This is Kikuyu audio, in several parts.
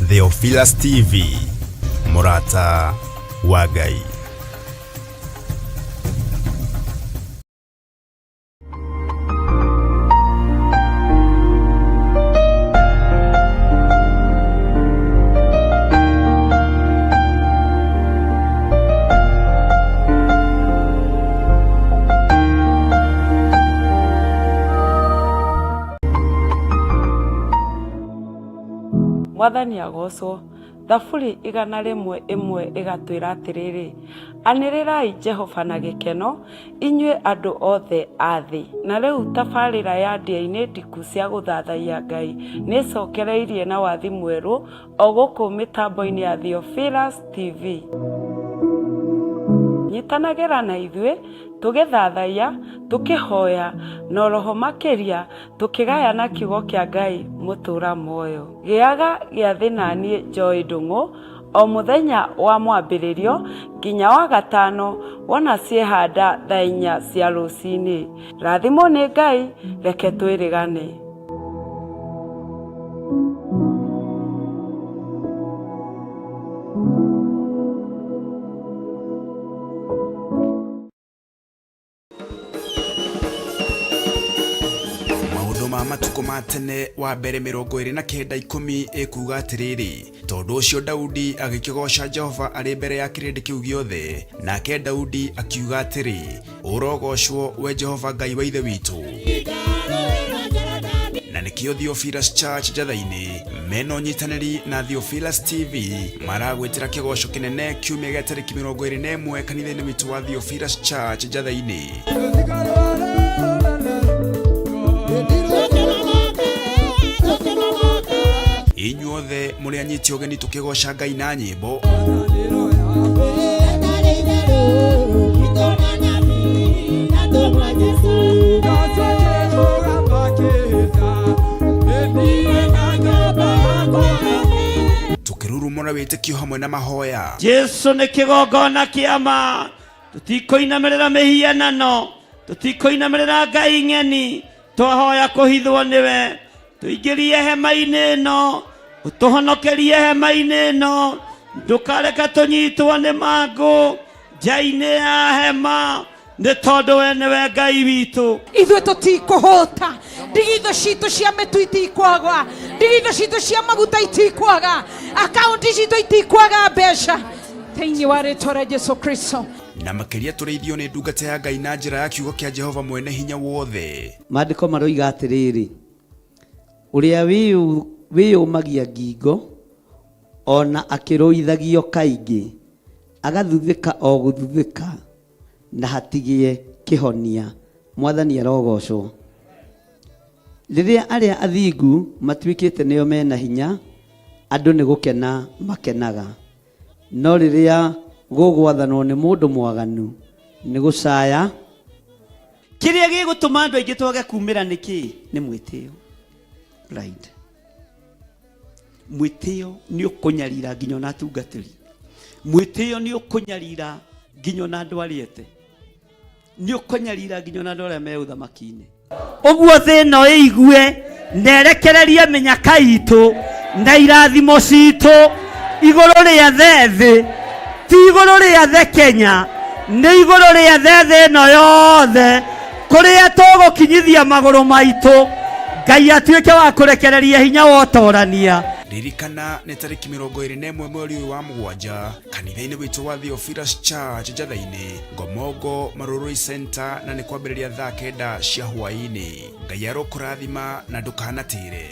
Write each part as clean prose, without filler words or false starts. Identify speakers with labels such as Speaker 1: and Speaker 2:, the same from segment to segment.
Speaker 1: Theophilus TV, mũrata wa Ngai.
Speaker 2: Mwathani agocwo. Thaburi 101 ĩgatwĩra atĩrĩrĩ, anĩrĩrai Jehova na gĩkeno, inyuĩ andũ othe a thĩ. Na rĩu tabarĩra ya ndĩa-inĩ ndiku cia gũthathaiya Ngai nĩ ĩcokereirie na wathi mwerũ o gũkũ mĩtambo-inĩ ya Theophilus TV. Nyitanagĩra na ithuĩ tũgĩthathaiya, tũkĩhoya, na oroho makĩria tũkĩgayana kiugo kĩa Ngai mũtũra muoyo. Gĩaga gĩathĩ naniĩ Joy Ndung'u o mũthenya wa mwambĩrĩrio nginya wa gatano wona ciehanda thaa inya cia rũcinĩ. Rathimwo nĩ Ngai, reke twĩrĩgane.
Speaker 1: Maũndũ ma matukũ ma tene wa mbere 29:10 ĩkuuga atĩrĩrĩ, tondũ ũcio Daudi agĩkĩgooca Jehova arĩ mbere ya kĩrĩndĩ kĩu gĩothe, nake Daudi akiuga atĩrĩ, ũrogocwo we Jehova Ngai wa ithe witũ. Na nĩkĩo Theophilus Church Njatha-inĩ mena ũnyitanĩri na Theophilus TV maragwĩtĩra kĩgoco kĩnene kiumia gĩa tarĩki 21 kanitha-inĩ witũ wa Theophilus Church Njatha-inĩ. Inyuothe mũrĩ anyiti ũgeni tũkĩgoca Ngai na nyĩmbo. Tũkĩrurumũra wĩtĩkio hamwe na mahoya.
Speaker 3: Jesu nĩ kĩgongona kĩa ma, tũtikũinamĩrĩra mĩhianano, tũtikũinamĩrĩra ngai ng'eni, twahoya kũhithwo nĩwe, tũingĩrie hema-inĩ ĩno, ũtũhonokerie hema-inĩ ĩno, ndũkareke tũnyitwo nĩ mangũ nja-inĩ ya hema, nĩ tondũ we nĩwe Ngai witũ.
Speaker 4: Ithuĩ tũtikũhũta, ndigithũ citũ cia mĩtu itikwaga, ndigithũ citũ cia maguta itikwaga, akaunti citũ itikwaga mbeca, thĩinĩ wa rĩtwa rĩa Jesu Kristo.
Speaker 1: Na makĩria tũrĩithio nĩ ndungata ya Ngai na njĩra ya kiugo kĩa Jehova mwene hinya wothe.
Speaker 3: Maandĩko maroiga atĩrĩrĩ, ũrĩa wĩyũmagia ngingo o na akĩrũithagio kaingĩ, agathuthĩka o gũthuthĩka na hatigĩe kĩhonia. Mwathani arogocwo. Rĩrĩa arĩa athingu matuĩkĩte nĩo mena hinya, andũ nĩ gũkena makenaga. No rĩrĩa gũgwathanwo nĩ mũndũ mwaganu, nĩ gũcaya. Kĩrĩa gĩgũtũma andũ aingĩ twage kumĩra nĩ kĩĩ? Nĩ mwĩtĩo. Pride. Mwĩtĩo nĩ ũkũnyarira nginya ona atungatĩri. Mwĩtĩo nĩ ũkũnyarira nginya ona andũ arĩa ete. Nĩ ũkũnyarira nginya ona andũ arĩa me ũthamaki-inĩ. Ũguo thĩ ĩno ĩigue na ĩrekererie mĩnyaka itũ na irathimo citũ igũrũ rĩa thĩ, ti igũrũ rĩa thĩ Kenya, nĩ igũrũ rĩa thĩ ĩno yothe, kũrĩa tũgũkinyithia magũrũ maitũ, Ngai atuĩke wa kũrekereria hinya wa ũtorania.
Speaker 1: Ririkana nĩ tarĩki 21 mweri ũyũ wa mũgwanja kanitha-inĩ witũ wa Theophilus Church Njatha-inĩ, Ngomongo Marurui Center, na nĩ kwambĩrĩria thaa 9 cia hwaĩ-inĩ. Ngai arokũrathima na ndũkanatĩre.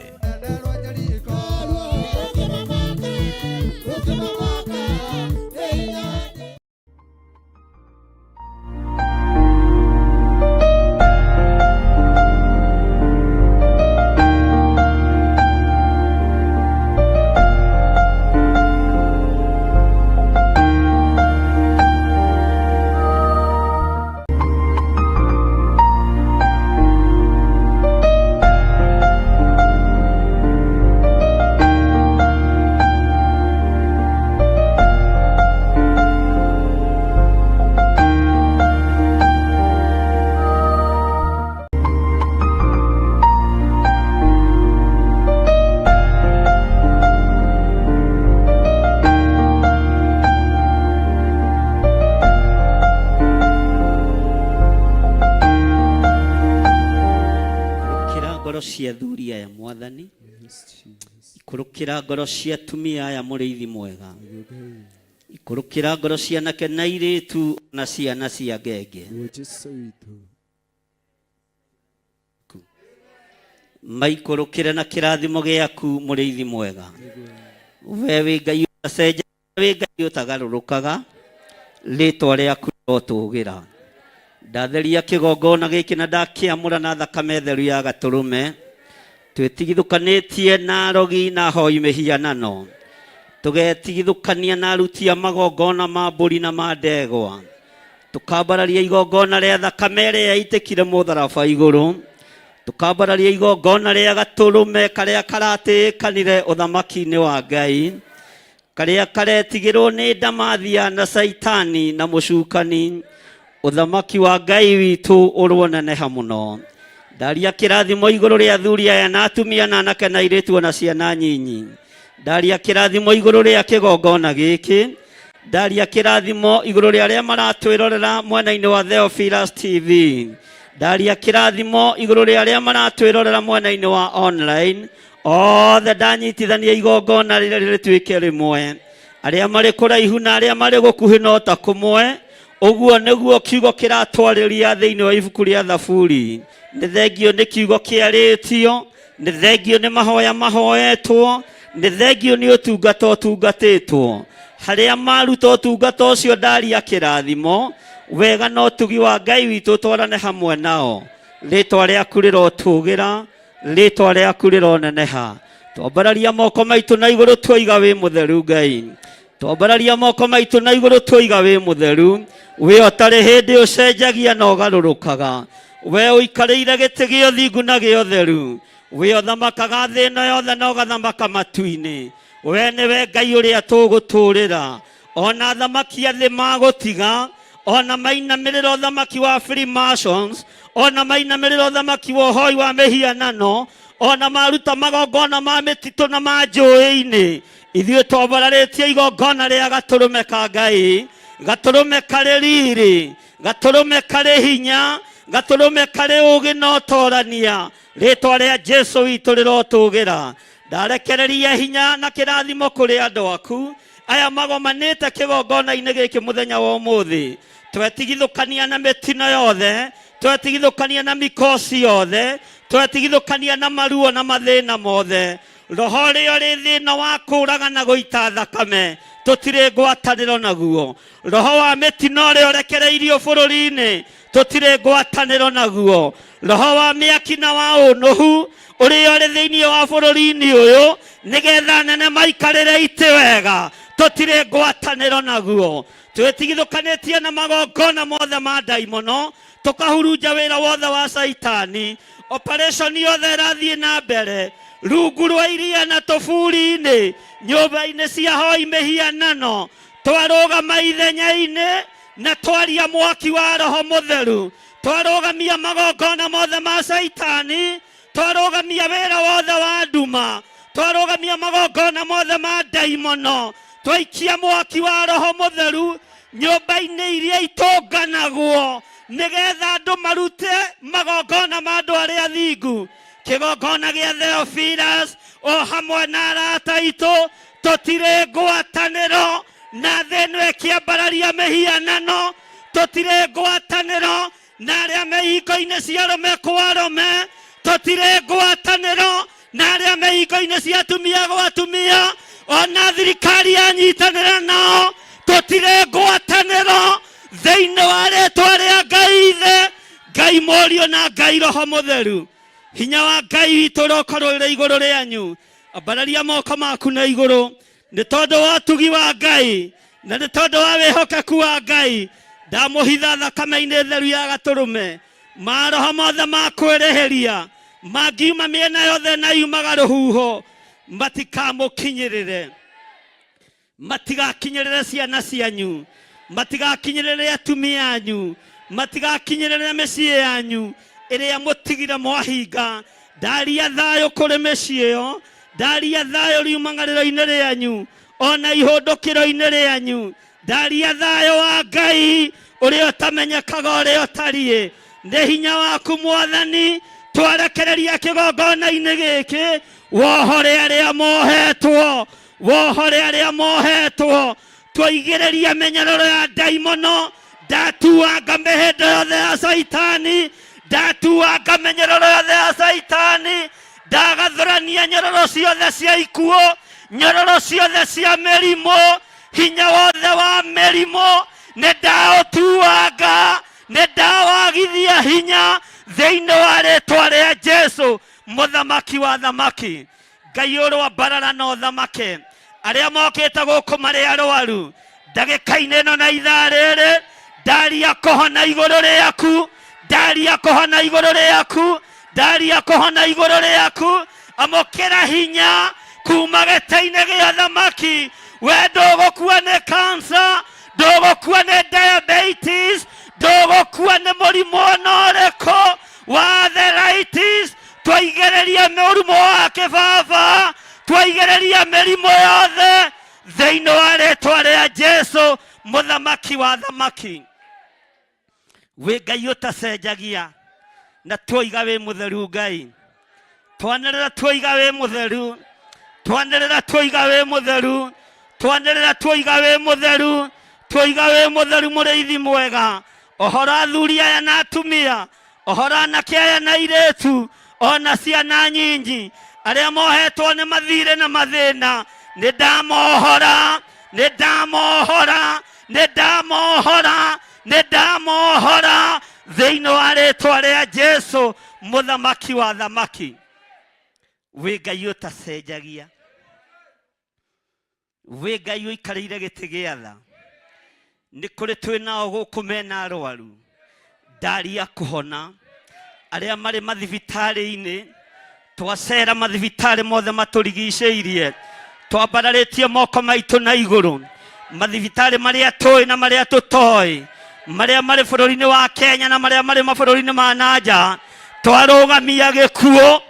Speaker 3: Ngoro cia athuri aya Mwathani, ikũrũkĩra ngoro cia atumia aya mũrĩithi mwega, ikũrũkĩra ngoro cia anake na airĩtu na ciana cia ngenge. Maikũrũkĩre na kĩrathimo gĩaku mũrĩithi mwega. We wĩ Ngai ũtacenjagia, wĩ Ngai ũtagarũrũkaga, rĩtwa rĩaku rĩrotũgĩra. Ndatheria kĩgongona gĩkĩ na ndakĩamũra na thakame theru ya gatũrũme, twĩtigithũkanĩtie na arogi na ahoi mĩhianano, tũgetigithũkania na aruti a magongona ma mbũri na ma ndegwa, tukambararia igongona rĩa thakame ĩrĩa yaitĩkire mũtharaba igũrũ, tukambararia igongona rĩa gatũrũme karĩa karatĩĩkanire ũthamaki-inĩ wa Ngai, karĩa karetigĩrwo nĩ ndamathia na Caitani na mũcukani. Ũthamaki wa Ngai witũ ũroneneha mũno. Ndaria kĩrathimo igũrũ rĩa athuri aya na atumia na anake na airĩtu ona ciana nyinyi. Ndaria kĩrathimo igũrũ rĩa kĩgongona gĩkĩ. Ndaria kĩrathimo igũrũ rĩa arĩa maratwĩrorera mwena-inĩ wa Theophilus TV. Ndaria kĩrathimo igũrũ rĩa arĩa maratwĩrorera mwena-inĩ wa online. Othe ndanyitithania igongona rĩrĩa rĩtuĩke rĩmwe. Arĩa marĩ kũraihu na arĩa marĩ gũkuhĩ no ta kũmwe. Ũguo nĩguo kiugo kĩratwarĩria thĩinĩ wa ibuku rĩa Thaburi. Nĩ thengio nĩ kiugo kĩarĩtio, nĩ thengio nĩ mahoya mahoetwo, nĩ thengio nĩ ũtungata ũtungatĩtwo. Harĩa maruta ũtungata ũcio ndaria kĩrathimo, wega na ũtugi wa Ngai witũ ũtwarane hamwe nao. Rĩtwa rĩaku rĩrotũgĩra, rĩtwa rĩaku rĩroneneha. Twambararia moko maitũ na igũrũ twoiga wĩ mũtheru Ngai. Twambararia moko maitũ na igũrũ twoiga wĩ mũtheru. Wĩ ũtarĩ hĩndĩ ũcenjagia na ũgarũrũkaga. We ũikarĩire gĩtĩ gĩa ũthingu na gĩa ũtheru. We ũthamakaga thĩ ĩno yothe na ũgathamaka matu-inĩ. We nĩwe Ngai ũrĩa tũgũtũũrĩra. Ona athamaki a thĩ magũtiga, ona mainamĩrĩra ũthamaki wa Freemasons, ona mainamĩrĩra ũthamaki wa ũhoi wa mĩhianano, ona maruta magongona ma mĩtitũ na ma njũĩ-inĩ, ithuĩ twambararĩtie igongona rĩa gatũrũme ka Ngai, gatũrũme karĩ riri, gatũrũme karĩ hinya, gatũrũme karĩ ũũgĩ na ũtorania. Rĩtwa rĩa Jesu witũ rĩrotũgĩra. Ndarekereria hinya na kĩrathimo kũrĩ andũ aku aya magomanĩte kĩgongona-inĩ gĩkĩ mũthenya wa ũmũthĩ. Twetigithũkania na mĩtino yothe, twetigithũkania na mikosi yothe, twetigithũkania na maruo na mathĩna mothe. Roho ũrĩa ũrĩ thĩna wa kũũraga na gũita thakame tũtirĩ ngwatanĩro naguo. Roho wa mĩtino ũrĩa ũrekereirio bũrũri-inĩ tũtirĩ ngwatanĩro naguo. Roho wa mĩaki na wa ũnũhu ũrĩa ũrĩ thĩinĩ wa bũrũri-inĩ ũyũ nĩgetha anene maikarĩre itĩ wega tũtirĩ ngwatanĩro naguo. Twĩtigithũkanĩtie na magongona mothe ma ndaimono, tũkahurunja wĩra wothe wa Caitani. Operation yothe ĩrathiĩ na mbere rungu rwa iria na tũburi-inĩ, nyũmba-inĩ cia hoi mĩhianano. Twarũgama ithenya-inĩ na twaria mwaki wa Roho Mũtheru, twarũgamia magongona mothe ma Caitani, twarũgamia wĩra wothe wa nduma, twarũgamia magongona mothe ma ndaimono, twaikia mwaki wa Roho Mũtheru nyũmba-inĩ iria itũnganagwo nĩgetha andũ marute magongona ma andũ arĩa athingu. Kĩgongona gĩa Theophilus o hamwe na arata aitũ tũtirĩ ngwatanĩro na thĩ ĩno ĩkĩambararia mĩhianano, tũtirĩ ngwatanĩro na arĩa me ihingo-inĩ cia arũme kwa arũme, tũtirĩ ngwatanĩro na arĩa me ihingo-inĩ cia atumia gwa atumia, ona thirikari yanyitanĩra nao tũtirĩ ngwatanĩro thĩinĩ wa rĩtwa rĩa Ngai Ithe, Ngai Mũriũ na Ngai Roho Mũtheru. Hinya wa Ngai witũ ũrokorwo ũrĩ igũrũ rĩanyu. Ambararia moko maku na igũrũ nĩ tondũ wa ũtugi wa Ngai na nĩ tondũ wa wĩhokeku wa Ngai. Ndamũhitha thakame-inĩ theru ya gatũrũme. Maroho mothe ma kwĩrĩhĩria mangiuma mĩena yothe na yumaga rũhuho matikamũkinyĩrĩre, matigakinyĩrĩre ciana cianyu, matigakinyĩrĩre atumia anyu, matigakinyĩrĩre mĩciĩ yanyu ĩrĩa mũtigire mwahinga. Ndaria thayũ kũrĩ mĩciĩ ĩyo, ndaria thayũ riumang'arĩro-inĩ rĩanyu ona ihũndũkĩro-inĩ rĩanyu. Ndaria thayũ wa Ngai ũrĩa ũtamenyekaga ũrĩa ũtariĩ. Nĩ hinya waku Mwathani, Twarekereria kĩgongona-inĩ gĩkĩ, wohore arĩa mohetwo, wohore arĩa mohetwo. Twaigĩrĩria mĩnyororo ya ndaimono, ndatuanga mĩhĩndo yothe ya Caitani, ndatuanga mĩnyororo yothe ya Caitani, ndagathũrania nyororo ciothe cia ikuũ, nyororo ciothe cia mĩrimũ, hinya wothe wa mĩrimũ nĩ ndaũtuanga, nĩ ndawagithia hinya thĩinĩ wa rĩtwa rĩa Jesu, mũthamaki wa thamaki. Ngai ũrwambarara na ũthamake arĩa mokĩte gũkũ marĩ arwaru ndagĩka-inĩ ĩno na ithaa rĩrĩ. Ndaria kũhona igũrũ rĩaku, ndaria kũhona igũrũ rĩaku, ndaria kũhona igũrũ rĩaku. Amũkĩra hinya kuma gĩtĩ-inĩ gĩa thamaki. We ndũgũkua nĩ kansa, ndũgũkua nĩ diabetes, ndũgũkua nĩ mũrimũ ona ũrĩkũ wa arthritis. Twaigĩrĩria mũrimũ wa kĩbaba, twaigĩrĩria mĩrimũ yothe thĩinĩ wa rĩtwa rĩa Jesu, mũthamaki wa thamaki. Wĩ Ngai ũtacenjagia, na twoiga wĩ mũtheru Ngai, twanĩrĩra twoiga wĩ mũtheru, twanĩrĩra twoiga wĩ mũtheru, twanĩrĩra twoiga wĩ mũtheru, twoiga wĩ mũtheru, mũrĩithi mwega. Ũhoro athuri aya na atumia, ũhoro anake aya na airĩtu, ona ciana nyinyi arĩa mohetwo nĩ mathirĩ na mathĩna, nĩ ndamohora, nĩ ndamohora, nĩ ndamohora, nĩ ndamohora thĩinĩ wa rĩtwa rĩa Jesu, mũthamaki wa thamaki. Wĩ Ngai ũtacenjagia, wĩ Ngai ũikarĩire gĩtĩ gĩa tha. Nĩ kũrĩ twĩ nao gũkũ mena arwaru, ndaria kũhona arĩa marĩ mathibitarĩ-inĩ. Twacera mathibitarĩ mothe matũrigicĩirie, twambararĩtie moko maitũ na igũrũ, mathibitarĩ marĩa tũĩ na marĩa tũtoĩ, marĩa marĩ bũrũri-inĩ wa Kenya na marĩa marĩ mabũrũri-inĩ ma na nja. Twarũgamia gĩkuũ,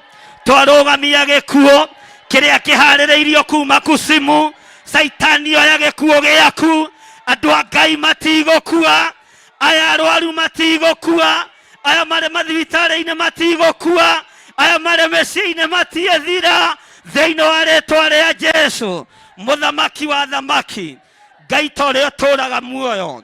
Speaker 3: twarũgamia gĩkuũ kĩrĩa kĩharĩrĩirio kuma kusimu. Caitani, oya gĩkuũ gĩaku. Andũ a Ngai matigũkua, aya arwaru matigũkua, aya marĩ mathibitarĩ-inĩ matigũkua, aya marĩ mĩciĩ-inĩ matiethira thĩinĩ wa rĩtwa rĩa Jesu, mũthamaki wa thamaki. Ngai ta ũrĩa ũtũraga muoyo,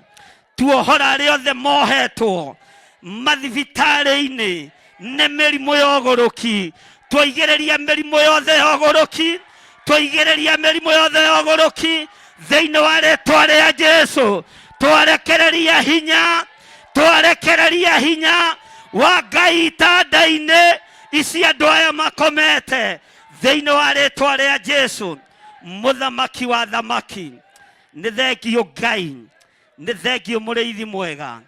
Speaker 3: tuohora arĩa othe mohetwo mathibitarĩ-inĩ nĩ mĩrimũ ya ũgũrũki. Twaigĩrĩria mĩrimũ yothe ya ũgũrũki, twaigĩrĩria mĩrimũ yothe ya ũgũrũki thĩinĩ wa rĩtwa rĩa Jesu. Twarekereria hinya, twarekereria hinya wa Ngai itanda-inĩ ici andũ aya makomete thĩinĩ wa rĩtwa rĩa Jesu, mũthamaki wa thamaki. Nĩ thengio Ngai, nĩ thengio mũrĩithi mwega.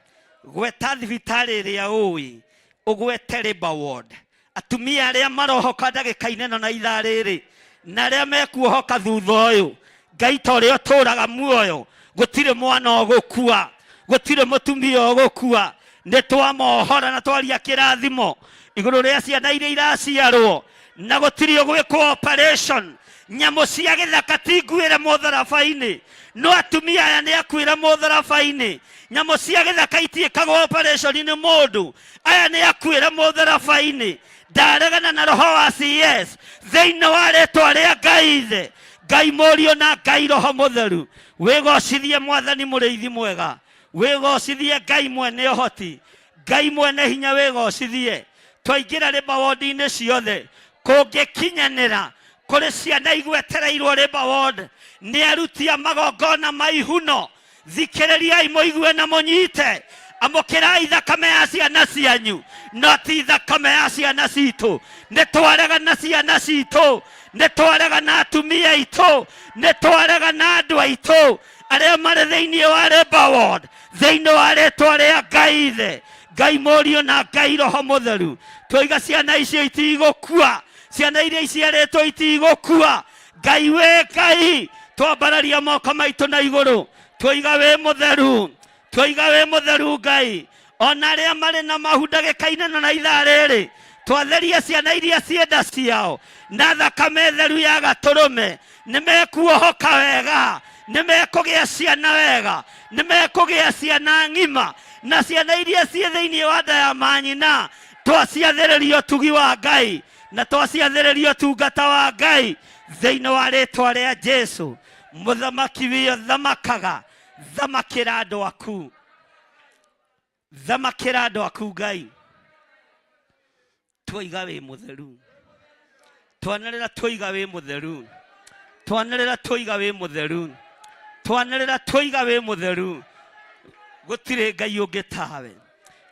Speaker 3: Gweta thibitarĩ ĩrĩa ũĩ, ũgwete labor ward. Atumia arĩa marohoka ndagĩka-inĩ ĩno na ithaa rĩrĩ, na arĩa mekuohoka thutha ũyũ, Ngai ta ũrĩa ũtũraga muoyo, gũtirĩ mwana ũgũkua, gũtirĩ mũtumia ũgũkua. Nĩ twamohora na twaria kĩrathimo igũrũ rĩa ciana iria iraciarwo, na gũtirĩ ũgwĩkwo operation. Nyamũ cia gĩthaka ti nguĩre mũtharaba-inĩ, no atumia aya nĩ akuĩra mũtharaba-inĩ. Nyamũ cia gĩthaka itiĩkagwo operation nĩ mũndũ, aya nĩ akuĩra mũtharaba-inĩ. Ndaregana na roho wa CS thĩinĩ wa rĩtwa rĩa Ngai Ithe, Ngai Mũriũ na Ngai Roho Mũtheru. Wĩgocithie Mwathani mũrĩithi mwega, wĩgocithie Ngai mwene ũhoti, Ngai mwene hinya, wĩgocithie. Twaingĩra rĩmba wondi-inĩ ciothe, kũngĩkinyanĩra kũrĩ ciana igwetereirwo rĩmba ward nĩ aruti a magongona ma ihuno, thikĩrĩriai mũigue na mũnyite. Amũkĩrai thakame ya ciana cianyu, no ti thakame ya ciana citũ. Nĩ twarega na ciana citũ, nĩ twarega na atumia aitũ, nĩ twarega na andũ aitũ arĩa marĩ thĩinĩ wa labor ward, thĩinĩ wa rĩtwa rĩa Ngai Ithe, Ngai Mũriũ na Ngai Roho Mũtheru. Twoiga ciana icio itigũkua, ciana iria iciarĩtwo itigũkua. Ngai wĩ Ngai, twambararia moko maitũ na igũrũ, twoiga wĩ mũtheru, twoiga wĩ mũtheru Ngai. Ona arĩa marĩ na mahu ndagĩka-inĩ ĩno na ithaa rĩrĩ, twatheria ciana iria cienda ciao na thakame theru ya gatũrũme, nĩ mekuohoka wega, nĩ mekũgĩa ciana wega, nĩ mekũgĩa ciana ng'ima. Na ciana iria ciĩ thĩinĩ wa nda ya manyina, Twaciathĩrĩria ũtugi wa Ngai na twaciathĩrĩria ũtungata wa Ngai thĩinĩ wa rĩtwa rĩa Jesu. Mũthamaki wĩyo thamakaga, thamakĩra andũ aku, thamakĩra andũ aku Ngai. Twaiga wĩ mũtheru, twanĩrĩra twaiga wĩ mũtheru, twanĩrĩra twaiga wĩ mũtheru, twanĩrĩra twaiga wĩ mũtheru. Gũtirĩ Ngai ũngĩ tawe,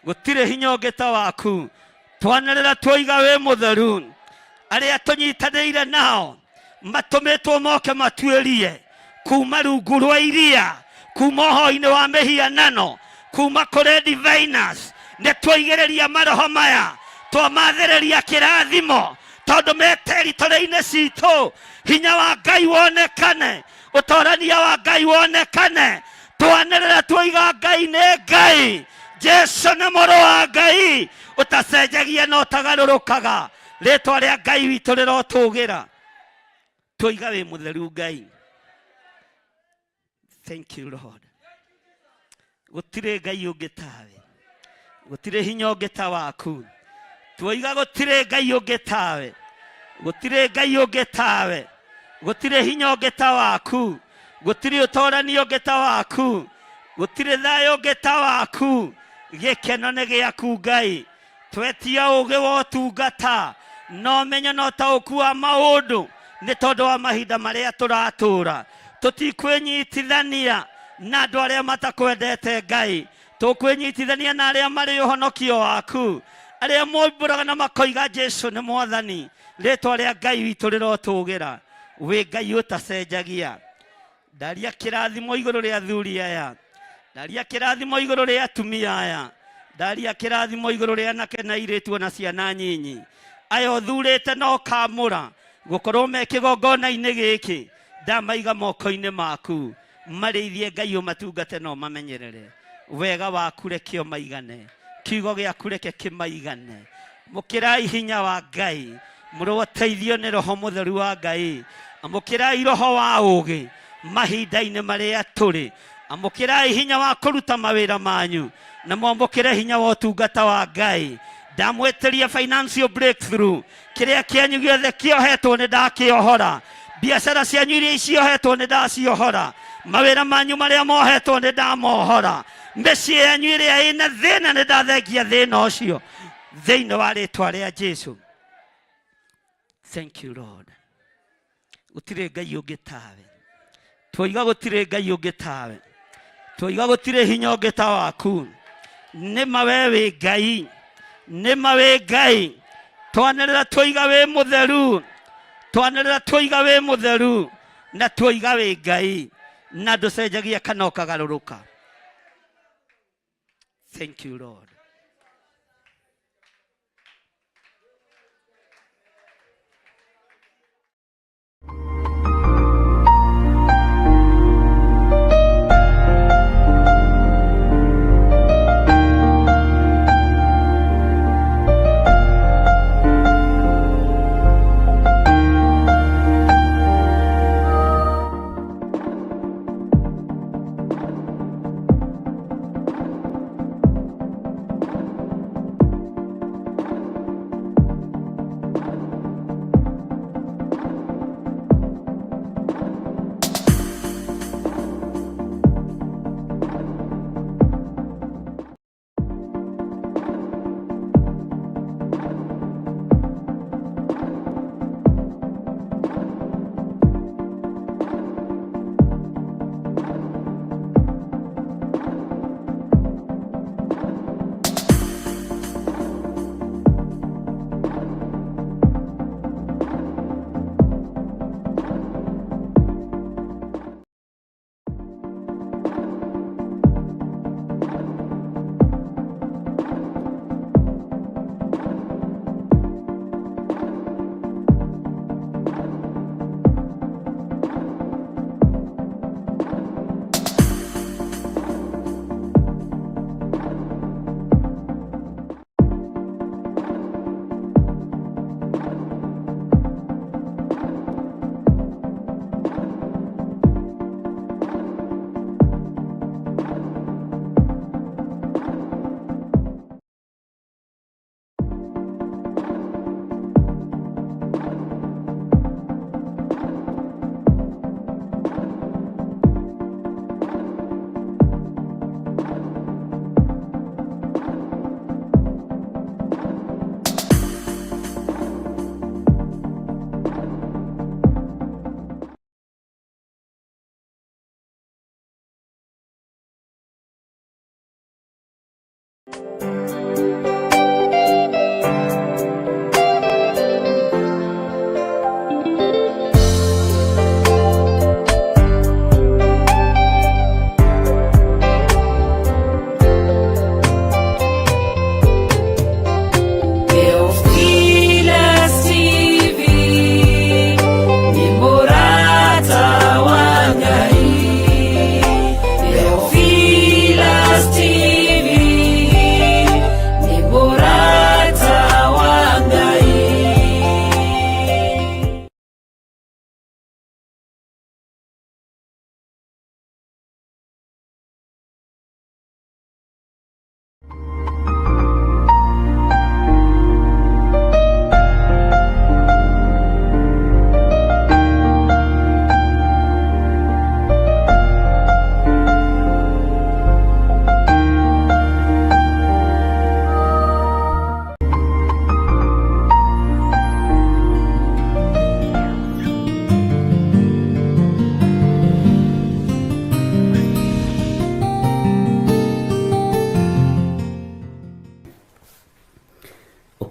Speaker 3: gũtirĩ hinya ũngĩ ta waku. Twanĩrĩra twaiga wĩ mũtheru. Arĩa tũnyitanĩire nao matũmĩtwo moke matuĩrie kuma rungu rwa iria, kuma ũhoi-inĩ wa mĩhianano, kuma kũrĩ diviners, nĩ twaigĩrĩria maroho maya, twamathĩrĩria kĩrathimo, tondũ me territory-inĩ citũ. Hinya wa Ngai wonekane, ũtorania wa Ngai wonekane. Twanĩrĩra tuoiga Ngai nĩ Ngai, Jesu nĩ mũrũ wa Ngai ũtacenjagia na ũtagarũrũkaga. Rĩtwa rĩa Ngai witũ rĩrotũgĩra. Tuoiga wĩ mũtheru Ngai. Thank you Lord. Gũtirĩ Ngai ũngĩ tawe, gũtirĩ hinya ũngĩ ta waku. Tuoiga gũtirĩ Ngai ũngĩ tawe, gũtirĩ Ngai ũngĩ tawe, gũtirĩ hinya ũngĩ ta waku, gũtirĩ ũtorani ũngĩ ta waku, gũtirĩ thayũ ũngĩ ta waku. Gĩkeno nĩ gĩaku Ngai. Twetia ũgĩ wa ũtungata na ũmenyo na ũtaũku wa maũndũ, nĩ tondũ wa mahinda marĩa tũratũra. Tũtikwĩnyitithania na andũ arĩa matakwendete Ngai, tũkwĩnyitithania na arĩa marĩ ũhonokio waku, arĩa moimbũraga na makoiga Jesu nĩ Mwathani. Rĩtwa rĩa Ngai witũ rĩrotũgĩra. Wĩ Ngai ũtacenjagia. Ndaria kĩrathimo igũrũ rĩa athuri aya, ndaria kĩrathimo igũrũ rĩa atumia aya, ndaria kĩrathimo igũrũ rĩa anake na airĩtu ona ciana nyinyi aya ũthurĩte na ũkamũra gũkorwo me kĩgongona-inĩ gĩkĩ. Ndamaiga moko-inĩ maku, marĩithie Ngai, ũmatungate na ũmamenyerere. Wega waku reke ũmaigane, kiugo gĩaku reke kĩmaigane. Amũkĩrai hinya wa Ngai, mũroteithio nĩ Roho Mũtheru wa Ngai. Amũkĩrai roho wa ũũgĩ mahinda-inĩ marĩa tũrĩ. Amũkĩrai hinya wa kũruta mawĩra manyu na mwamũkĩre hinya wa ũtungata wa Ngai. Ndamwĩtĩria financial breakthrough, kĩrĩa kĩanyu gĩothe kĩohetwo nĩ ndakĩohora, biacara cianyu iria ciohetwo nĩ ndaciohora, mawĩra manyu marĩa mohetwo nĩ ndamohora, mĩciĩ yanyu ĩrĩa ĩna thĩna nĩ ndathengia thĩna ũcio thĩinĩ wa rĩtwa rĩa Jesu. Thank you Lord. Gũtirĩ Ngai ũngĩ tawe. Twoiga gũtirĩ Ngai ũngĩ tawe, twoiga gũtirĩ hinya ũngĩ ta waku. Nĩ ma we wĩ Ngai, nĩ ma wĩ Ngai. Twanĩrĩra twoiga wĩ mũtheru, twanĩrĩra twoiga wĩ mũtheru, na twoiga wĩ Ngai na ndũcenjagia kana ũkagarũrũka. Thank you Lord.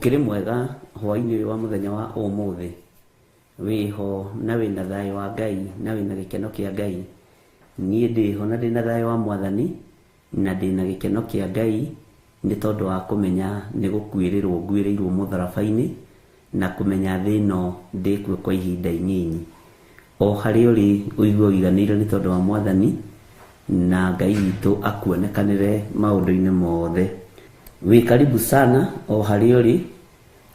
Speaker 3: Ũkĩrĩ mwega hwaĩ-inĩ ũyũ wa mũthenya wa ũmũthĩ? Wĩho na wĩna thayũ wa Ngai na wĩna gĩkeno kĩa Ngai? Niĩ ndĩho na ndĩna thayũ wa Mwathani na ndĩna gĩkeno kĩa Ngai nĩ tondũ wa kũmenya nĩ gũkuĩrĩrwo nguĩrĩirwo mũtharaba-inĩ na kũmenya thĩ ĩno ndĩkuo kwa ihinda inyinyi. O harĩa ũrĩ ũigue ũiganĩire nĩ tondũ wa Mwathani na Ngai witũ akuonekanĩre maũndũ-inĩ mothe. Wĩ karibu sana o harĩa ũrĩ,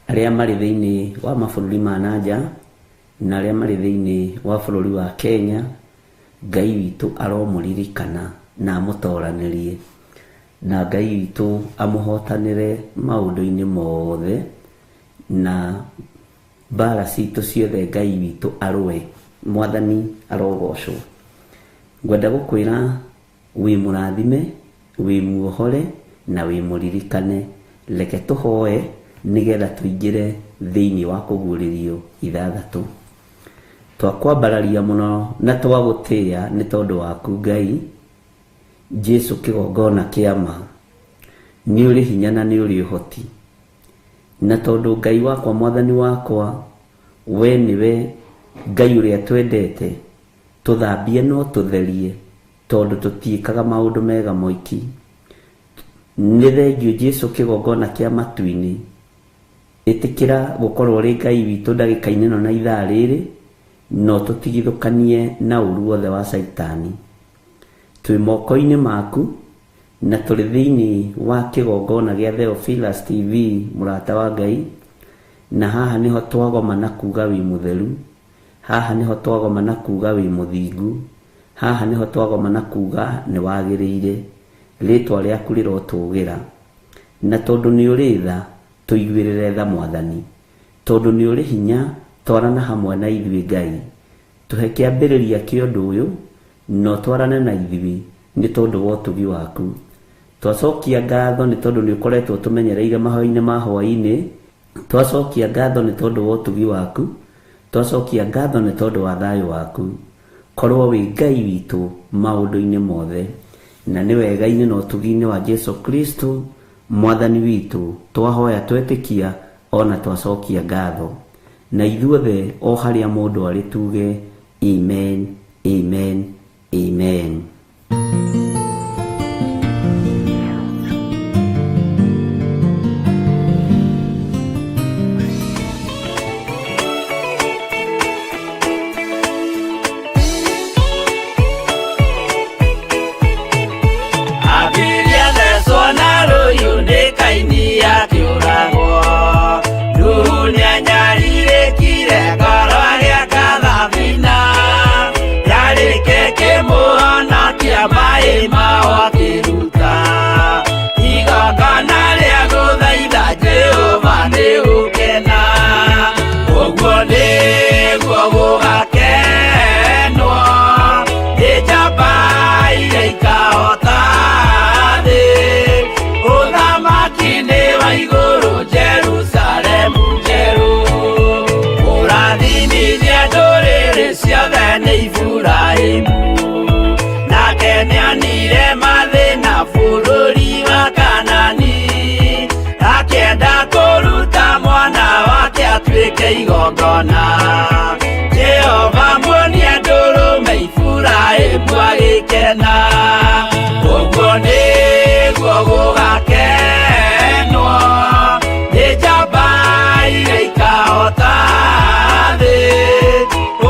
Speaker 3: arĩa marĩ thĩinĩ wa mabũrũri ma na nja na arĩa marĩ thĩinĩ wa bũrũri wa Kenya, Ngai witũ aromũririkana na amũtoranĩrie, na Ngai witũ amũhotanĩre maũndũ-inĩ mothe, na mbara citũ ciothe Ngai witũ arũe. Mwathani arogocwo. Ngwenda gũkwĩra wĩ mũrathime, wĩ muohore na wĩ mũririkane. Reke tũhoe nĩgetha tũingĩre thĩinĩ wa kũguũrĩrio ithathatũ. Twakwambararia mũno na twagũtĩĩa nĩ tondũ waku Ngai, Jesu kĩgongona kĩa ma. Nĩ ũrĩ hinya na nĩ ũrĩ ũhoti. Na tondũ Ngai wakwa, Mwathani wakwa, we nĩwe Ngai ũrĩa twendete, tũthambie no tũtherie, tondũ tũtiĩkaga maũndũ mega moiki. Nĩ thengiũ Jesu kĩgongona kĩa matu-inĩ. Ĩtĩkĩra gũkorwo ũrĩ Ngai witũ ndagĩka-inĩ ĩno na ithaa rĩrĩ, no tũtigithũkanie na ũru wothe wa Caitani. Twĩ moko-inĩ maku na tũrĩ thĩinĩ wa kĩgongona gĩa Theophilus TV, mũrata wa Ngai, na haha nĩho twagoma na kuga wĩ mũtheru, haha nĩho twagoma na kuga wĩ mũthingu, haha nĩho twagoma na kuga nĩ wagĩrĩire, rĩtwa rĩaku rĩrotũgĩra. Na tondũ nĩ ũrĩ tha, tũiguĩrĩre tha Mwathani. Tondũ nĩ ũrĩ hinya, twarana hamwe na ithuĩ Ngai. Tũhe kĩambĩrĩria kĩa ũndũ ũyũ, na ũtwarane na ithuĩ nĩ tondũ wa ũtugi waku. Twacokia ngatho nĩ tondũ nĩ ũkoretwo tũmenyereire mahoya-inĩ ma hwaĩ-inĩ. Twacokia ngatho nĩ tondũ wa ũtugi waku. Twacokia ngatho nĩ tondũ wa thayũ waku. Korwo wĩ Ngai witũ maũndũ-inĩ mothe. Na nĩ wega-inĩ na ũtugi-inĩ wa Jesu Kristo Mwathani witũ, twahoya twetĩkia ona twacokia ngatho. Na ithuothe o harĩa mũndũ arĩ tuge amen, amen, amen.
Speaker 5: Abiria thecwo na rũhiũ nĩ Kaini akĩũragwo. Nuhu nĩanyarirĩkire ngoro agĩaka thabina. Yarĩke kĩmũhonokia maĩ mao akĩruta. Igongona rĩa gũthaitha Jehova nĩ gũkena. Ũguo nĩguo gũgakenwo nĩ njamba iria ikahota thĩ. Ũthamaki nĩ wa igũrũ Jerusalemu njerũ. Kũrathimithia ndũrĩrĩ ciothe nĩ Iburahĩmu. Nake nĩonire mathĩna bũrũri wa Kanani. Akĩenda kũruta mwana wake atuĩke igongona. Jehova muonie ndũrũme Iburahĩmu agĩkena. Ũguo nĩguo gũgakenwo nĩ njamba iria ikahota thĩ.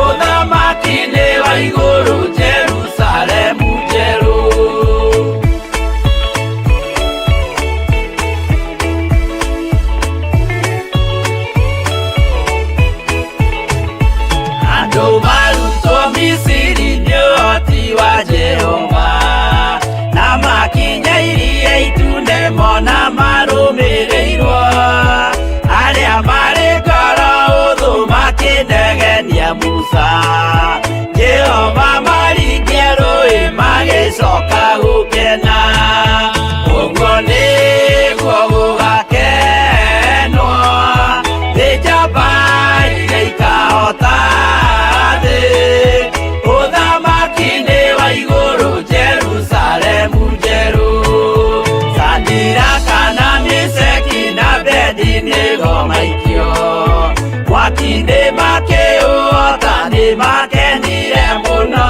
Speaker 5: Ũthamaki nĩ wa igũrũ Jerusalemu njerũ. Nĩ makenire mũno.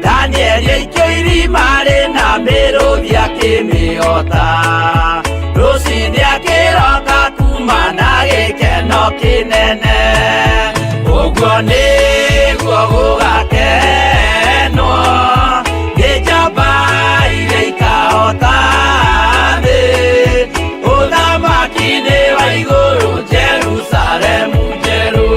Speaker 5: Danieli aikio irima rĩna mĩrũthi akĩmĩhota. Rũcinĩ akĩroka kuma na gĩkeno kĩnene. Ũguo nĩguo gũgakenwo nĩ njamba iria ikahota thĩ. Ũthamaki-inĩ wa igũrũ Jerusalemu njerũ.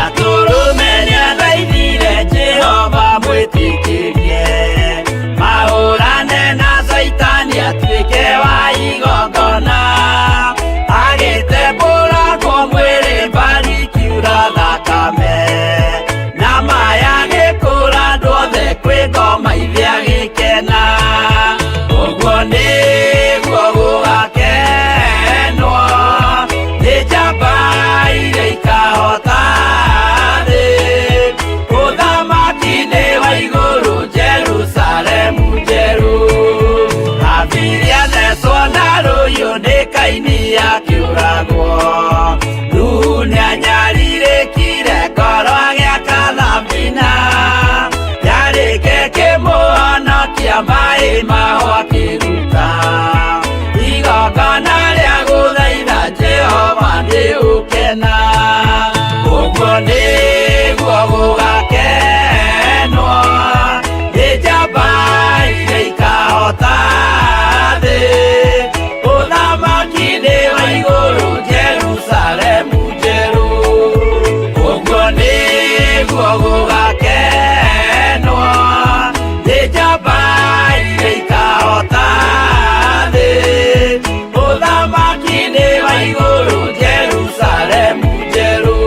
Speaker 5: Atũrũme nĩathaithire Jehova mwĩtĩkĩrie mahũrane na Caitani atuĩke wa igongona. Agĩtembũrangwo mwĩrĩ mbari ikiura thakame na maya agĩkũra andũ othe kwĩ ngoma ithe agĩkena. Ũguo nĩguo gũgakenwo nĩ njamba iria ikahota thĩ. Ũthamaki-inĩ wa igũrũ Jerusalemu njerũ. Habili athecwo na rũhiũ nĩ Kaini akĩũragwo. Nuhu nĩanyarirĩkire ngoro agĩaka thabina. Yarĩke kĩmũhonokia maĩ maho akĩruta. Igongona rĩa gũthaitha Jehova nĩ ũkena. Ũguo nĩguo gũgakenwo nĩ njamba iria ikahota thĩ. Ũthamaki-inĩ wa igũrũ Jerusalemu njerũ. Ũguo nĩguo gũgakenwo nĩ njamba iria ikahota thĩ. Ũthamaki-inĩ wa igũrũ Jerusalemu njerũ.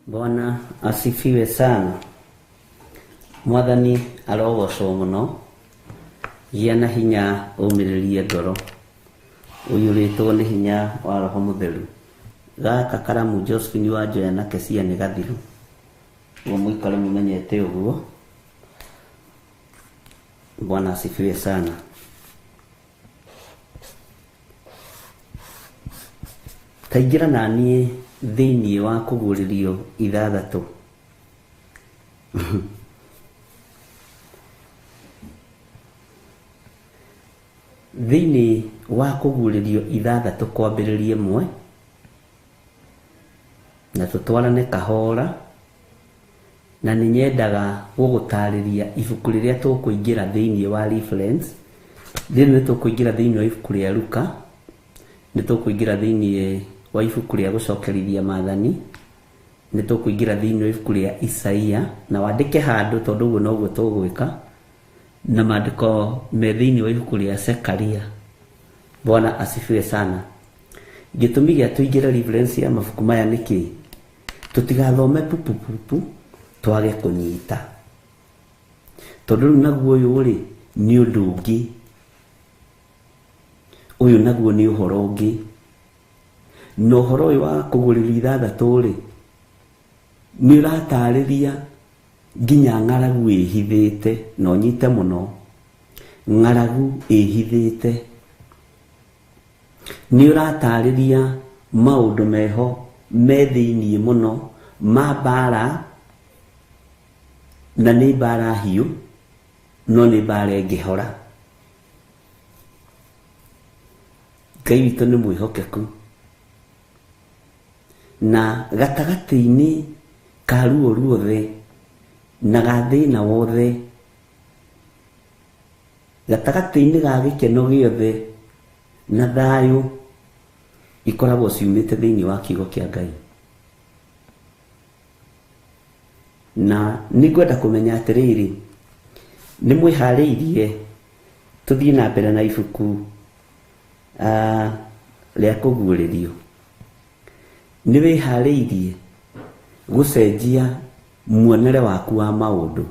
Speaker 3: Bwana asifiwe sana. Mwathani arogocwo mũno. Gĩa na hinya ũmĩrĩrie ngoro. Ũiyũrĩtwo nĩ hinya wa Roho Mũtheru. Gaka karamu Josephine Wanjoya na Kesia nĩ gathiru. Ũguo mũikare mũmenyete ũguo. Bwana asifiwe sana. Taingĩra na niĩ thĩinĩ wa kũguũrĩrio ithathatũ. Thĩinĩ wa kũguũrĩrio ithathatũ kwambĩrĩria ĩmwe na tũtwarane kahora, na nĩ nyendaga gũgũtarĩria ibuku rĩrĩa tũkũingĩra thĩinĩ wa reference. Rĩrĩ nĩ tũkũingĩra thĩinĩ wa ibuku rĩa Luka, nĩ tũkũingĩra thĩinĩ wa ibuku rĩa gũcokerithia maathani, nĩ tũkũingĩra thĩinĩ wa ibuku rĩa Isaia, na wandĩke handũ tondũ ũguo noguo tũgwĩka, na maandĩko me thĩinĩ wa ibuku rĩa Zekaria. Bwana asifiwe sana. Gĩtũmi gĩa tũingĩre reference ya mabuku maya nĩ kĩ? Tũtigathome pupupupu twage kũnyita, tondũ rĩu naguo ũyũ rĩ nĩ ũndũ ũngĩ, ũyũ naguo nĩ ũhoro ũngĩ. Na ũhoro ũyũ wa kũgũrĩrio ithathatũ rĩ nĩ ũratarĩria nginya ng'aragu ĩhithĩte, na ũnyite mũno, ng'aragu ĩhithĩte. Nĩ ũratarĩria maũndũ meho me thĩinĩ mũno ma mbara, na nĩ mbara hiũ, no nĩ mbara ĩngĩhora. Ngai witũ nĩ mwĩhokeku, na gatagatĩ-inĩ ka ruo ruothe na ga thĩna wothe, gatagatĩ-inĩ ga gĩkeno gĩothe na thayũ, ikoragwo ciumĩte thĩinĩ wa kiugo kĩa Ngai. Na nĩ ngwenda kũmenya atĩrĩrĩ, nĩ mwĩharĩirie tũthiĩ na mbere na ibuku rĩa kũguũrĩrio? Nĩ wĩharĩirie gũcenjia muonere waku wa maũndũ?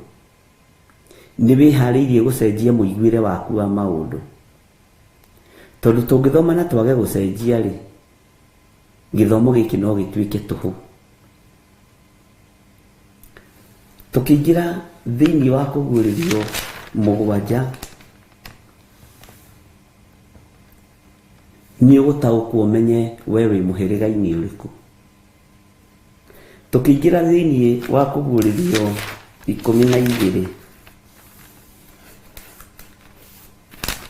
Speaker 3: Nĩ wĩharĩirie gũcenjia mũiguĩre waku wa maũndũ? Tondũ tũngĩthoma na twage gũcenjia rĩ, gĩthomo gĩkĩ no gĩtuĩke tũhũ. Tũkĩingĩra thĩinĩ wa kũguũrĩrio 7, nĩ ũgũtaũkwo ũmenye we wĩ mũhĩrĩga-inĩ ũrĩkũ. Tũkĩingĩra thĩinĩ wa kũguũrĩrio 12,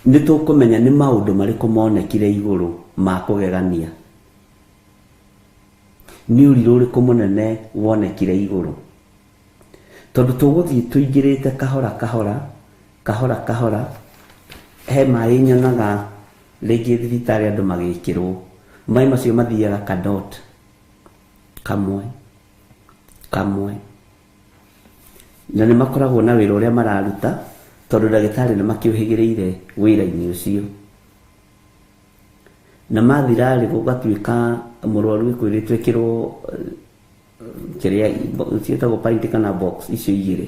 Speaker 3: nĩ tũkũmenya nĩ maũndũ marĩkũ monekire igũrũ ma kũgegania. Nĩ ũrirũ ũrĩkũ mũnene wonekire igũrũ. Tondũ tũgũthiĩ tũingĩrĩte kahora kahora, kahora kahora, he maĩ nyonaga rĩngĩ thibitarĩ andũ magĩkĩrwo. Maĩ macio mathiaga kadot kamwe kamwe, na nĩ makoragwo na wĩra ũrĩa mararuta, tondũ ndagĩtarĩ nĩ makĩũhĩgĩrĩire wĩra-inĩ ũcio. Na mathira-rĩ, gũgatuĩka mũrwaru ĩkwĩrĩtwo ĩkĩrwo kĩrĩa ciĩtagwo pint kana box icio igĩrĩ,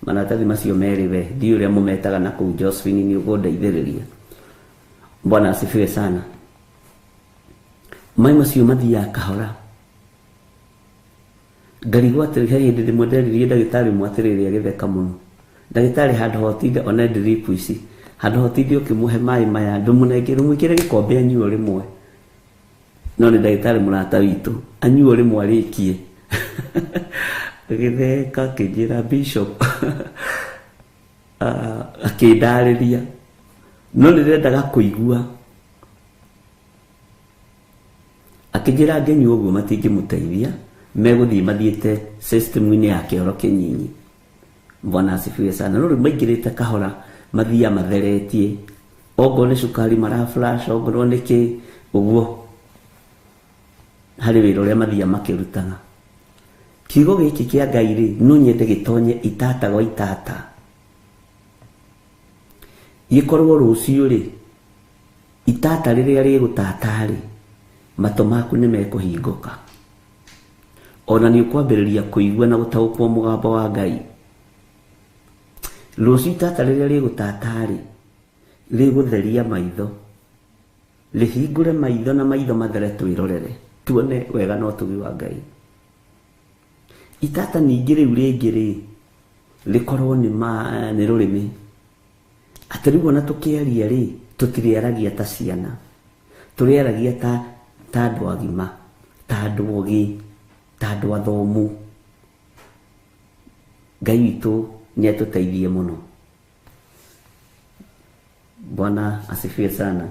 Speaker 3: maratathi macio merĩ, we ndiũĩ ũrĩa mũmetaga na kũu. Josephine nĩ ũkũndeithĩrĩria. Bwana asifiwe sana. Maĩ macio mathiaga kahora. Ngarigwo atĩrĩ, he hĩndĩ rĩmwe nderirie ndagĩtarĩ ũmwe atĩrĩrĩ, agĩtheka mũno. Ndagĩtarĩ, handũ ha ũtinde one drip ici, handũ ha ũtinde ũkĩmũhe maĩ maya, ndũmũnengere, ũmwĩkĩre gĩkombe anyue o rĩmwe. No nĩ ndagĩtarĩ mũrata witũ, anyue o rĩmwe arĩkie. Agĩtheka akĩnjĩra bishop, akĩndarĩria, no nĩndendaga kũigua. Akĩnjĩra angĩnyua ũguo matingĩmũteithia, megũthiĩ mathiĩte system-inĩ ya kĩoro kĩnyinyi. Bwana asifiwe sana. No rĩu maingĩrĩte kahora, mathiaga matheretie, ongorwo nĩ cukari mara flash, ongorwo nĩ kĩ, ũguo harĩ wĩra ũrĩa mathiaga makĩrutaga. Kiugo gĩkĩ kĩa Ngai rĩ, no nyende gĩtonye itata gwa itata. Gĩkorwo rũciũ rĩ, itata rĩrĩa rĩgũtata rĩ, matũ maku nĩ mekũhingũka. Ona nĩ ũkwambĩrĩria kũigua na gũtaũkwo mũgambo wa Ngai. Rũciũ itata rĩrĩa rĩgũtata rĩ, rĩgũtheria maitho, rĩhingũre maitho na maitho mathere twĩrorere, tuone wega na ũtugi wa Ngai. Itata ningĩ rĩu rĩngĩ rĩ, rĩkorwo nĩ rũrĩmĩ. Atĩ rĩu ona tũkĩaria rĩ, tũtirĩaragia ta ciana, tũrĩaragia ta andũ agima, ta andũ ogĩ, ta andũ athomu. Ngai witũ nĩ atũteithie mũno. Bwana asifiwe sana.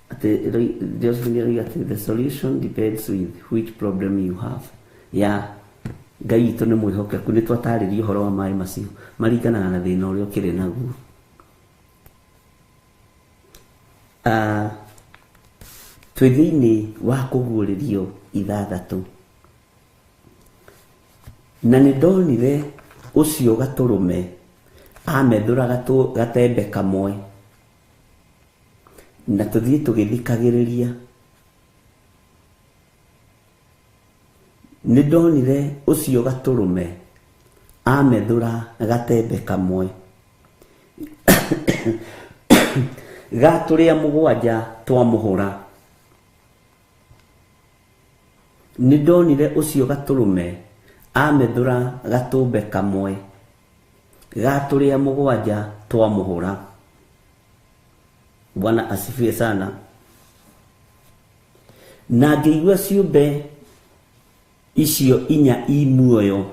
Speaker 3: Atĩ Josephine aroiga atĩ the solution depends with which problem you have. Ya Ngai witũ nĩ mwĩhokeku, nĩ twatarĩria ũhoro wa maĩ macio maringanaga na thĩna ũrĩa ũkĩrĩ naguo. Twĩ thĩinĩ wa kũguũrĩrio 6, na nĩ ndonire ũcio gatũrũme amethũra gatembe kamwe, na tũthiĩ tũgĩthikagĩrĩria. Nĩ ndonire ũcio gatũrũme amethũra gatembe kamwe ga tũrĩa 7 twamũhũra. Nĩ ndonire ũcio gatũrũme amethũra gatũmbe kamwe ga tũrĩa 7 twamũhũra. Bwana asifiwe sana. Na ngĩigua ciũmbe icio 4 i muoyo,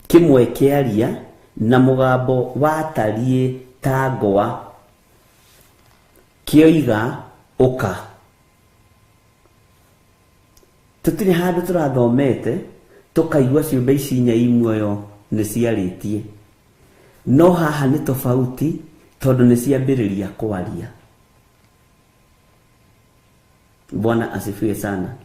Speaker 3: kĩmwe kĩaria na mũgambo watariĩ ta ngwa, kĩoiga ũka. Tũtirĩ handũ tũrathomete tũkaigua ciũmbe ici 4 i muoyo nĩ ciarĩtie, no haha nĩ tofauti tondũ nĩ ciambĩrĩria kwaria. Bwana asifiwe sana.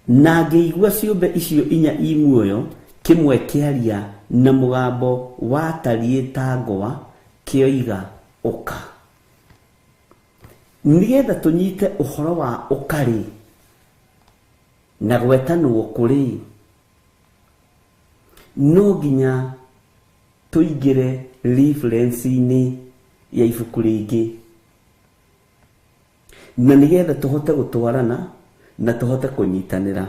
Speaker 3: Na ngĩigua ciũmbe icio inya i muoyo, kĩmwe kĩaria na mũgambo watariĩ ta ngwa, kĩoiga ũka. Nĩgetha tũnyite ũhoro wa ũkarĩ na gwetanwo kũrĩ, no nginya tũingĩre reference-inĩ ya ibuku rĩngĩ, na nĩgetha tũhote gũtwarana na tũhote kũnyitanĩra.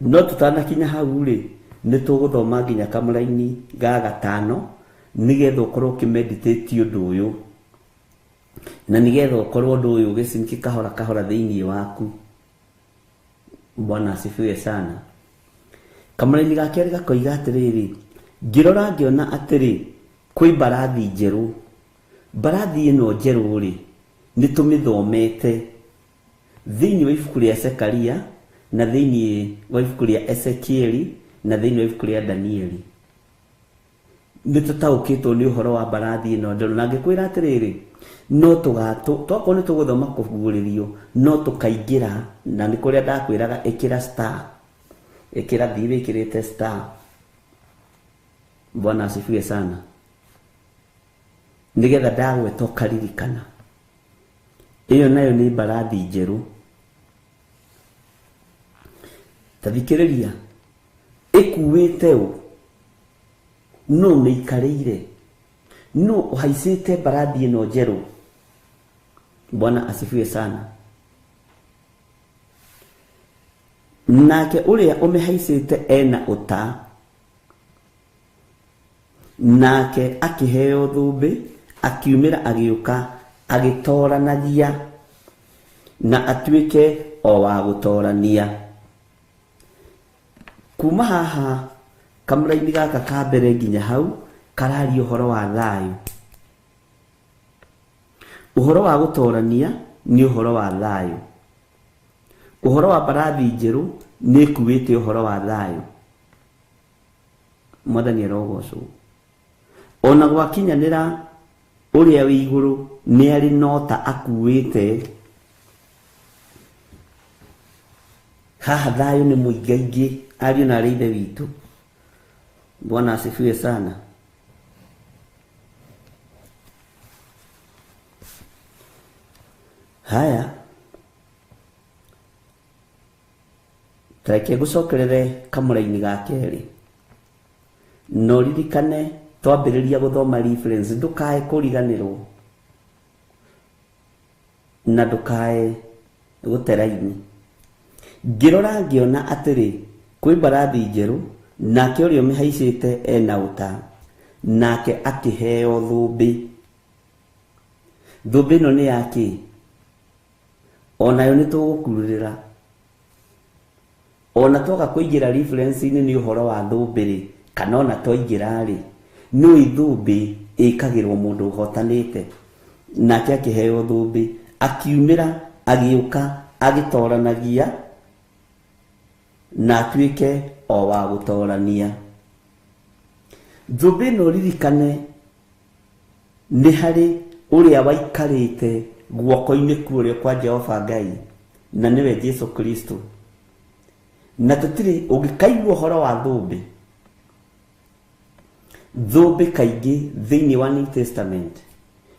Speaker 3: No tũtanakinya hau rĩ, nĩ tũgũthoma nginya kamũraini ga gatano, nĩgetha ũkorwo ũkĩmeditate ũndũ ũyũ, na nĩgetha ũkorwo ũndũ ũyũ ũgĩcinki kahora kahora thĩinĩ waku. Bwana asifiwe sana. Kamũraini ga kerĩ gakoiga atĩrĩrĩ, ngĩrora ngĩona atĩrĩ kwĩ mbarathi njerũ. Mbarathi ĩno njerũ rĩ, nĩ tũmĩthomete thĩinĩ wa ibuku rĩa Zekaria, na thĩinĩ wa ibuku rĩa Ezekieli, na thĩinĩ wa ibuku rĩa Danieli. Nĩ tũtaũkĩtwo nĩ ũhoro wa mbarathi ĩno njerũ. Na ngĩkwĩra atĩrĩrĩ, no twakorwo nĩ tũgũthoma kũguũrĩrio, no tũkaingĩra, na nĩ kũrĩa ndakwĩraga ĩkĩra star, ĩkĩra thiĩ wĩkĩrĩte star. Bwana asifiwe sana. Nĩgetha ndagweta ũkaririkana. Ĩyo nayo nĩ mbarathi njerũ. Ta thikĩrĩria, ĩkuĩte ũ? Nũ ũmĩikarĩire? Nũ ũhaicĩte mbarathi ĩno njerũ? Bwana asifiwe sana. Nake ũrĩa ũmĩhaicĩte ena ũta, nake akĩheo thũmbĩ, akiumĩra agĩũka agĩtoranagia, na atuĩke o wa gũtorania. Kuma haha kamũraini gaka ka mbere nginya hau kararia ũhoro wa thayũ. Ũhoro wa gũtorania nĩ ũhoro wa thayũ. Ũhoro wa mbarathi njerũ nĩ ĩkuĩte ũhoro wa thayũ. Mwathani arogocwo. Ona gwakinyanĩra ũrĩa wĩ igũrũ nĩ arĩ nota akuĩte. Haha thayũ nĩ mũingaingĩ, ariũ na arĩ ithe witũ. Bwana asifiwe sana. Haya, tareke ngũcokerere kamũraini ga kerĩ. No ririkane twambĩrĩria gũthoma reference, ndũkae kũriganĩrwo na ndũkae gũte raini. Ngĩrora ngĩona atĩrĩ kwĩ mbarathi njerũ, nake ũrĩa ũmĩhaicĩte ena ũta, nake akĩheo thũmbĩ. Thũmbĩ ĩno nĩ ya kĩ? Onayo nĩ tũgũkururĩra. Ona twaga kũingĩra reference-inĩ nĩ ũhoro wa thũmbĩ rĩ, kana ona twaingĩra rĩ, no ithũmbĩ ĩkagĩrwo mũndũ ũhotanĩte. Nake akĩheo thũmbĩ, akiumĩra agĩũka agĩtoranagia, na atuĩke o wa gũtorania. Thũmbĩ ĩno ririkane nĩ harĩ ũrĩa waikarĩte guoko-inĩ kũrĩa kwa Jehova Ngai, na nĩwe Jesu Kristo. Na tũtirĩ ũngĩkaigua ũhoro wa thũmbĩ, thũmbĩ kaingĩ thĩinĩ wa New Testament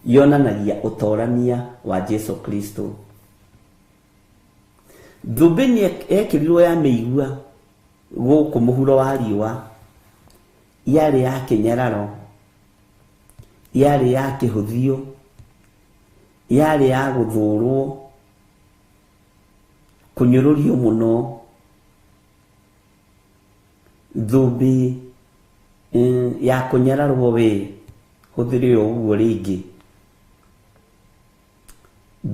Speaker 3: yonanagia ũtorania wa Jesu Kristo. Thũmbĩ nĩ ekĩrirwo ya mĩigua gũkũ mũhuro wa riũa, yarĩ ya kĩnyararo, yarĩ ya kĩhũthio, yarĩ ya gũthũrwo, kũnyũrũrio mũno. Thũmbĩ ya kũnyararwo we hũthĩre o ũguo rĩngĩ.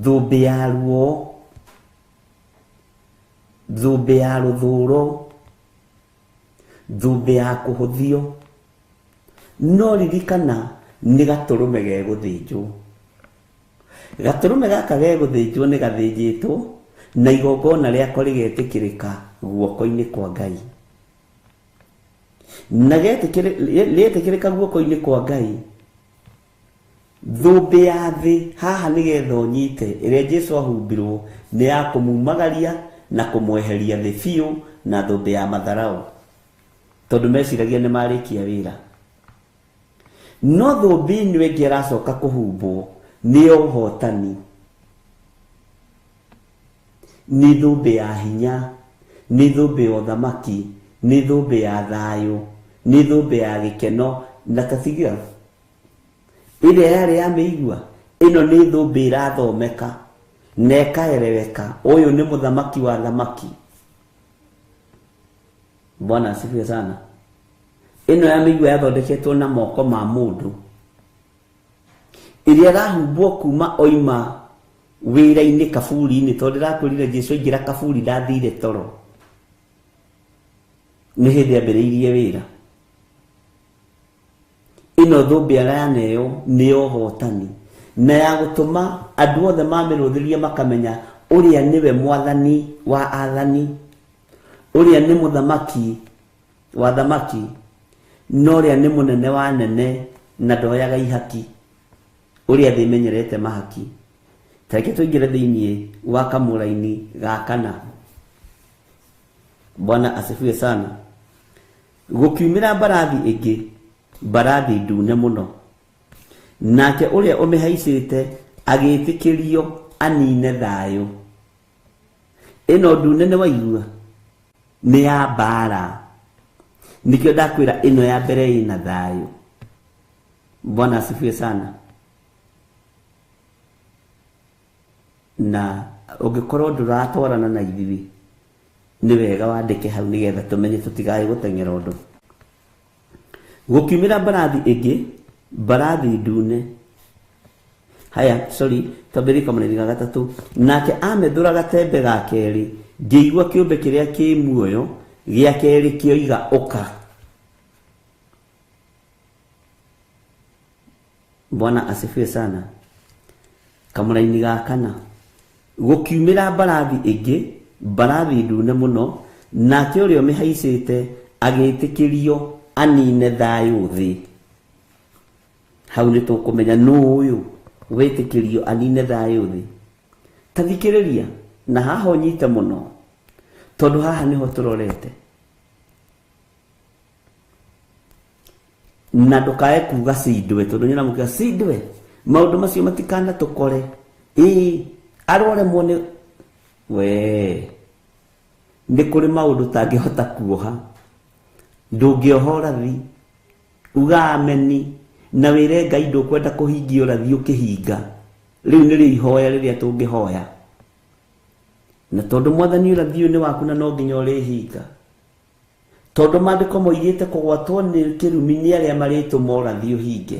Speaker 3: Thũmbĩ ya ruo, thũmbĩ ya rũthũro, thũmbĩ ya kũhũthio. No ririkana nĩ gatũrũme gegũthĩnjwo. Gatũrũme gaka gegũthĩnjwo nĩ gathĩnjĩtwo, na igongona rĩako rĩgetĩkĩrĩka guoko-inĩ kwa Ngai. Na rĩetĩkĩrĩka guoko-inĩ kwa Ngai, thũmbĩ ya thĩ haha nĩgetha ũnyite ĩrĩa Jesu ahumbirwo nĩ ya kũmumagaria Na kũmweheria thĩ biũ na thũmbĩ ya matharau, tondũ meciragia nĩ marĩkia wĩra. No thũmbĩ ĩno ĩngĩ ĩracoka kũhumbwo nĩ ya ũhotani, nĩ thũmbĩ ya hinya, nĩ thũmbĩ ya ũthamaki, nĩ thũmbĩ ya thayũ, nĩ thũmbĩ ya gĩkeno. Na tatiga ĩrĩa yarĩ ya mĩigua, ĩno nĩ thũmbĩ ĩrathomeka na ĩkaereweka. Ũyũ nĩ mũthamaki wa thamaki. Bwana asifiwe sana. Ĩno ya mĩigua yathondeketwo na moko ma mũndũ, ĩrĩa ĩrahumbwo kuma oima wĩra-inĩ kaburi-inĩ, tondũ ndĩrakwĩrire Jesu aingĩra kaburi ndathire toro, nĩ hĩndĩ ambĩrĩirie wĩra. Ĩno thũmbĩ araneo nĩ ya ũhotani na ya gũtũma andũ othe mamĩrũthĩrie makamenya ũrĩa nĩwe mwathani wa athani, ũrĩa nĩ mũthamaki wa thamaki, na ũrĩa nĩ mũnene wa nene na ndoyaga ihaki, ũrĩa thĩ ĩmenyerete mahaki. Ta reke tũingĩre thĩinĩ wa kamũraini ga kana. Bwana asifiwe sana. Gũkiumĩra mbarathi ĩngĩ, mbarathi ndune mũno, nake ũrĩa ũmĩhaicĩte agĩtĩkĩrio anine thayũ. Ĩno ndune nĩ waigua nĩ ya mbara, nĩkĩo ndakwĩra ĩno ya mbere ĩna thayũ. Bwana asifiwe sana. Na ũngĩkorwo ndũratwarana na ithuĩ, nĩ wega wandĩke hau nĩgetha tũmenye tũtigae gũteng'era ũndũ. Gũkiumĩra mbarathi ĩngĩ, mbarathi ndune. Haya, sorry, twambĩrĩrie kamũraini ga gatatũ. Nake amethũra gatembe ga kerĩ, ngĩigua kĩũmbe kĩrĩa kĩ muoyo gĩa kerĩ kĩoiga ũka. Bwana asifiwe sana. Kamũraini ga kana. Gũkiumĩra mbarathi ĩngĩ, mbarathi ndune mũno, nake ũrĩa ũmĩhaicĩte agĩtĩkĩrio anine thayũ thĩ. Hau nĩ tũkũmenya nũ ũyũ wĩtĩkĩrio anine thayũ thĩ. Ta thikĩrĩria na haha ũnyite mũno, tondũ haha nĩho tũrorete. Na ndũkae kuga cindwe, tondũ nĩũramũkĩra cindwe, maũndũ macio matikana tũkore. Ĩĩ, aroremwo nĩ we, nĩ kũrĩ maũndũ ũtangĩhota kuoha. Ndũngĩoha ũrathi, uga ameni, na wĩre Ngai ndũkwenda kũhingia ũrathi ũkĩhinga. Rĩu nĩrĩo ihoya rĩrĩa tũngĩhoya. Na tondũ mwathani ũrathi ũyũ nĩ waku na no nginya ũrĩhinga. Tondũ maandĩko moigĩte kũgwatwo nĩ kĩrumi nĩ arĩa marĩtũma ũrathi ũhinge.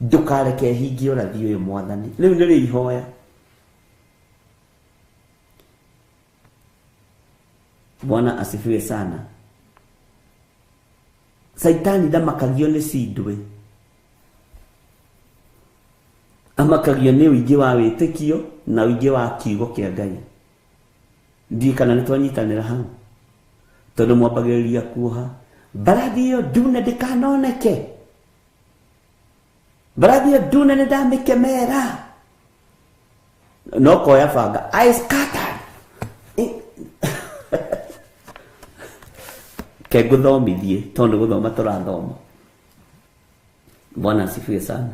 Speaker 3: Ndũkareke hingie ũrathi ũyũ mwathani. Rĩu nĩrĩo ihoya. Bwana asifiwe sana. Saitani ndamakagio nĩ cindwe, amakagio nĩ ũingĩ wa wĩtĩkio na ũingĩ wa kiugo kĩa Ngai. Ndiĩ kana nĩ twanyitanĩra hau, tondũ mwambagĩrĩria kuoha mbarathi ĩyo ndune ndĩkanoneke, mbarathi ĩyo ndune nĩ ndamĩkemera, no koya banga I scattered. Ke ngũthomithie tondũ nĩ gũthoma tũrathoma. Bwana asifiwe sana.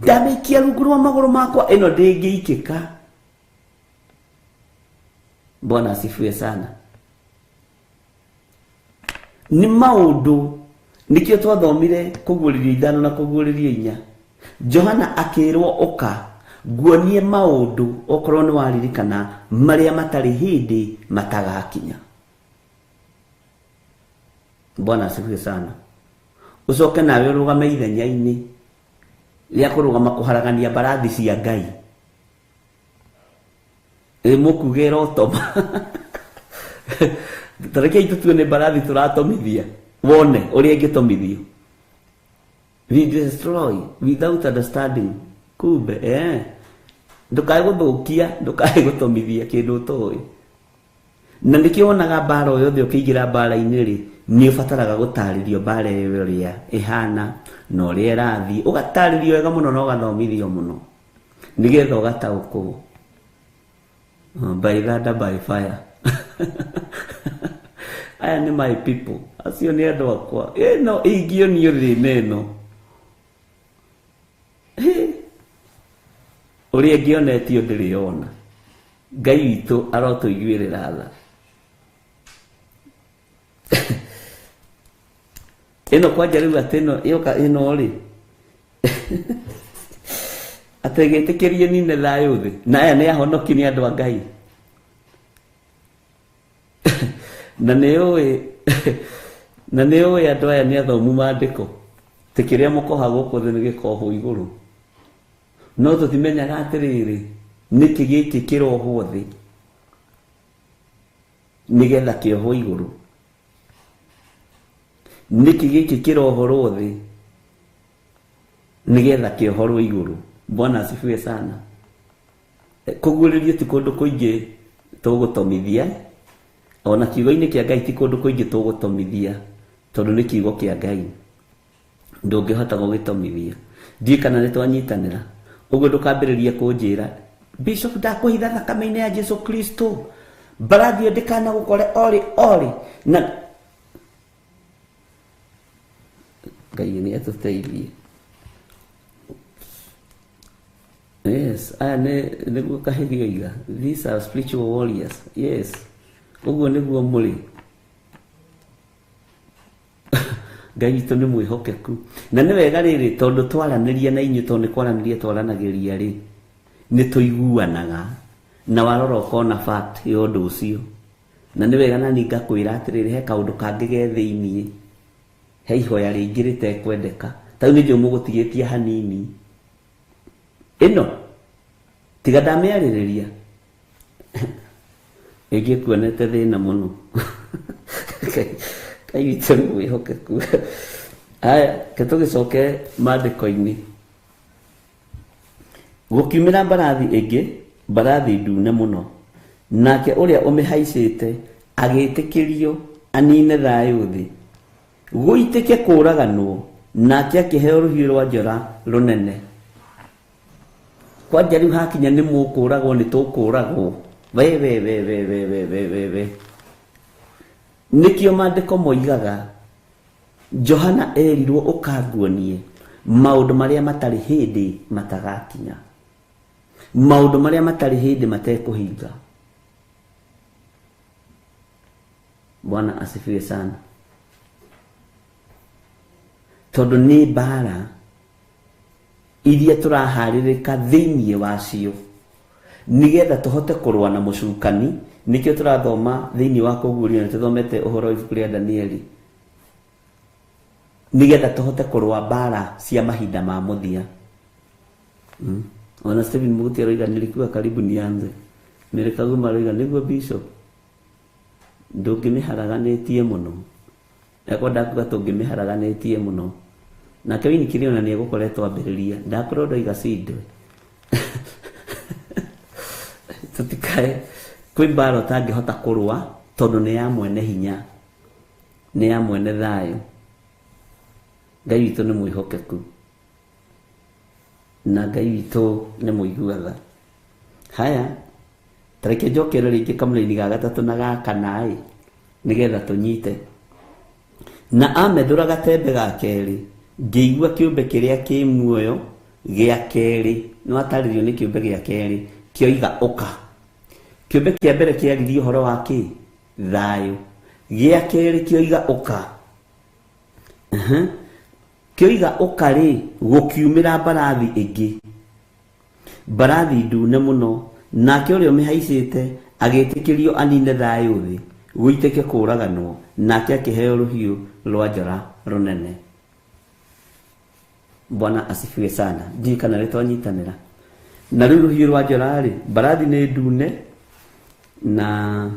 Speaker 3: Ndamĩikia rungu rwa magũrũ makwa, ĩno ndĩngĩikĩka. Bwana asifiwe sana. Nĩ maũndũ nĩkĩo twathomire kũguũrĩrio 5 na kũguũrĩrio 4. Johana akĩrwo ũka nguonie maũndũ okorwo nĩ waririkana marĩa matarĩ hĩndĩ matagakinya. Bwana asifiwe sana. Ũcoke nawe ũrũgame ithenya-inĩ rĩa kũrũgama kũharagania mbarathi cia Ngai. Ĩ mũkuge ĩrotoma. Ta rekei tũtue nĩ mbarathi tũratomithia, wone ũrĩa ĩngĩtomithio. We destroy without understanding. Kumbe, ndũkae gũthũkia, ndũkae gũtomithia kĩndũ ũtoĩ. Na nĩkĩo wonaga mbara o yothe ũkĩingĩra mbara-inĩ rĩ, nĩ ũbataraga gũtarĩrio mbara ĩyo ũrĩa ĩhana na ũrĩa ĩrathiĩ, ũgatarĩrio wega mũno na ũgathomithio mũno nĩgetha ũgataũkwo. By thunder, by fire. Aya nĩ my people, acio nĩ andũ akwa. Ĩno ingĩonio thĩna ĩno ũrĩa ngĩonetio ndĩrĩ yona. Ngai witũ arotũiguĩrĩra tha. Ĩno kwanja rĩu atĩ ĩno yoka ĩno rĩ atĩ gĩtĩkĩrie nine thayũ thĩ, na aya nĩ ahonoki, nĩ andũ a Ngai. Na nĩ ũĩ, na nĩ ũĩ andũ aya nĩ athomu maandĩko, ti kĩrĩa mũkoha gũkũ thĩ nĩ gĩkohwo igũrũ. No tũtimenyaga atĩrĩrĩ, nĩkĩ gĩkĩ kĩrohwo thĩ nĩgetha kĩohwo igũrũ? Nĩkĩ gĩkĩ kĩrohorwo thĩ nĩgetha kĩohorwo igũrũ? Bwana asifiwe sana. Kũguũrĩrio ti kũndũ kũingĩ tũgũtomithia, ona kiugo-inĩ kĩa Ngai ti kũndũ kũingĩ tũgũtomithia, tondũ nĩ kiugo kĩa Ngai, ndũngĩhota gũgĩtomithia. Ndiũĩ kana nĩ twanyitanĩra. Ũguo ndũkambĩrĩria kũnjĩra, Bishop, ndakũhitha thakame-inĩ ya Jesu Kristo, mbarathi ĩyo ndĩkanagũkore orĩ orĩ. Na Ngai nĩ atũteithie. Yes, aya nĩ nĩguo kahĩgĩ oiga. These are spiritual warriors. Yes. Ũguo nĩguo mũrĩ. Ngai witũ nĩ mwĩhokeku. Na nĩ wega rĩrĩ, tondũ twaranĩria na inyuĩ, tondũ nĩ kwaranĩria twaranagĩria rĩ, nĩ tũiguanaga. Na warora ũkona fact ya ũndũ ũcio. Na nĩ wega nani ngakwĩra atĩrĩrĩ, he kaũndũ kangĩ ge thĩiniĩ. He ihoya rĩngĩ rĩtekwendeka. Ta rĩu nĩ njũĩ mũgũtigĩtie hanini. Ĩno tiga ndamĩarĩrĩria ĩngĩkuonete thĩna mũno. Ngai witũ nĩ mwĩhokeku. Aya, ke tũgĩcoke maandĩko-inĩ. Gũkiumĩra mbarathi ĩngĩ, mbarathi ndune mũno, nake ũrĩa ũmĩhaicĩte agĩĩtĩkĩrio anine thayũ thĩ, gũitĩke kũũraganwo, nake akĩheo rũhiũ rwa njora rũnene. Kwanja rĩu hakinya nĩ mũkũũragwo, nĩ tũkũũragwo. We we we we we we we we we. Nĩkĩo maandĩko moigaga Johana erirwo ũkanguonie maũndũ marĩa matarĩ hĩndĩ matagakinya, maũndũ marĩa matarĩ hĩndĩ matekũhinga. Bwana asifiwe sana. Tondũ nĩ mbara iria tũraharĩrĩka thĩinĩ wacio nĩgetha tũhote kũrũa na mũcukani. Nĩkĩo tũrathoma thĩinĩ wa kũguũrio, na tũthomete ũhoro wa ibuku rĩa Danieli, nĩgetha tũhote kũrũa mbara cia mahinda ma mũthia. Ona Stephen Muguti aroiga nilikuwa karibu nianze. Mary Kaguma aroiga nĩguo Bishop, ndũngĩmĩharaganĩtie mũno. Ekwenda kuga tũngĩmĩharaganĩtie mũno. Nake Winnie Kiriona nĩ egũkoretwo ambĩrĩria. Ndakorwo ndoiga cindwe. Tũtikae kwĩ mbara ũtangĩhota kũrũa tondũ nĩ ya mwene hinya, nĩ ya mwene thayũ. Ngai witũ nĩ mwĩhokeku na Ngai witũ nĩ mũigua tha. Haya, tareke njokere rĩngĩ kamũraini ga gatatũ na ga kana ĩ, nĩgetha tũnyite. Na amethũra gatembe ga kerĩ, ngĩigua kĩũmbe kĩrĩa kĩ muoyo gĩa kerĩ, nĩ watarĩrio nĩ kĩũmbe gĩa kerĩ, kĩoiga ũka. Kĩũmbe kĩa mbere kĩaririe ũhoro wa kĩ? Thayũ. Gĩa kerĩ kĩoiga ũka. Kĩoiga ũka rĩ, gũkiumĩra mbarathi ĩngĩ, mbarathi ndune mũno, nake ũrĩa ũmĩhaicĩte agĩĩtĩkĩrio anine thayũ thĩ, gũitĩke kũũraganwo, nake akĩheo rũhiũ rwa njora rũnene. Bwana asifiwe sana. Ndiũĩ kana nĩ twanyitanĩra. Na rĩu rũhiũ rwa njora rĩ, mbarathi nĩ ndune na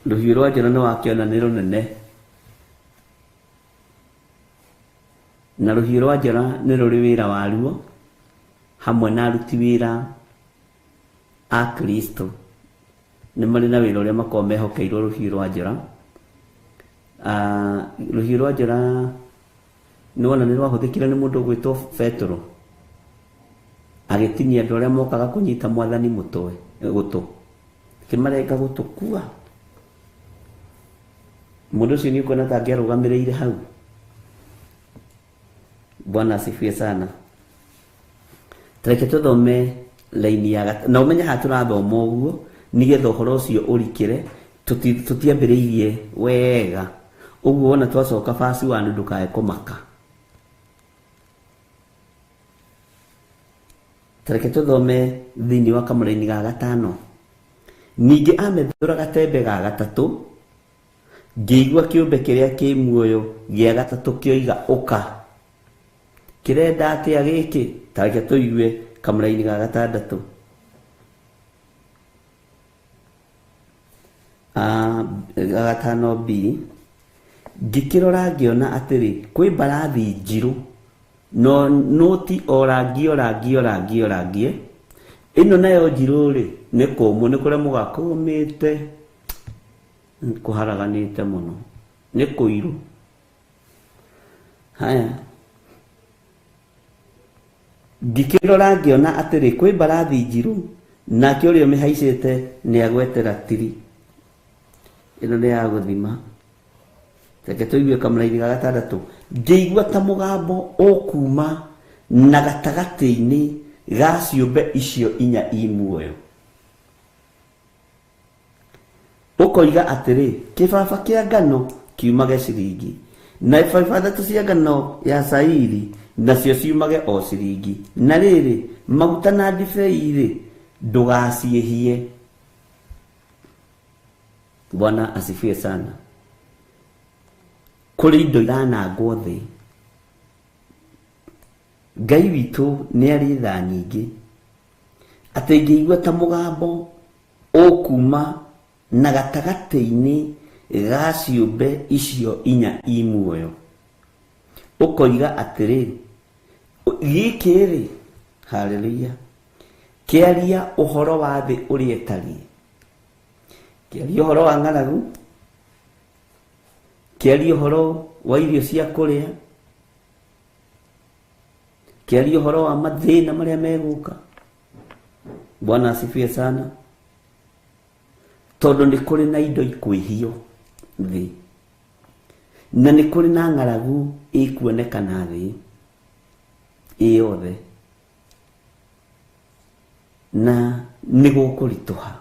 Speaker 3: rũhiũ rwa njora nĩ wakĩona nĩ rũnene. Na rũhiũ rwa njora nĩ rũrĩ wĩra waruo hamwe na aruti wĩra a Kristo. Nĩ marĩ na wĩra ũrĩa makoragwo mehokeirwo rũhiũ rwa njora. Rũhiũ rwa njora nĩ wona nĩ rwahũthĩkire nĩ mũndũ ũgwĩtwo Petero agĩtinia andũ arĩa mokaga kũnyita mwathani mũtwe gũtũ. Kĩmarenga gũtũkua. Mũndũ ũcio nĩ ũkuona ta angĩarũgamĩrĩire hau. Bwana asifiwe sana. Tareke tũthome laini ya na ũmenye haha tũrathoma ũguo nĩgetha ũhoro ũcio ũrikĩre, tũtiambĩrĩirie wega. Ũguo wona twacoka verse 1 ndũkae kũmaka. Tareke tũthome thĩinĩ wa kamũraini ga gatano. Ningĩ amethũra gatembe ga gatatũ, ngĩigua kĩũmbe kĩrĩa kĩ muoyo gĩa gatatũ kĩoiga ũka. Kĩrenda atĩa gĩkĩ? Tareke tũigue kamũraini ga gatandatũ. Ga gatano B. Ngĩkĩrora ngĩona atĩrĩ, kwĩ mbarathi njirũ, no noti o rangi o rangi o rangi o rangi. Ĩno nayo njirũ rĩ, nĩ kũmũ, nĩ kũrĩa mũgakũmĩte, kũharaganĩte mũno, nĩ kũirũ. Haya. Ngĩkĩrora ngĩona atĩrĩ, kwĩ mbarathi njirũ, nake ũrĩa ũmĩhaicĩte nĩ agwete ratiri. Ĩno nĩ ya gũthima. Reke tũigue kamũraini ga gatandatũ. Ngĩigua ta mũgambo ũkuma na gatagatĩ-inĩ ga ciũmbe icio inya i muoyo. Ũkoiga atĩrĩ, kĩbaba kĩa ngano kiumage ciringi, na ibaba ithatũ cia ngano ya cairi nacio ciumage o ciringi. Na rĩrĩ, maguta na ndibei rĩ, ndũgaciĩhie. Bwana asifiwe sana. Kũrĩ indo iranangwo thĩ. Ngai witũ nĩ arĩ tha nyingĩ, atĩ ngĩigua ta mũgambo ũkuma na gatagatĩ-inĩ ga ciũmbe icio inya i muoyo. Ũkoiga atĩrĩ, gĩkĩ rĩ, haleluya, kĩaria ũhoro wa thĩ ũrĩa ĩtariĩ, kĩaria ũhoro wa ng'aragu, kĩaria ũhoro wa irio cia kũrĩa, kĩaria ũhoro wa mathĩna marĩa megũka. Bwana asifiwe sana. Tondũ nĩ kũrĩ na indo ikwĩhio thĩ, na nĩ kũrĩ na ng'aragu ĩkuonekana thĩ ĩ yothe, na nĩ gũkũritũha.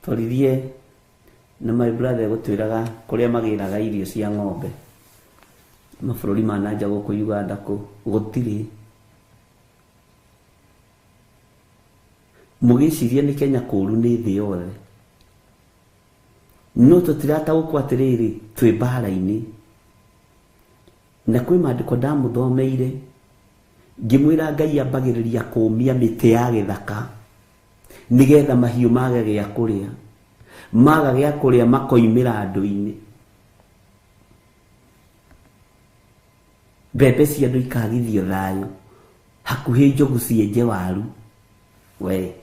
Speaker 3: Twaririe na my brother gũtwĩraga kũrĩa magĩraga irio cia ng'ombe mabũrũri ma nanja gũkũ Uganda kũ gũtirĩ. Mũgĩciria nĩ Kenya kũũru nĩ thĩ yothe, no tũtirataũkwo atĩrĩrĩ, twĩ mbara-inĩ. Na kwĩ maandĩko ndamũthomeire ngĩmwĩra Ngai ambagĩrĩria kũũmia mĩtĩ ya gĩthaka nĩgetha mahiũ mage gĩa kũrĩa, maga gĩa kũrĩa makoimĩra andũ-inĩ, mbembe cia andũ ikagithio thayũ, hakuhĩ njogu cienje waru. We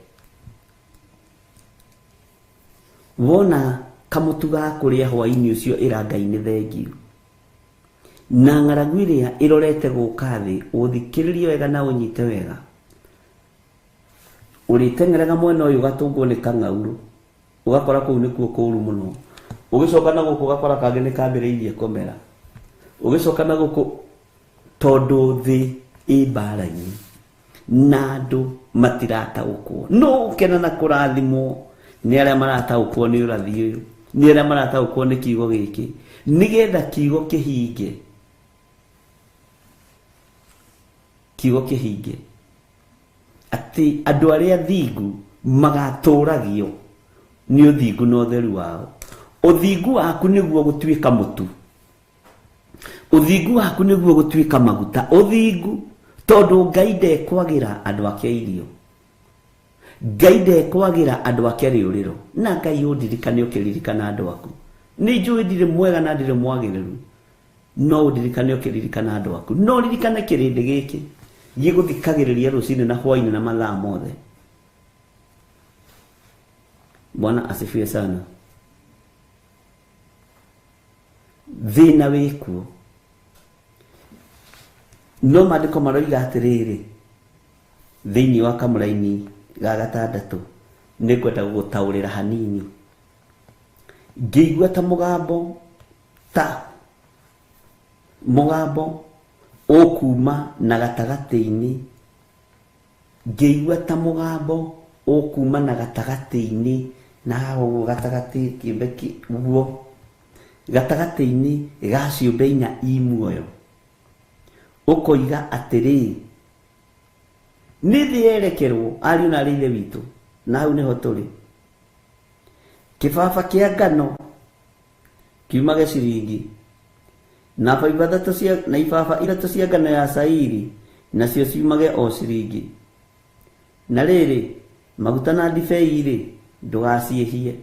Speaker 3: wona kamũtu ga kũrĩa hwaĩ-inĩ ũcio ĩra Ngai nĩ thengiũ. Na ng'aragu ĩrĩa ĩrorete gũka thĩ, ũthikĩrĩrie wega na ũnyite wega. Ũrĩteng'eraga mwena ũyũ ũgatũngwo nĩ kang'aurũ, ũgakora kũu nĩkuo kũũru mũno. Ũgĩcoka na gũkũ ũgakora kangĩ nĩ kambĩrĩirie kũmera. Ũgĩcoka na gũkũ, tondũ thĩ ĩ mbara-inĩ na andũ matirataũkwo. No ũkena na kũrathimwo nĩ arĩa marataũkwo nĩ ũrathi ũyũ, nĩ arĩa marataũkwo nĩ kiugo gĩkĩ, nĩgetha kiugo kĩhinge. Kiugo kĩhinge atĩ andũ arĩa thingu magatũragio nĩ ũthingu na ũtheru wao. Ũthingu waku nĩguo gũtuĩka mũtu, ũthingu waku nĩguo gũtuĩka maguta. Ũthingu, tondũ Ngai ndekwagĩra andũ ake irio, Ngai ndekwagĩra andũ ake rĩũrĩro. Na Ngai ũndirikane ũkĩririkana andũ aku. Nĩ njũĩ ndirĩ mwega na ndirĩ mwagĩrĩru, no ũndirikane ũkĩririkana andũ aku. No ririkane kĩrĩndĩ gĩkĩ gĩgũthikagĩrĩria rũcinĩ na hwaĩ-inĩ na mathaa mothe. Bwana asifiwe sana. Thĩna wĩkuo, no maandĩko maroiga atĩrĩrĩ thĩinĩ wa kamũraini Ga gatandatũ nĩngwenda gũgũtaũrĩra hanini. Ngĩigua ta mũgambo ũkuma na gatagatĩ-inĩ, ngĩigua ta mũgambo ũkuma na gatagatĩ-inĩ, na haha ũguo gatagatĩ kĩũmbe ũguo gatagatĩ-inĩ ga ciũmbe inya i muoyo, ũkoiga atĩrĩ, nĩ thĩ yerekerwo ariũ na arĩ ithe witũ, na hau nĩho tũrĩ. Kĩbaba kĩa ngano kiumage ciringi, na ibaba ithatũ cia ngano ya cairi nacio ciumage o ciringi. Na rĩrĩ, maguta na ndibei rĩ, ndũgaciĩhie.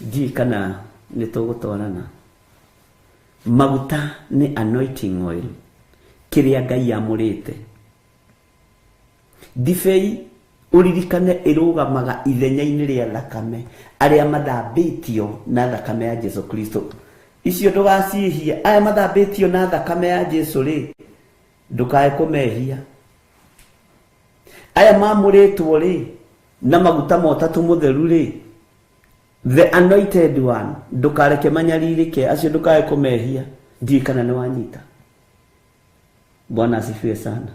Speaker 3: Ndiũĩ kana nĩ tũgũtwarana. Maguta nĩ anointing oil, kĩrĩa Ngai amũrĩte. Ndibei ũririkane ĩrũgamaga ithenya-inĩ rĩa thakame, arĩa mathambĩtio na thakame ya Jesu Kristo. Icio ndũgaciĩhie. Aya mathambĩtio na thakame ya Jesu rĩ, ndũkae kũmehia. Aya mamũrĩtwo rĩ na maguta ma Ũtatũ Mũtheru rĩ, the anointed one, ndũkareke manyarirĩke, acio ndũkae kũmehia. Ndiũĩ kana nĩ wanyita. Bwana asifiwe sana.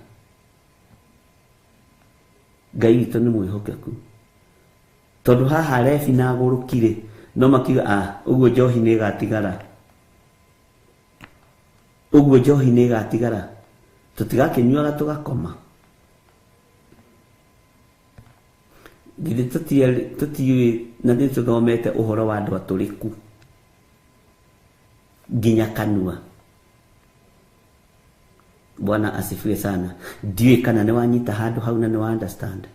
Speaker 3: Ngai witũ nĩ mwĩhokeku, tondũ haha rebi na agũrũki rĩ, no makiuga ũguo njohi nĩ ĩgatigara, ũguo njohi nĩ ĩgatigara, tũtigakĩnyuaga tũgakoma. Githĩ tũtiũĩ na nĩ tũthomete ũhoro wa andũ atũrĩku nginya kanua. Bwana asifiwe sana. Ndiũĩ kana nĩ wanyita handũ hau na nĩ wa understand.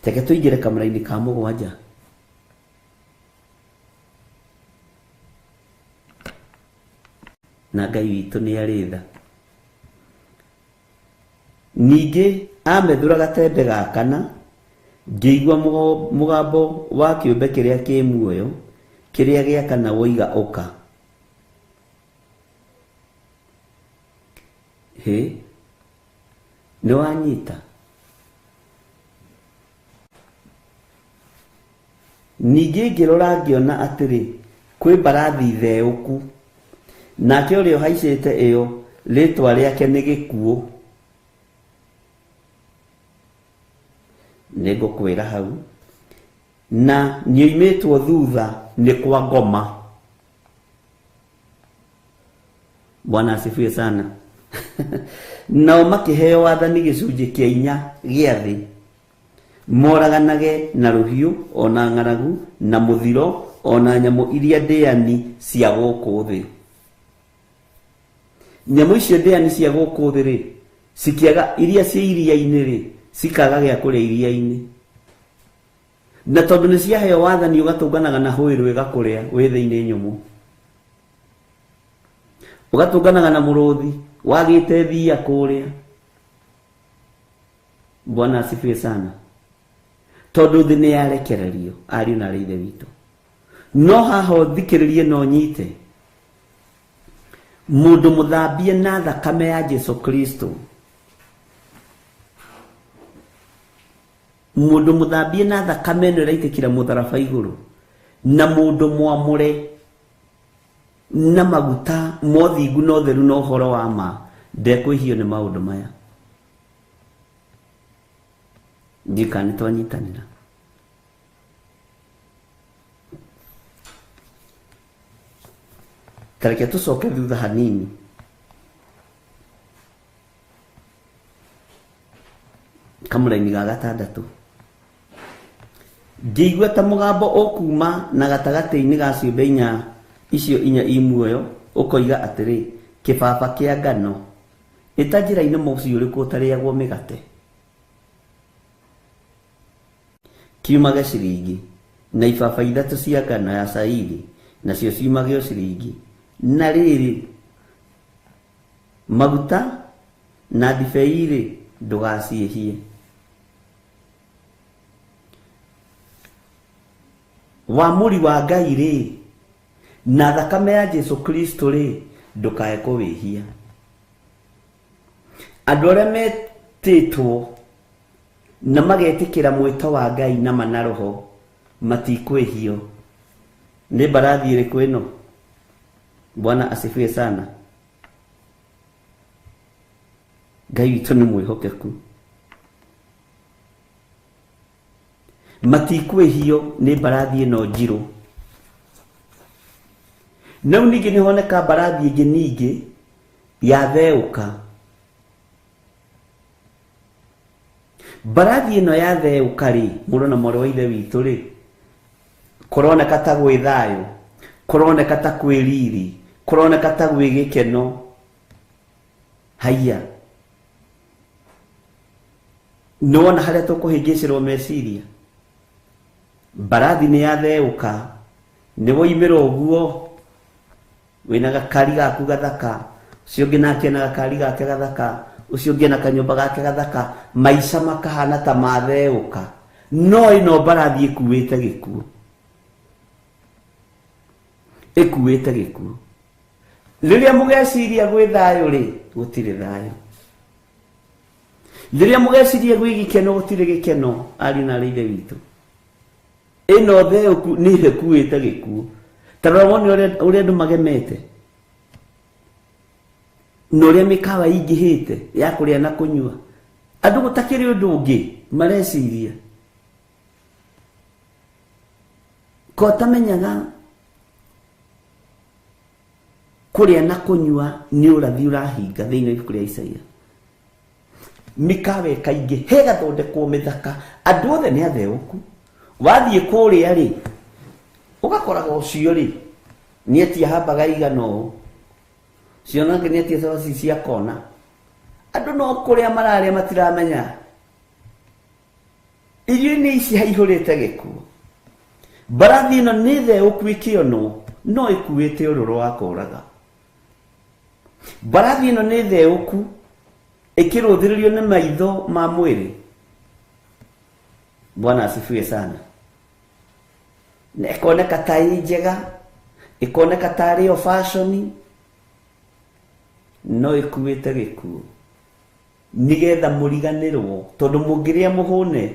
Speaker 3: Reke tũingĩre kamũra-inĩ ka mũgwanja. Na Ngai witũ nĩ arĩ tha. Ningĩ amethũra gatembe ga kana, ngĩigua mũgambo wa kĩũmbe kĩrĩa kĩ muoyo, kĩrĩa gĩa kana woiga ũka. Hĩ, nĩ wanyita. Ningĩ ngĩrora ngĩona atĩrĩ, kwĩ mbarathi theũku, nake ũrĩa ũhaicĩte ĩyo rĩtwa rĩake nĩ Gĩkuũ. Nĩngũkwĩra hau, na nĩoimĩtwo thutha nĩ kwa ngoma. Bwana asifiwe sana. Nao makĩheo wathani gĩcunjĩ kĩa inya gĩa thĩ, moraganage na rũhiũ ona ng'aragu na mũthiro ona nyamũ iria ndĩani cia gũkũ thĩ. Nyamũ icio ndĩani cia gũkũ thĩ rĩ, cikĩaga iria cia iria-inĩ rĩ, cikaga gĩa kũrĩa iria-inĩ. Na tondũ nĩ ciaheo wathani ũgatũnganaga na hũĩrũ ĩgakũrĩa wĩ thĩinĩ nyũmũ, ũgatũnganaga na mũrũthi wagĩte thia kũrĩa. Bwana asifiwe sana. Tondũ thĩ nĩ yarekererio ariũ na arĩ ithe witũ. No haha ũthikĩrĩrie no nyite, mũndũ mũthambie na thakame ya Jesu Kristo, mũndũ mũthambie na thakame ĩno ĩraitĩkĩra mũtharaba igũrũ, na mũndũ mwamũre na maguta mothingu na ũtheru na ũhoro wa ma, ndekwĩhio nĩ maũndũ maya. Ndiũĩ kana nĩ twanyitanĩra. Ta reke tũcoke thutha hanini. Kamũraini ga gatandatũ. Ngĩigua ta mũgambo ũkuma na gatagatĩ-inĩ ga ciũmbe inya icio inya i muoyo, ũkoiga atĩrĩ, kĩbaba kĩa ngano ĩta njĩra-inĩ mũciĩ ũrĩkũ ũtarĩagwo mĩgate, kiumage ciringi, na ibaba ithatũ cia ngano ya cairi nacio ciumage o ciringi. Na rĩrĩ, maguta na ndibei rĩ, ndũgaciĩhie. Wamũri wa Ngai rĩ, na thakame ya Jesu Kristo rĩ, ndũkae kũwĩhia. Andũ arĩa metĩtwo na magetĩkĩra mwĩto wa Ngai na mana roho matikwĩhio. Nĩ mbarathi ĩrĩkũ ĩno? Bwana asifiwe sana. Ngai witũ nĩ mwĩhokeku. Matikwĩhio nĩ mbarathi ĩno njirũ. No ningĩ nĩ honeka mbarathi ĩngĩ ningĩ yatheũka. Mbarathi ĩno yatheũka rĩ, mũrũ na mwarĩ wa ithe witũ rĩ, kũroneka ta gwĩ thayũ, kũroneka ta kwĩ riri, kũroneka ta gwĩ gĩkeno. Haiya, nĩwona harĩa tũkũhĩngĩcĩrwo meciria. Mbarathi nĩ yatheũka, nĩwoimĩra ũguo wĩna gakari gaku gathaka, ũcio ũngĩ nake ena gakari gake gathaka, ũcio ũngĩ ena kanyũmba gake gathaka, maica makahana ta matheũka. No ĩno mbarathi ĩkuĩte gĩkuũ, ĩkuĩte gĩkuũ. Rĩrĩa mũgeciria gwĩ thayũ rĩ, gũtirĩ thayũ. Rĩrĩa mũgeciria gwĩ gĩkeno, gũtirĩ gĩkeno. Ariũ na aarĩ ithe witũ, ĩno theũku nĩ ĩkuĩte gĩkuũ. Ta rora wone ũrĩa andũ magemete na ũrĩa mĩkawa ĩingĩhĩte ya kũrĩa na kũnyua. Andũ gũtakĩrĩ ũndũ ũngĩ mareciria. Ko tamenyaga kũrĩa na kũnyua nĩ ũrathi ũrahinga thĩinĩ wa ibuku rĩa Isaia. Mĩkawa ĩkaingĩ hegathondekwo mĩthaka, andũ othe nĩ atheũku. Wathiĩ kũrĩa rĩ, ũgakoraga ũcio rĩ nĩetia hambaga igana ũũ, ũcio nake nĩetia cabaci cia kona. Andũ no kũrĩa mararĩa matiramenya irio-inĩ ici haihũrĩte gĩkuũ. Mbarathi ĩno nĩ theũku ĩkĩonwo, no ĩkuĩte ũrũrũ wa kũũraga. Mbarathi ĩno nĩ theũku ĩkĩrũthĩrĩrio nĩ maitho ma mwĩrĩ. Bwana asifiwe sana. Na ĩkoneka ta ĩ njega, ĩkoneka ta arĩ yo fashion, no ĩkuĩte gĩkuũ. Nĩgetha mũriganĩrwo, tondũ mũngĩrĩa mũhũne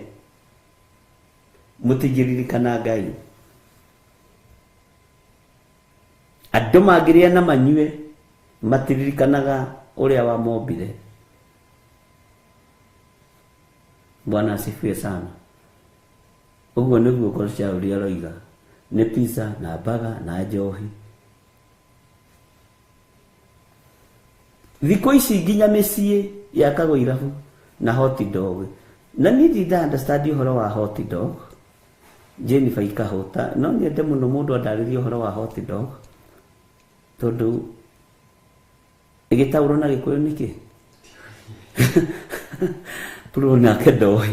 Speaker 3: mũtingĩririkana Ngai. Andũ mangĩrĩa na manyue matiririkanaga ũrĩa wamombire. Bwana asifiwe sana. Ũguo nĩguo Koshauri aroiga, nĩ pizza na baga na njohi. Thikũ ici nginya mĩciĩ yakagwo irabu na hot dog. Na niĩ ndinda understand ũhoro wa hot dog. Jennifer ikahũta, no nyende mũno mũndũ andarĩrie ũhoro wa hot dog, tondũ ĩgĩtaũrwo na Gĩkũyũ nĩkĩ? Bro nake ndoĩ.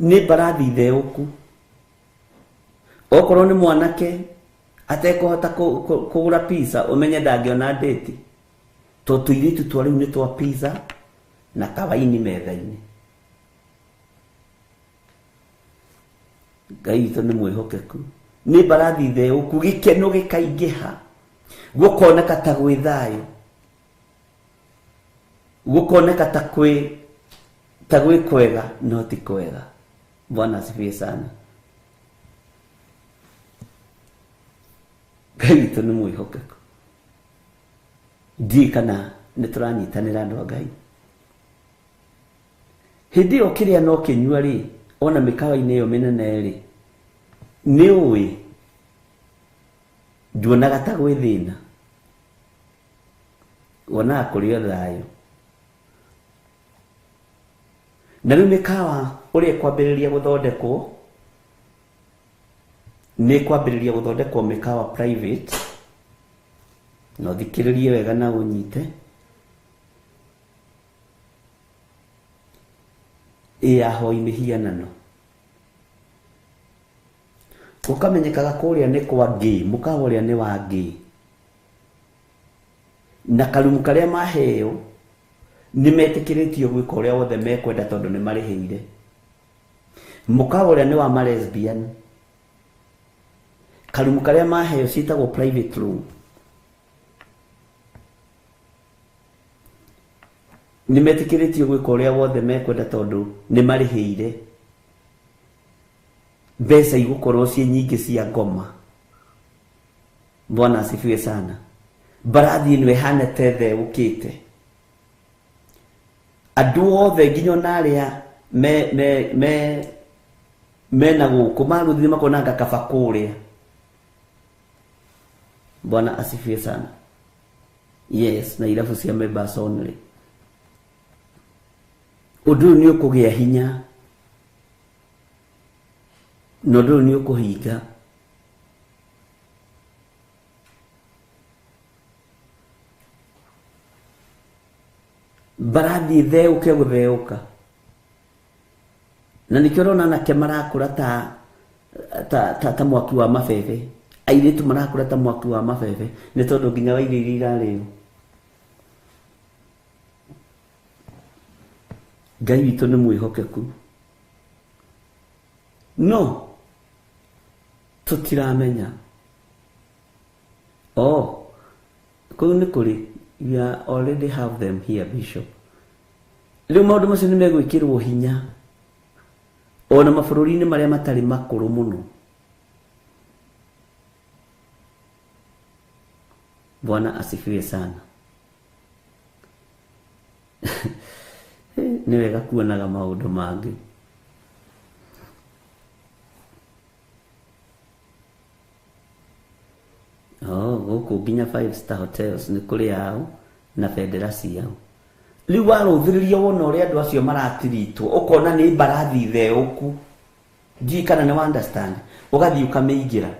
Speaker 3: Nĩ mbarathi theũku. Okorwo nĩ mwanake atekũhota kũgũra pizza, ũmenye ndangĩona date, tondũ tũirĩtu twa rĩu nĩ twa pizza na kawaini metha-inĩ. Ngai witũ nĩ mwĩhokeku. Nĩ mbarathi theũku, gĩkeno gĩkaingĩha, gũkoneka ta gwĩ thayũ, gũkoneka ta gwĩ kwega, no ti kwega. Bwana asifiwe sana. Ngai witũ nĩ mwĩhokeku. Ndiũĩ kana nĩ tũranyitanĩra andũ a Ngai. Hĩndĩ ĩyo kĩrĩa no kĩnyua rĩ, ona mĩkawa-inĩ ĩyo mĩnene rĩ, nĩ ũĩ nduonaga ta gwĩ thĩna, wonaga kũrĩ o thayũ. Na rĩu mĩkawa ũrĩa ĩkwambĩrĩria gũthondekwo, nĩ ĩkwambĩrĩria gũthondekwo mĩkawa private, na ũthikĩrĩrie wega na ũnyite. Ĩ ahoi mĩhianano. Gũkamenyekaga kũrĩa nĩ kwa gay, mũkawa ũrĩa nĩ wa gay. Na karumu karĩa maheo nĩ metĩkĩrĩtio gwĩka ũrĩa wothe mekwenda tondũ nĩ marĩhĩire. Mũkawa ũrĩa nĩ wa ma lesbian. Karumu karĩa maheo ciĩtagwo private room. Nĩ metĩkĩrĩtio gwĩka ũrĩa wothe mekwenda tondũ nĩ marĩhĩire mbeca igũkorwo ciĩ nyingĩ cia ngoma. Bwana asifiwe sana. Mbarathi ĩno ĩhana ta ĩtheũkĩte, andũ othe nginya ona arĩa me me me mena gũkũ marũthire makona kaba kũrĩa. Bwana asifiwe sana. Yes, na irabu cia members only. Ũndũ ũyũ nĩ ũkũgĩa hinya na ũndũ ũyũ nĩ ũkũhinga. Mbarathi ĩtheũke gũtheũka, na nĩkĩo ũrona anake marakũra ta ta ta, ta mwaki wa mabebe, airĩtu marakũra ta mwaki wa mabebe, nĩ tondũ nginya wa irio iria irarĩo. Ngai witũ nĩ mwĩhokeku, no tũtiramenya. Oh, kũu nĩ kũrĩ, we already have them here, Bishop. Rĩu maũndũ macio nĩ megwĩkĩrwo hinya ona mabũrũri-inĩ marĩa matarĩ makũrũ mũno. Bwana asifiwe sana. Nĩ wega kuonaga maũndũ mangĩ. Oh, gũkũ nginya 5-star hotels nĩ kũrĩ ao na bendera ciao. Rĩu warũthĩrĩria wona ũrĩa andũ acio maratiritwo, ũkona nĩ mbarathi theũku. Ndiũĩ kana nĩ understand. Ũgathiĩ ũkamĩingĩra.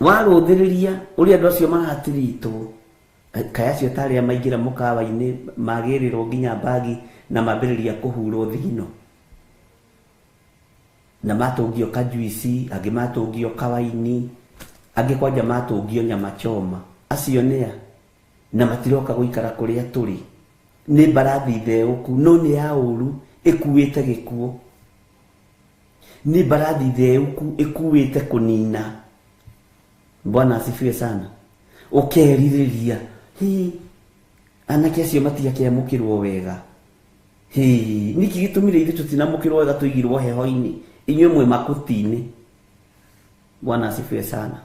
Speaker 3: Warũthĩrĩria ũrĩa andũ acio maratiritwo, kaya acio ta arĩa maingĩra mũkawa-inĩ magĩrĩrwo nginya mbagi na mambĩrĩria kũhurwo thigino, na matũngio kajuici, angĩ matũngio kawaini, angĩ kwanja matũngio nyama choma. Acio nĩa na matiroka gũikara kũrĩa tũrĩ. Nĩ mbarathi theũku, no nĩ ya ũru ĩkuĩte gĩkuũ. Nĩ mbarathi theũku ĩkuĩte kũnina. Bwana asifiwe sana. Ũkerirĩria, hi, anake acio matiakĩamũkĩrwo wega. Hi, nĩkĩ gĩtũmire ithuĩ tũtinamũkĩrwo wega tũigirwo heho-inĩ, inyuĩ mwĩ makuti-inĩ. Bwana asifiwe sana.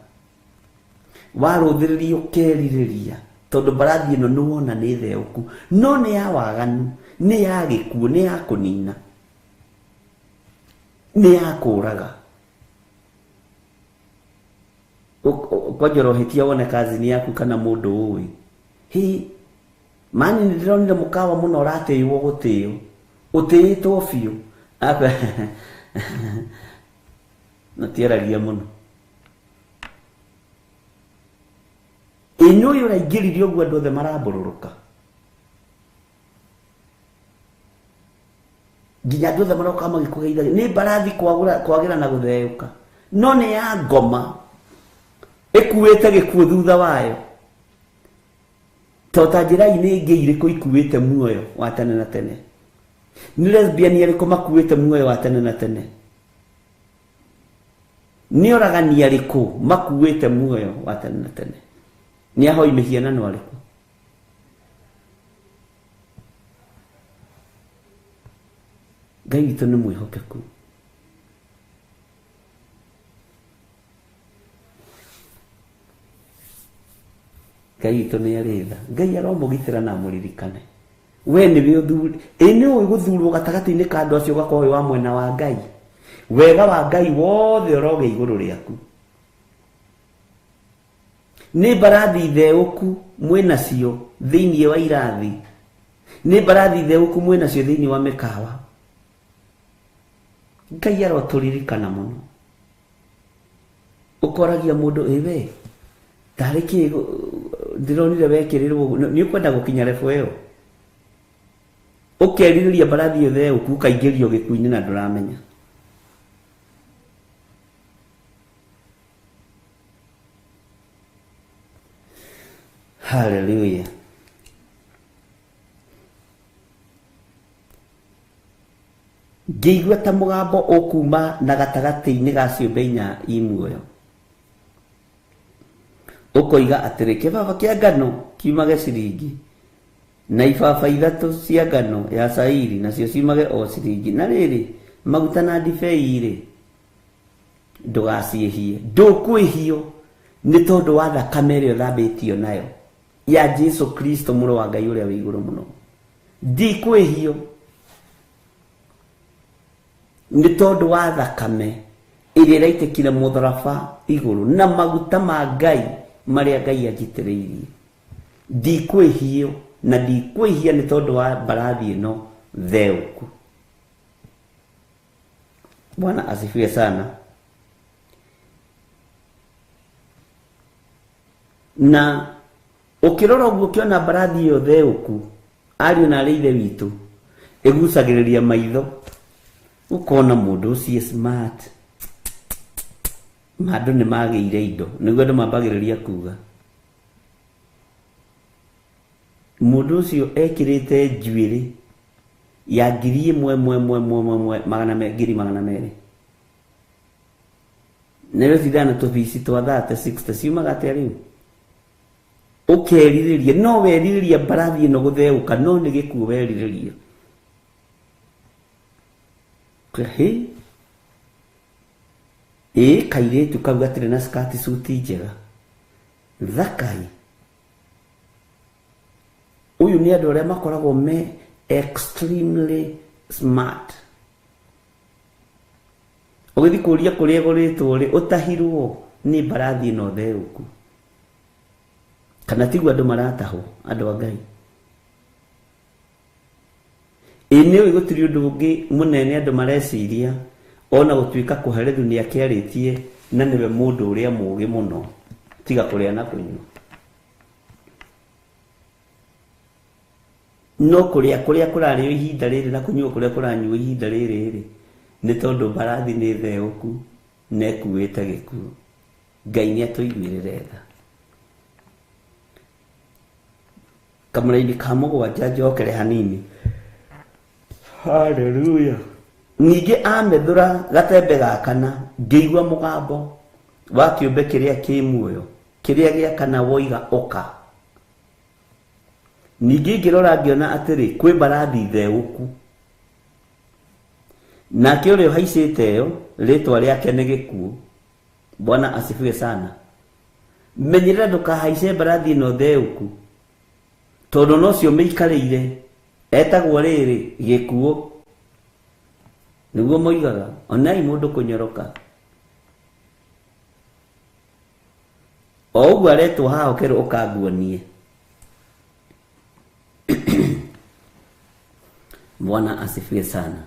Speaker 3: Warũthĩrĩria ũkerirĩria, tondũ mbarathi ĩno nĩ wona nĩ theũku, no nĩ ya waganu, nĩ ya gĩkuũ, nĩ ya kũnina, nĩ ya kũraga. Kwanja ũrohĩtia wone kazini yaku kana mũndũ ũĩ. Hi, mani nĩ ndĩronire mũkawa mũno ũratĩĩwo gũtĩĩo, ũtĩĩtwo biũ. Matiaragia mũno. Ĩ nĩ ũyũ ũraingĩrire ũguo andũ othe marambũrũrũka, nginya andũ othe maroka magĩkũgeithagia. Nĩ mbarathi kwagĩra na gũtheũka, no nĩ ya ngoma ĩkuĩte gĩkuũ thutha wayo. To ta njĩra-inĩ ĩngĩ irĩkũ ikuĩte muoyo wa tene na tene? Nĩ lesbian arĩkũ makuĩte muoyo wa tene na tene? Nĩ oragani arĩkũ makuĩte muoyo wa tene na tene? Nĩ ahoi mĩhianano arĩkũ? Ngai witũ nĩ mwĩhokeku. Ngai witũ nĩ arĩ tha. Ngai aromũgitĩra na amũririkane. We nĩwe ũthuri, ĩ nĩ ũĩ gũthurwo gatagatĩ-inĩ ka andũ acio ũgakorwo wĩ wa mwena wa Ngai. Wega wa Ngai wothe ũrogĩa igũrũ rĩaku. Nĩ mbarathi theũku mwĩnacio thĩinĩ wa irathi, nĩ mbarathi theũku mwĩnacio thĩinĩ wa mĩkawa. Ngai arotũririkana mũno. Ũkoragia mũndũ, ĩ we tarĩ kĩ ndĩronire wekĩrĩrwo, nĩ ũkwenda gũkinya level ĩyo? Ũkerirĩria mbarathi ĩyo theũku ũkaingĩrio gĩkuũ-inĩ na ndũramenya. Hallelujah. Ngĩigua ta mũgambo ũkuma na gatagatĩ-inĩ ga ciũmbe inya i muoyo. Ũkoiga atĩrĩ, kĩbaba kĩa ngano kiumage ciringi, na ibaba 3 cia ngano ya cairi nacio ciumage o ciringi. Na rĩrĩ, maguta na ndibei-rĩ, ndũgaciĩhie. Ndũkwĩhio nĩ tondũ wa thakame ĩrĩa ũthambĩtio nayo ya Jesu Kristo mũrũ wa Ngai ũrĩa wĩ igũrũ mũno. Ndikwĩhio nĩ tondũ wa thakame ĩrĩa ĩraitĩkire mũtharaba igũrũ na maguta ma Ngai marĩa Ngai anjitĩrĩirie. Ndikwĩhio na ndikwĩhia nĩ tondũ wa mbarathi ĩno theũku. Bwana asifiwe sana. Na ũkĩrora ũguo ũkĩona mbarathi ĩyo theũku, ariũ na arĩ ithe witũ, ĩgucagĩrĩria maitho, ũkona mũndũ ũcio smart, andũ nĩ magĩire indo, nĩguo andũ mambagĩrĩria kuga. Mũndũ ũcio ekĩrĩte njuĩrĩ ya ngiri ĩmwe ĩmwe ĩmwe ĩmwe ĩmwe ĩmwe magana me, ngiri magana merĩ. Na rĩu cindana na tũbici twa 30, 60, ciumaga atĩa rĩu? Ũkerirĩria, no werirĩria mbarathi ĩno gũtheũka, no nĩ gĩkuũ werirĩria. Hĩ? Ĩ, kairĩtu kau gatirĩ na skati suti njega. Thakai. Ũyũ nĩ andũ arĩa makoragwo me extremely smart. Ũgĩthiĩ kũria kũrĩa ĩgũrĩtwo rĩ, ũtahirwo nĩ mbarathi ĩno theũku. Kana tiguo andũ maratahwo, andũ a Ngai. Ĩ nĩ ũĩ gũtirĩ ũndũ ũngĩ mũnene andũ mareciria, ona gũtuĩka kũherethu nĩ akĩarĩtie na nĩwe mũndũ ũrĩa mũũgĩ mũno, tiga kũrĩa na kũnyua. No kũrĩa kũrĩa kũrarĩo ihinda rĩrĩ na kũnyua kũrĩa kũranyuo ihinda rĩrĩ rĩ, nĩ tondũ mbarathi nĩ theũku na ĩkuĩte gĩkuũ. Ngai nĩ atũiguĩrĩre tha. Kamũraini ka mũgwanja njokere hanini. Hallelujah. Ningĩ amethũra gatembe ga kana, ngĩigua mũgambo wa kĩũmbe kĩrĩa kĩ muoyo, kĩrĩa gĩa kana woiga ũka. Ningĩ ngĩrora ngĩona atĩrĩ, kwĩ mbarathi theũku. Nake ũrĩa ũhaicĩte ĩyo, rĩtwa rĩake nĩ gĩkuũ. Bwana asifiwe sana. Menyerera ndũkahaice mbarathi ĩno theũku, tondũ nocio mĩikarĩire, etagwo rĩrĩ gĩkuũ. Nĩguo moigaga, onai mũndũ kũnyoroka. O ũguo aretwo haha ũkerwo ũkanguonie. Bwana asifiwe sana.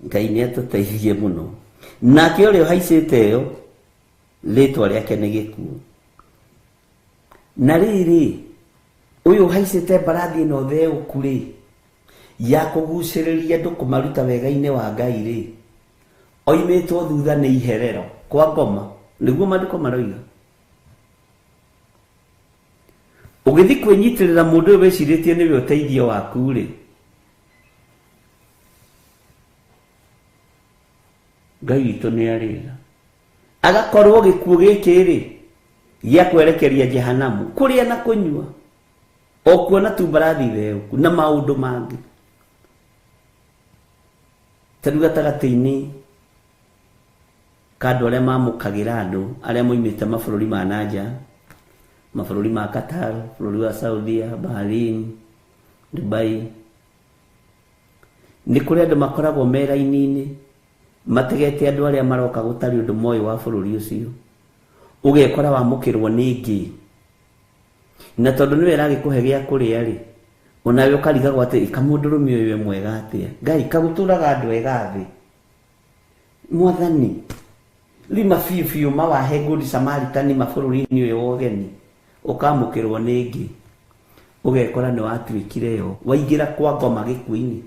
Speaker 3: Ngai nĩ atũteithie mũno. Nake ũrĩa ũhaicĩte ĩyo, rĩtwa rĩake nĩ gĩkuũ. Na rĩrĩ, ũyũ ũhaicĩte mbarathi ĩno theũku rĩ, ya kũgucĩrĩria andũ kũmaruta wega-inĩ wa Ngai rĩ, oimĩtwo thutha nĩ iherero kwa ngoma, nĩguo maandĩko maroiga. Ũgĩthiĩ kwĩnyitĩrĩra mũndũ ũyũ wĩcirĩtie nĩwe ũteithio waku rĩ, Ngai witũ nĩ arĩ tha. Agakorwo gĩkuũ gĩkĩ rĩ, gĩa kwerekeria Jehanamu, kũrĩa na kũnyua, o kuona tu mbarathi theũku na maũndũ mangĩ. Ta rĩu gatagatĩ-inĩ ka andũ arĩa mamũkagĩra andũ arĩa moimĩte mabũrũri ma na nja, mabũrũri ma Qatar, bũrũri wa Saudia, Bahrain, Dubai, nĩ kũrĩ andũ makoragwo me raini-inĩ mategete andũ arĩa maroka gũtarĩ ũndũ moĩ wa bũrũri ũcio. Ũgekora wamũkĩrwo nĩ ngĩ. Na tondũ nĩwe ĩragĩkũhe gĩa kũrĩa rĩ, onawe ũkarigagwo atĩ ĩka mũndũrũme ũyũ e mwega atĩa. Ngai, kagũtũraga andũ ega thĩ. Mwathani, rima biũ biũ mawahe Good Samaritan mabũrũri-inĩ ũyũ wa ũgeni, ũkamũkĩrwo nĩ ngĩ. Ũgekora nĩ watuĩkire yo, waingĩra kwa ngoma gĩkuũ-inĩ.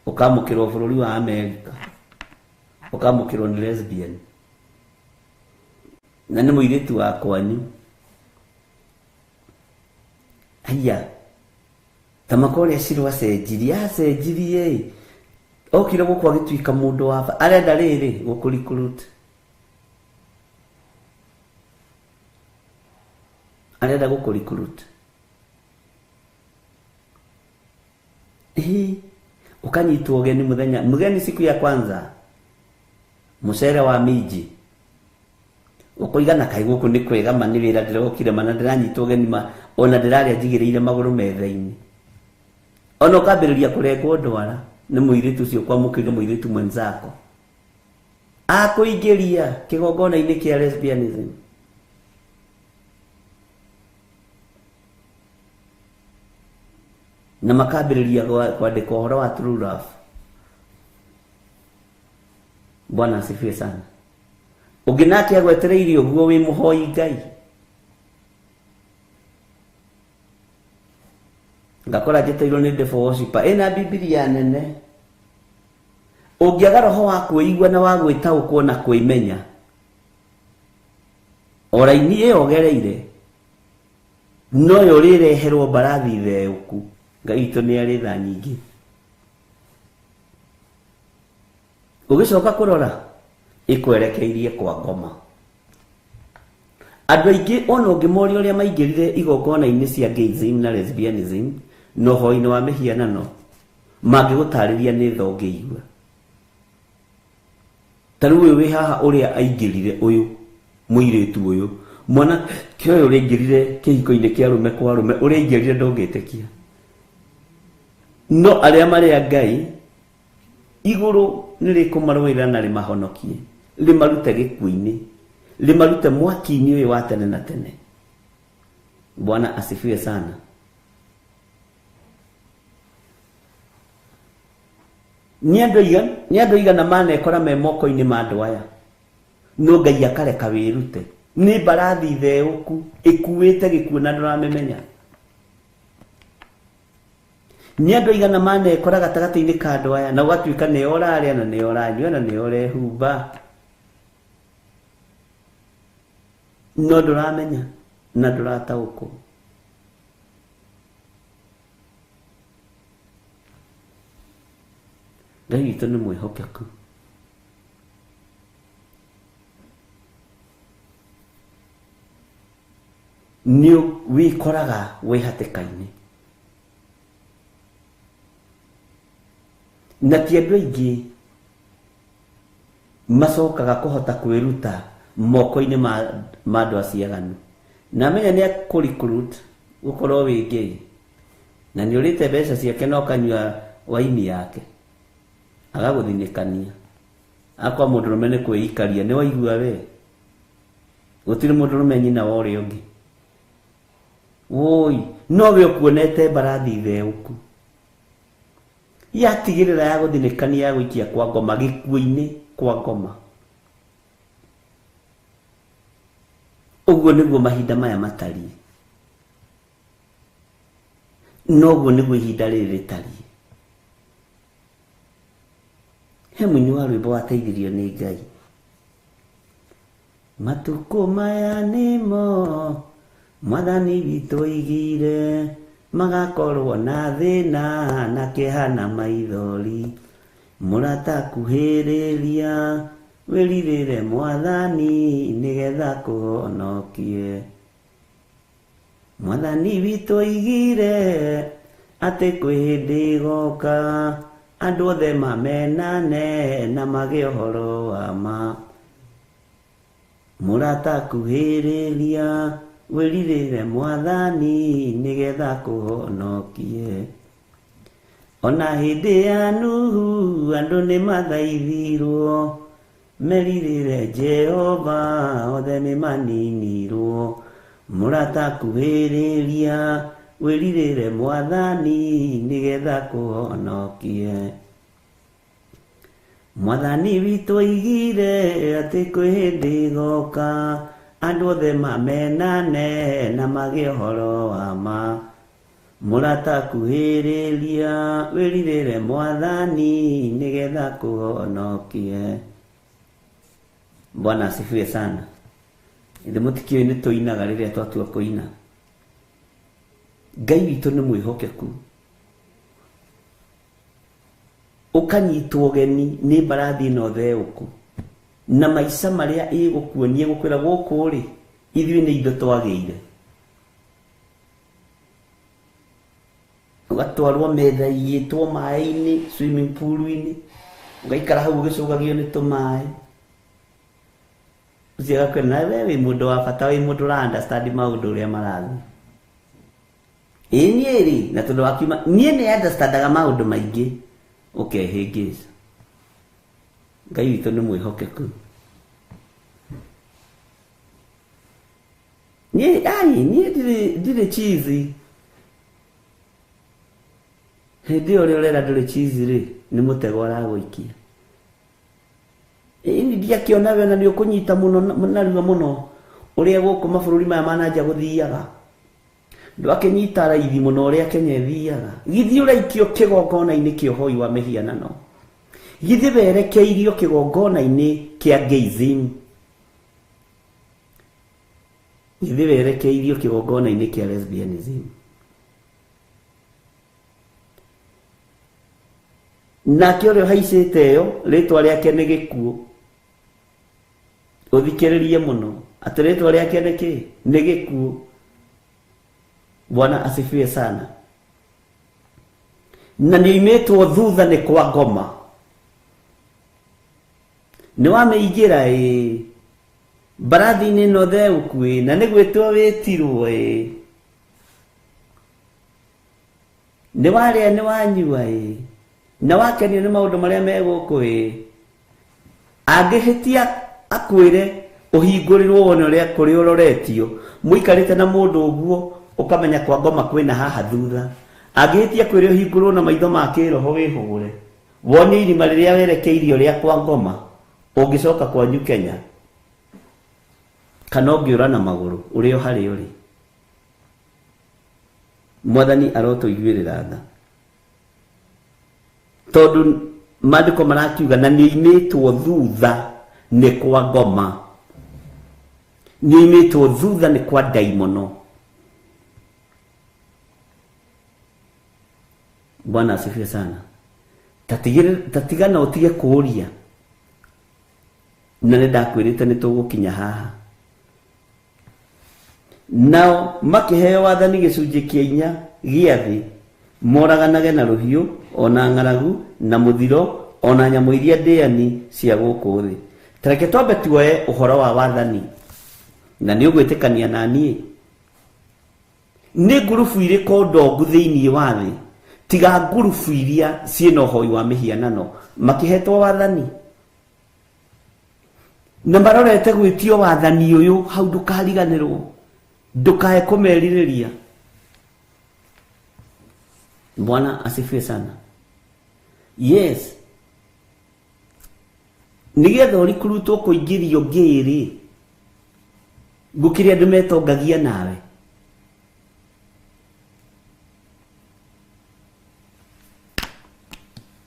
Speaker 3: Ũkamũkĩrwo bũrũri wa Amerika, ũkamũkĩrwo nĩ lesbian. Na nĩ mũirĩtu wa kwanyu. Haiya. Ta maka ũrĩa Shilo acenjirie acenjirie okire gũkũ agĩtuĩka mũndũ wa arenda rĩrĩ gũkũ recruit arenda gũkũ recruit ukanyitwo ũgeni mũthenya mũgeni siku ya kwanza mucere wa miji ukoiga na kai gũkũ nĩ kwega ma nĩ wĩra ndĩrokire ma na ndĩranyitwo ũgeni ma ona ndĩrarĩa njigĩrĩire magũrũ metha-inĩ ona ũkambĩrĩria kũrengwo ndwara nĩ mũirĩtu ũcio kwamũkĩria mũirĩtu mwenzako akũingĩria kĩgongona-inĩ kĩa lesbianism. Na makambĩrĩria kwandĩka ũhoro wa true love. Bwana asifiwe sana. Ũngĩ nake agwetereire ũguo wĩ mũhoi Ngai. Ngakora njĩtĩirwo nĩ devil worshiper ĩna Bibilia nene. Ũngĩaga roho wa kwĩigua na wa gwĩtaũkwo na kwĩmenya o raini ĩyo ũgereire noyo ũrĩreherwo mbarathi theũku. Ngai witũ nĩ arĩ tha nyingĩ. Ũgĩcoka kũrora ĩkwerekeirie kwa ngoma. Andũ aingĩ ona ũngĩmoria ũrĩa maingĩrire igongona-inĩ cia gayism na lesbianism na ũhoi-inĩ wa mĩhianano mangĩgũtarĩria nĩ tha ũngĩigua. Ta rĩu ũyũ wĩ haha ũrĩa aingĩrire ũyũ mũirĩtu ũyũ mwanake ũyũ ũrĩa aingĩrire kĩhiko-inĩ kĩa arũme kwa arũme ũrĩa aingĩrire ndũngĩtĩkia. No arĩa marĩ a Ngai igũrũ nĩ rĩkũmarũĩrĩra na rĩmahonokie rĩmarute gĩkuũ-inĩ rĩmarute mwaki-inĩ ũyũ wa tene na tene. Bwana asifiwe sana. Nĩ andũ aigana manekora me moko-inĩ ma andũ aya no Ngai akareka wĩrute. Nĩ mbarathi theũku ĩkuĩte gĩkuũ na ndũramĩmenya. Nĩ andũ aigana manekora gatagatĩ-inĩ ka andũ aya na ũgatuĩka nĩo ũrarĩa na nĩo ũranyua na nĩo ũrehumba no ndũramenya na ndũrataũkwo. Ngai witũ nĩ mwĩhokeku. Nĩ wĩkoraga wĩ hatĩka-inĩ na ti andũ aingĩ macokaga kũhota kwĩruta moko-inĩ ma andũ acio aganu. Na menya nĩ akũ recruit gũkorwo wĩ gay na nĩ ũrĩte mbeca ciake na ũkanyua waini yake agagũthinĩkania akwa mũndũrũme nĩ kwĩikaria nĩ waigua we gũtirĩ mũndũrũme nyina wa ũrĩa ũngĩ. Woi no we ũkuonete mbarathi theũku yatigĩrĩra ya gũthinĩkania ya gũikia kwa ngoma gĩkuũ-inĩ kwa ngoma. Ũguo nĩguo mahinda maya matariĩ. Noguo nĩguo ihinda rĩrĩ rĩtariĩ. He mũini wa rwĩmbo wateithirio nĩ Ngai. Matukũ maya nĩmo Mwathani witũ oigire magakorwo na thĩna na kĩeha na maithori. Mũrata kuhĩrĩria wĩrirĩre Mwathani nĩgetha kũhonokie. Mwathani witũ oigire atĩ kwĩ hĩndĩ ĩgoka andũ othe mamenane na magĩe ũhoro wa ma. Mũrata kuhĩrĩria wĩrirĩre Mwathani nĩgetha kũhonokie. Ona hĩndĩ ya Nuhu andũ nĩmathaithirwo merirĩre Jehova othe nĩmaninirwo. Mũrata kuhĩrĩria wĩrirĩre Mwathani nĩgetha kũhonokie. Mwathani witũ oigire atĩ kwĩ hĩndĩ ĩgoka andũ othe mamenane na magĩe ũhoro wa ma. Mũrata kuhĩrĩria wĩrirĩre Mwathani nĩgetha kũhonokie. Bwana asifiwe sana. Ithe mũtikĩũĩ nĩ tũinaga rĩrĩa twatua kũina. Ngai witũ nĩ mwĩhokeku. Ũkanyitwo ũgeni nĩ mbarathi ĩno theũku na maica marĩa ĩgũkuonia gũkwĩra gũkũ rĩ ithuĩ nĩ indo twagĩire. Ũgatwarwo metha iyĩtwo maĩ-inĩ, swimming pool-inĩ, ũgaikara hau ũgĩcũgagio nĩ tũmaĩ. Ũcio agakwĩra nawe we wĩ mũndũ wa bata, wĩ mũndũ ũra understand maũndũ ũrĩa marathiĩ. Ĩĩ niĩ rĩ, na tondũ wakiuma niĩ nĩ understandaga maũndũ maingĩ, ũkehĩngĩca. Ngai witũ nĩ mwĩhokeku. Niĩ ai niĩ ndirĩ ndirĩ chizi. Hĩndĩ ĩyo ũrĩa ũrera ndũrĩ chizi rĩ, nĩ mũtego aragũikia. Ĩni ndiakĩona we na nĩ ũkũnyita mũno narua mũno ũrĩa gũkũ mabũrũri maya ma nanja gũthiaga. Ndwakĩnyita raithi mũno ũrĩa Kenya ĩthiaga. Githĩ ũraikio kĩgongona-inĩ kĩa ũhoi wa mĩhianano? Githĩ werekeirio kĩgongona-inĩ kĩa gayism? Githĩ werekeirio kĩgongona-inĩ kĩa lesbianism? Nake ũrĩa ũhaicĩte ĩyo rĩtwa rĩake nĩ gĩkuũ. Ũthikĩrĩrie mũno atĩ rĩtwa rĩake nĩ kĩ? Nĩ gĩkuũ. Bwana asifiwe sana. Na nĩoimĩtwo thutha nĩ kwa ngoma. Nĩ wamĩingĩra ĩĩ mbarathi-inĩ ĩno theũku ĩĩ na nĩ gwĩtwo wĩtirwo ĩĩ nĩ warĩa nĩ wanyua ĩĩ na wakenio nĩ maũndũ marĩa me gũkũ ĩĩ. Angĩhĩtia akwĩre ũhingũrĩrwo wone ũrĩa kũrĩa ũroretio, mũikarĩte na mũndũ ũguo ũkamenya kwa ngoma kwĩna haha thutha. Angĩhĩtia akwĩre ũhingũrwo na maitho ma kĩroho wĩhũgũre, wone irima rĩrĩa werekeirio rĩa kwa ngoma, ũngĩcoka kwanyu Kenya kana ũngĩũra na magũrũ ũrĩ o harĩa ũrĩ. Mwathani arotũiguĩrĩra tha. Tondũ maandĩko marakiuga na nĩoimĩtwo thutha nĩ kwa ngoma, nĩoimĩtwo thutha nĩ kwa ndaimono. Bwana asifiwe sana. Tatigana ũtige kũũria, na nĩ ndakwĩrĩte nĩ tũgũkinya haha. Nao makĩheo wathani gĩcunjĩ kĩa inya gĩa thĩ, moraganage na rũhiũ, o na ng'aragu, na mũthiro, o na nyamũ iria ndĩani cia gũkũ thĩ. Ta reke twambe tuoe ũhoro wa wathani, na nĩ ũgwĩtĩkania na niĩ. Nĩ ngurubu irĩkũ ndongu thĩinĩ wa thĩ, tiga ngurubu iria ciĩna ũhoi wa mĩhianano, makĩhetwo wathani? Na marorete gwĩtio wathani ũyũ, hau ndũkariganĩrwo, ndũkae kũmerirĩria. Bwana asifiwe sana. Yes, nĩgetha ũrikurutwo kũingĩrio ngĩrĩ, gũkĩrĩ andũ metongagia nawe.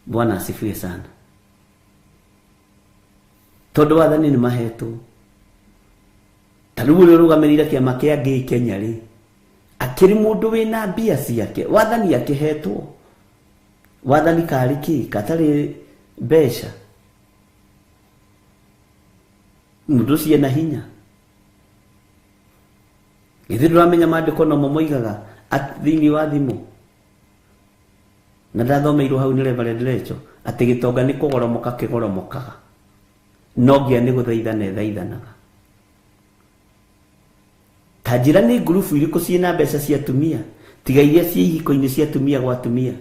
Speaker 3: Bwana asifiwe sana. Tondũ wathani nĩ mahetwo. Ta rĩu ũrĩa ũrũgamĩrĩire kĩama kĩa ngĩĩ Kenya rĩ, akĩrĩ mũndũ wĩna mbia ciake, wathani akĩhetwo. Wathani karĩ kĩ? Katarĩ mbeca. Mũndũ ũcio ena hinya. Githĩ ndũramenya maandĩko nomo moigaga thĩinĩ wa thimũ? Na ndathomeirwo hau nĩ Reverend Rachel atĩ gĩtonga nĩ kũgoromoka kĩgoromokaga, no ngĩa nĩ gũthaithana ĩthaithanaga. Ta njĩra nĩ ngurubu irĩkũ ciĩna mbeca cia atumia tiga iria ciĩ ihiko-inĩ cia atumia gwa atumia?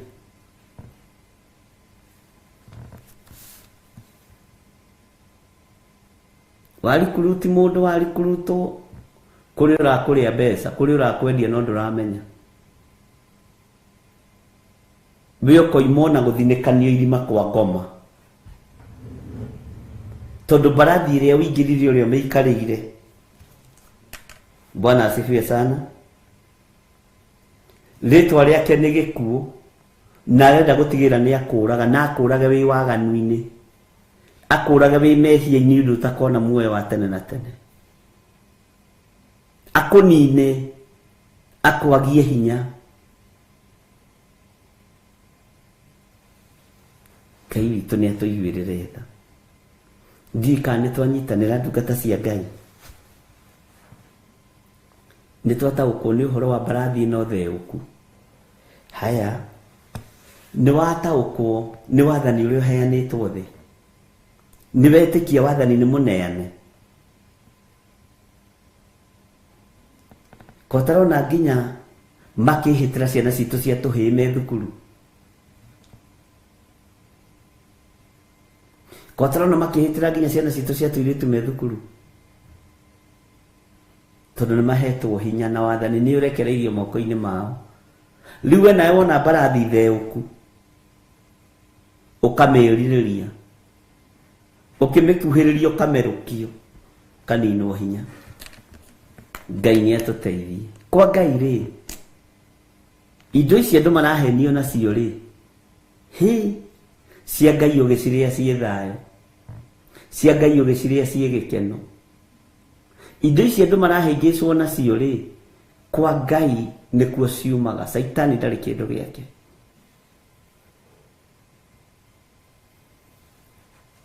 Speaker 3: Warikuruti mũndũ warikurutwo kũrĩ ũrakũrĩa mbeca, kũrĩ ũrakwendia no ndũramenya. We ũkoima ona gũthinĩkanio irima kwa ngoma. Tondũ mbarathi ĩrĩa ũingĩrire ũrĩa ũmĩikarĩire. Bwana asifiwe sana. Rĩtwa rĩake nĩ gĩkuũ, na arenda gũtigĩrĩra nĩ akũraga, na akũrage wĩ waganu-inĩ, akũrage wĩ mehia-inĩ ũndũ ũtakona muoyo wa tene na tene, akũnine, akwagie hinya. Ngai Witũ nĩ atũiguĩrĩre tha. Ndiũĩ kana nĩ twanyitanĩra ndungata cia Ngai. Nĩ twataũkwo nĩ ũhoro wa mbarathi ĩno theũku. Haya, nĩ wataũkwo nĩ wathani ũrĩa ũheanĩtwo thĩ. Nĩ wetĩkia wathani nĩ mũneane. Ko ũtarona nginya makĩhĩtĩra ciana citũ cia tũhĩĩ me thukuru. Ko ũtarona makĩhĩtĩra nginya ciana citũ cia tũirĩtu me thukuru. Tondũ nĩ mahetwo hinya na wathani nĩ ũrekereirio moko-inĩ mao. Rĩu we nawe wona mbarathi theũku ũkamĩrirĩria, ũkĩmĩkuhĩrĩria ũkamerũkio, ũkaninwo hinya. Ngai nĩ atũteithie. Kwa Ngai rĩ, indo ici andũ marahenio nacio rĩ, hĩ, cia Ngai ũgĩcirĩa ciĩ thayũ, cia Ngai ũgĩcirĩa ciĩ gĩkeno. Indo ici andũ marahĩngĩcwo nacio rĩ, kwa Ngai nĩkuo ciumaga. Caitani ndarĩ kĩndũ gĩake.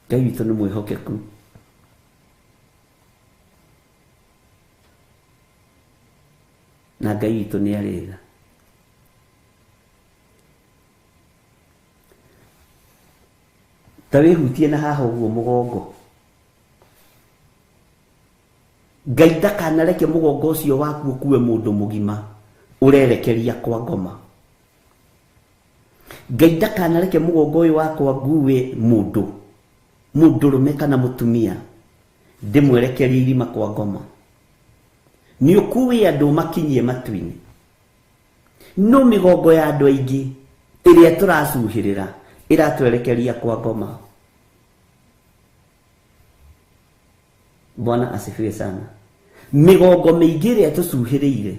Speaker 3: Ngai witũ nĩ mwĩhokeku. Na Ngai witũ nĩ arĩ tha. Ta wĩhutie na haha ũguo mũgongo. Ngai ndakanareke mũgongo ũcio waku ũkue mũndũ mũgima ũrerekeria kwa ngoma. Ngai ndakanareke mũgongo ũyũ wakwa ngue mũndũ, mũndũrũme kana mũtumia, ndĩmwerekerie irima kwa ngoma. Nĩ ũkuĩ andũ makinyie matu-inĩ. No mĩgongo ya andũ aingĩ ĩrĩa tũracuhĩrĩra ĩratwerekeria kwa ngoma. Bwana asifiwe sana. Mĩgongo mĩingĩ ĩrĩa tũcuhĩrĩire,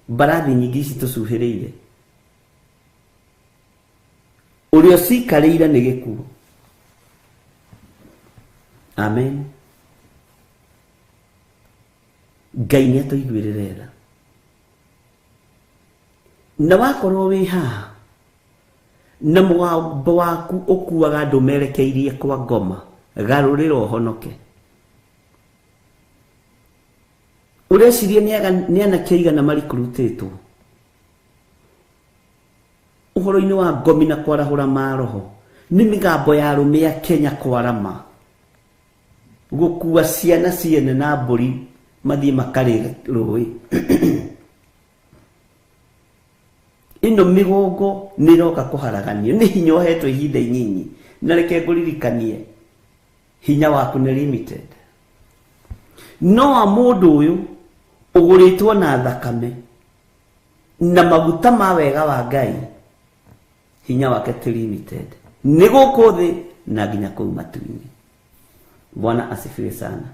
Speaker 3: mbarathi nyingĩ ici tũcuhĩrĩire, ũrĩa ũcikarĩire nĩ gĩkuũ. Amen. Ngai nĩ atũiguĩrĩre tha. Na wakorwo wĩ haha na mũgambo waku ũkuaga andũ merekeirie kwa ngoma, garũrĩra ũhonoke. Ũreciria nĩ anake aigana marikurutĩtwo ũhoro-inĩ wa ngomi na kwarahũra maroho? Nĩ mĩgambo ya arũme a Kenya kwarama, gũkua ciana ciene na mbũri mathiĩ makarĩre rũĩ. Ĩno mĩgongo nĩ ĩroka kũharaganio nĩ hinya ũhetwo ihinda inyinyi. Na reke ngũririkanie, hinya waku nĩ limited. No wa mũndũ ũyũ ũgũrĩtwo na thakame na maguta ma wega wa Ngai, hinya wake ti limited. Nĩ gũkũ thĩ na nginya kũu matu-inĩ. Bwana asifiwe sana.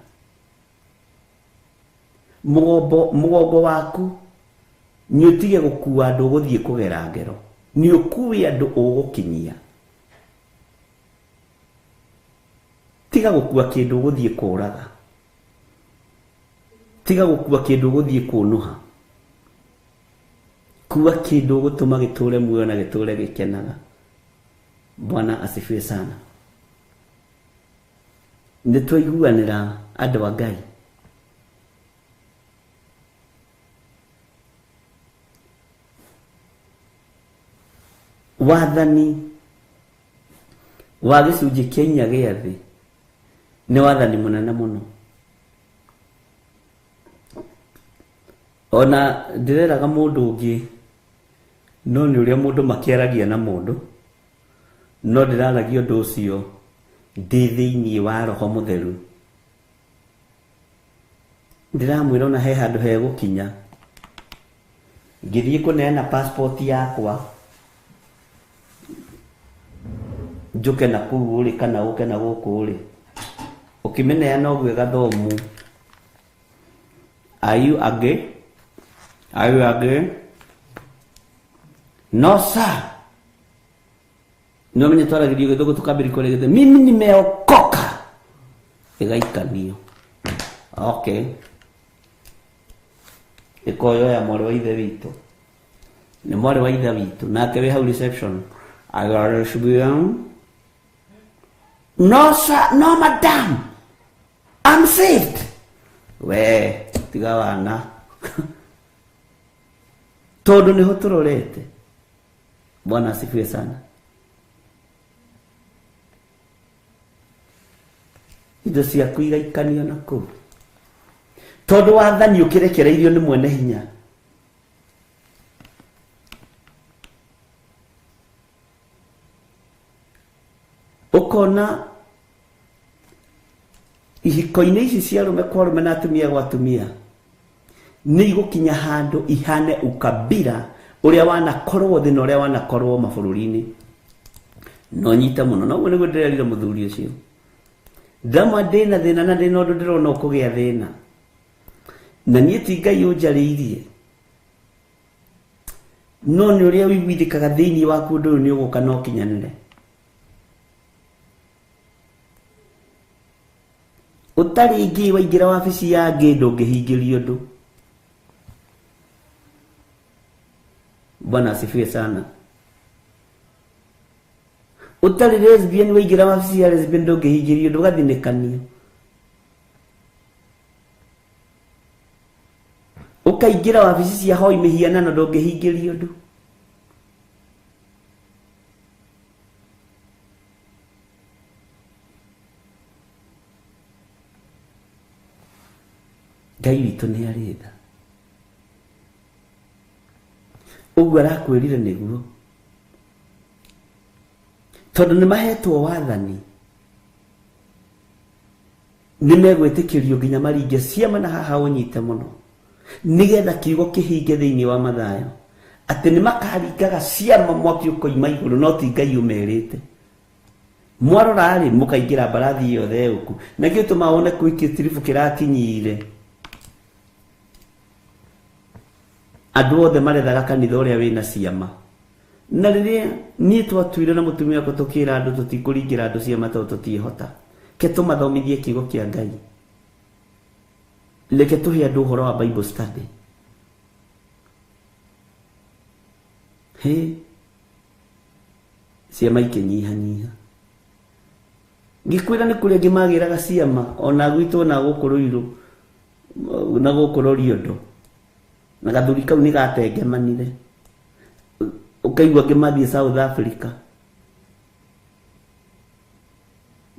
Speaker 3: Mũgongo waku nĩ ũtige gũkua andũ ũgũthiĩ kũgera ngero, nĩ ũkue andũ ũgũkinyia. Tiga gũkua kĩndũ ũgũthiĩ kũraga, tiga gũkua kĩndũ ũgũthiĩ kũnũha, kua kĩndũ ũgũtũma gĩtũre muoyo na gĩtũre gĩkenaga. Bwana asifiwe sana. Nĩ twaiguanĩra andũ a Ngai. Wathani wa gĩcunjĩ kĩa inya gĩa thĩ nĩ wathani mũnene mũno. Ona ndĩreraga mũndũ ũngĩ, no nĩ ũrĩa mũndũ makĩaragia na mũndũ, no ndĩraragia ũndũ ũcio ndĩ thĩinĩ wa Roho Mũtheru. Ndĩramwĩra ona he handũ hegũkinya ngĩthiĩ kũneana passport yakwa njũke na kũu rĩ, kana ũke na gũkũ rĩ, ũkĩmĩneana ũguo ĩgathomu. Are you a gay? Are you a gay? No sir. No menye twaragĩrio gĩthũngũ tũkambĩrĩria kwaria gĩthũngũ. Mimi nimeokoka. Ĩgaikanio. Okay. Ĩkoyo ya mwarĩ wa ithe witũ. Nĩ mwarĩ wa ithe witũ. Nake wĩ hau reception. I got a lesbian. No sir, no madam, I'm saved. We tiga wana tondu niho turorete. Bwana asifiwe sana. Indo ciaku igaikanio na kuu tondu wathani ukirekereirio ni mwene hinya. Ukona ihiko-inĩ ici cia arũme kwa arũme na atumia gwa atumia nĩ igũkinya handũ ihane ukabira ũrĩa wanakorwo thĩ na ũrĩa wanakorwo mabũrũri-inĩ. No nyita mũno na ũguo nĩguo ndĩrerire mũthuri ũcio, ndamwa ndĩna thĩna na ndĩna ũndũ ndĩrona ũkũgĩa thĩna, na niĩ ti Ngai ũnjarĩirie, no nĩ ũrĩa ũiguithĩkaga thĩinĩ waku ũndũ ũyũ nĩ ũgũka na ũkinyanĩre. Ũtarĩ ngĩ waingĩra wabici ya ngĩ ndũngĩhingĩrio ũndũ. Bwana asifiwe sana. Ũtarĩ lesbian waingĩra wabici ya lesbian ndũngĩhingĩrio ũndũ, ũgathinĩkanio. Ũkaingĩra wabici cia hoi mĩhianano ndũngĩhingĩrio ũndũ. Ngai witũ nĩ arĩ tha. Ũguo arakwĩrire nĩguo, tondũ nĩ mahetwo wathani nĩ megwĩtĩkĩrio nginya maringe ciama na haha ũnyite mũno, nĩgetha kiugo kĩhinge thĩinĩ wa Mathayo atĩ nĩ makaringaga ciama mwaki ũkoima igũrũ, no ti Ngai ũmerĩte. Mwarora rĩ, mũkaingĩra mbarathi ĩyo theũku, na kĩo tũma wone kwĩ gĩtiribũ kĩrakinyire. Andũ othe marethaga kanitha ũrĩa wĩna ciama. Na rĩrĩa niĩ twatuire na mũtumia wakwa tũkĩra andũ tũtikũringĩra andũ ciama tondũ tũtiĩhota, ke tũmathomithie kiugo kĩa Ngai, reke tũhe andũ ũhoro wa Bible study. Hĩ, ciama ikĩnyihanyiha. Ngĩkwĩra nĩ kũrĩ angĩ magĩraga ciama ona gwitũ na gũkũ Rũirũ na gũkũ Roriondo, na gathuri kau nĩ gatengemanire, ũkaigua angĩ mathiĩ South Africa.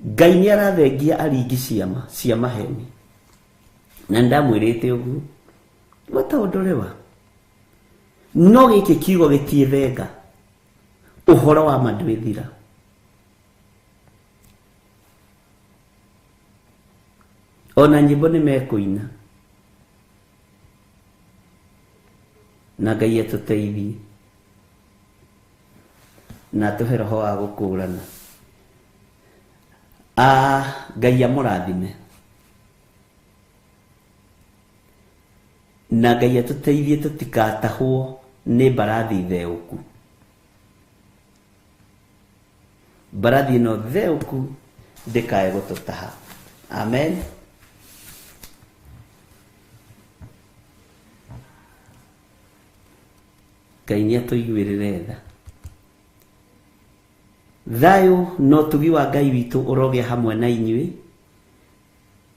Speaker 3: Ngai nĩ arathengia aringi ciama cia maheni, na ndamwĩrĩte ũguo wataondolewa. No gĩkĩ kiugo gĩtiĩthenga, ũhoro wa ma ndwĩthira. Ona nyĩmbo nĩ mekũina, na Ngai atũteithie na atũhe roho wa gũkũrana. Ngai amũrathime na Ngai atũteithie tũtikatahwo nĩ mbarathi theũku. Mbarathi ĩno theũku ndĩkae gũtũtaha. Amen. Ngai nĩ atũiguĩrĩre tha. Thayũ na ũtugi wa Ngai witũ ũrogĩa hamwe na inyuĩ,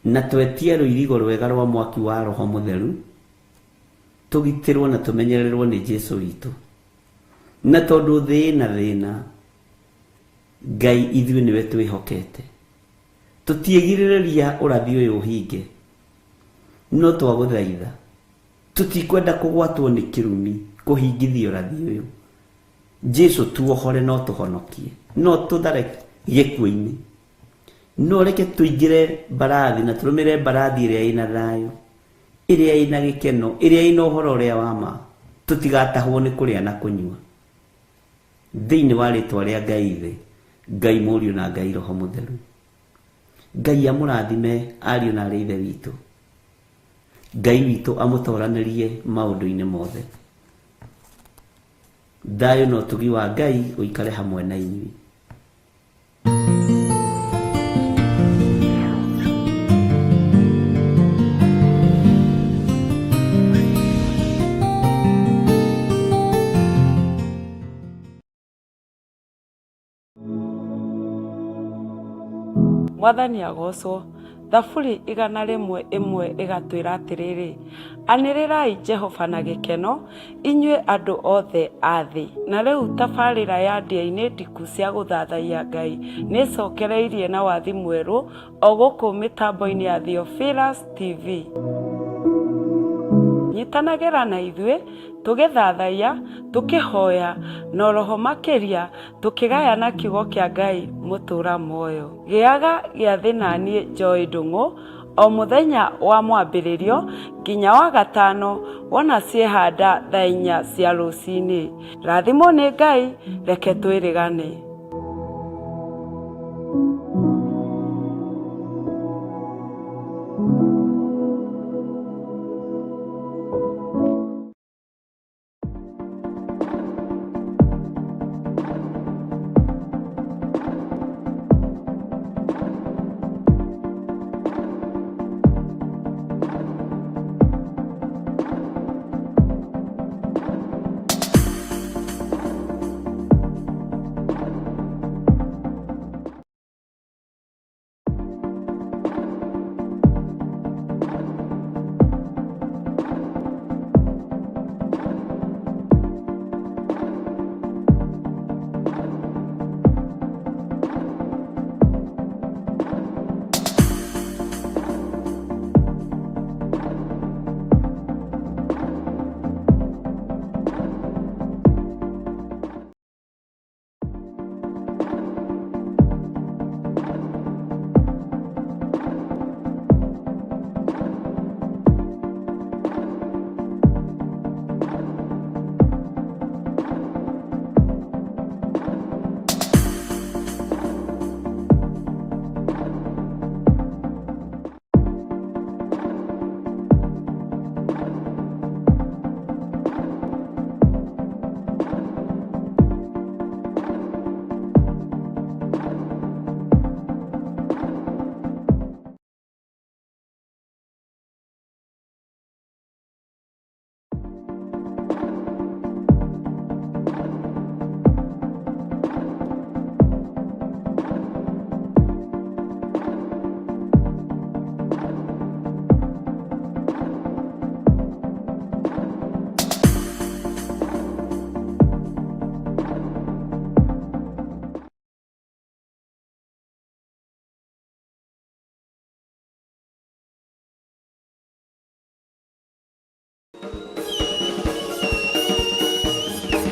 Speaker 3: na twetie rũirigo rwega rwa mwaki wa Roho Mũtheru, tũgitĩrwo na tũmenyererwo nĩ Jesũ witũ. Na tondũ thĩ na thĩna, Ngai ithuĩ nĩwe twĩhokete. Tũtiĩgirĩrĩria ũrathi ũyũ ũhinge, no twagũthaitha tũtikwenda kũgwatwo nĩ kĩrumi kũhingithia ũrathi ũyũ. Jesũ tuohore no tũhonokie, no tũthare gĩkuũ-inĩ, no reke tũingĩre mbarathi na tũrũmĩrĩre mbarathi ĩrĩa ĩna thayũ, ĩrĩa ĩna gĩkeno, ĩrĩa ĩna ũhoro ũrĩa wa ma, tũtigatahwo nĩ kũrĩa na kũnyua. Thĩinĩ wa rĩtwa rĩa Ngai Ithe, Ngai Mũriũ na Ngai Roho Mũtheru. Ngai amũrathime ariũ na arĩ Ithe witũ. Ngai witũ amũtoranĩrie maũndũ-inĩ mothe. Thayũ na ũtugi wa Ngai ũikare hamwe na inyuĩ.
Speaker 2: Mwathani agocwo. Thaburi 101 ĩgatwĩra atĩrĩrĩ, anĩrĩrai Jehova na gĩkeno, inyuĩ andũ othe a thĩ. Na rĩu tabarĩra ya ndĩa-inĩ ndiku cia gũthathaiya Ngai nĩ ĩcokereirie na wathi mwerũ o gũkũ mĩtambo-inĩ ya Theophilus TV. Nyitanagĩra na ithuĩ tũgĩthathaiya, tũkĩhoya, na oroho makĩria tũkĩgayana kiugo kĩa Ngai mũtũra muoyo. Gĩaga gĩathĩ naniĩ Joy Ndung'u o mũthenya wa mwambĩrĩrio nginya wa gatano wona ciehanda thaa inya cia rũcinĩ. Rathimwo nĩ Ngai, reke twĩrĩgane.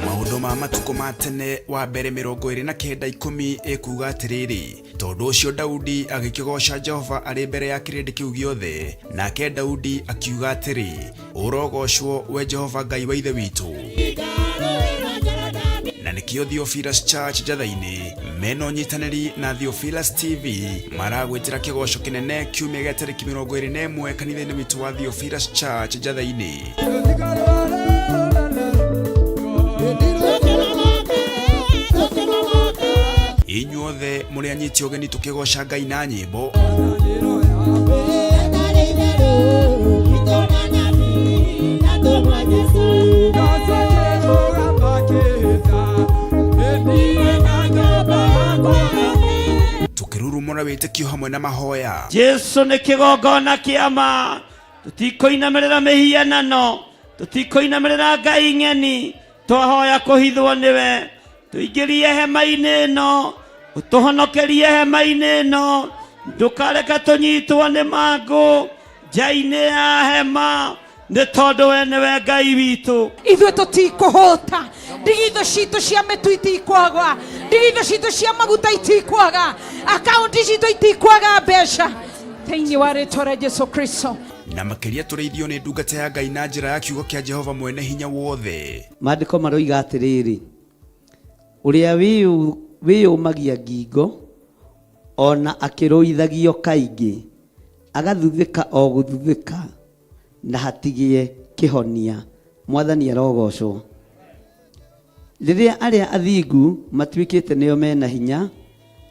Speaker 2: Maũndũ ma matukũ ma tene wa mbere 29 10 ĩkuuga atĩrĩrĩ, tondũ ũcio Daudi agĩkĩgooca Jehova arĩ mbere ya kĩrĩndĩ kĩu gĩothe, nake Daudi akiuga atĩrĩ, ũrogocwo we Jehova Ngai wa ithe witũ. Na nĩkĩo Theophilus Church Njatha-inĩ mena ũnyitanĩri na Theophilus TV maragwĩtĩra kĩgoco kĩnene kiumia gĩa tarĩki 21 kanitha-inĩ witũ wa Theophilus Church Njatha-inĩ. Inyuothe mũrĩ anyiti ũgeni tũkĩgoca Ngai na nyĩmbo. Tũkĩrurumũra wĩtĩkio hamwe na mahoya.
Speaker 3: Jesu nĩ kĩgongona kĩa ma tũtikũinamĩrĩra mĩhianano tũtikũinamĩrĩra ngai ng'eni twahoya kũhithwo nĩwe tũingĩrie hema-inĩ ĩno ũtũhonokerie hema-inĩ ĩno ndũkareke tũnyitwo nĩ mangũ nja-inĩ ya hema nĩ tondũ we nĩwe Ngai witũ.
Speaker 4: Ithuĩ tũtikũhũta, ndigithũ citũ cia mĩtu itikwaga, ndigithũ citũ cia maguta itikwaga, akaunti citũ itikwaga mbeca thĩinĩ wa rĩtwa rĩa Jesu Kristo.
Speaker 1: Na makĩria tũrĩithio nĩ ndungata ya Ngai na njĩra ya kiugo kĩa Jehova mwene hinya wothe.
Speaker 3: Maandĩko maroiga atĩrĩrĩ, ũrĩa wĩyũmagia ngingo o na akĩrũithagio kaingĩ, agathuthĩka o gũthuthĩka na hatigĩe kĩhonia. Mwathani arogocwo. Rĩrĩa arĩa athingu matuĩkĩte nĩo mena hinya,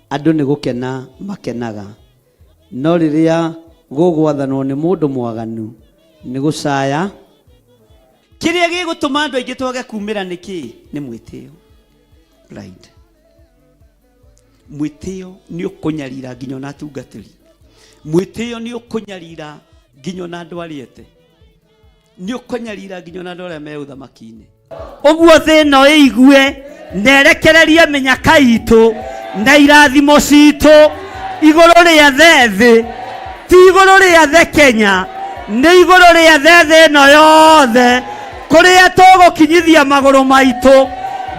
Speaker 3: andũ nĩ gũkena makenaga. No rĩrĩa gũgwathanwo nĩ mũndũ mwaganu, nĩ gũcaya. Kĩrĩa gĩgũtũma andũ aingĩ twage kumĩra nĩ kĩĩ? Nĩ mwĩtĩo. Pride. Mwĩtĩo nĩ ũkũnyarira nginya ona atungatĩri. Mwĩtĩo nĩ ũkũnyarira nginya ona andũ arĩa ete. Nĩ ũkũnyarira nginya ona andũ arĩa me ũthamaki-inĩ. Ũguo thĩ ĩno ĩigue na ĩrekererie mĩnyaka itũ na irathimo citũ igũrũ rĩa thĩ, ti igũrũ rĩa the Kenya, nĩ igũrũ rĩa thĩ ĩno yothe, kũrĩa tũgũkinyithia magũrũ maitũ,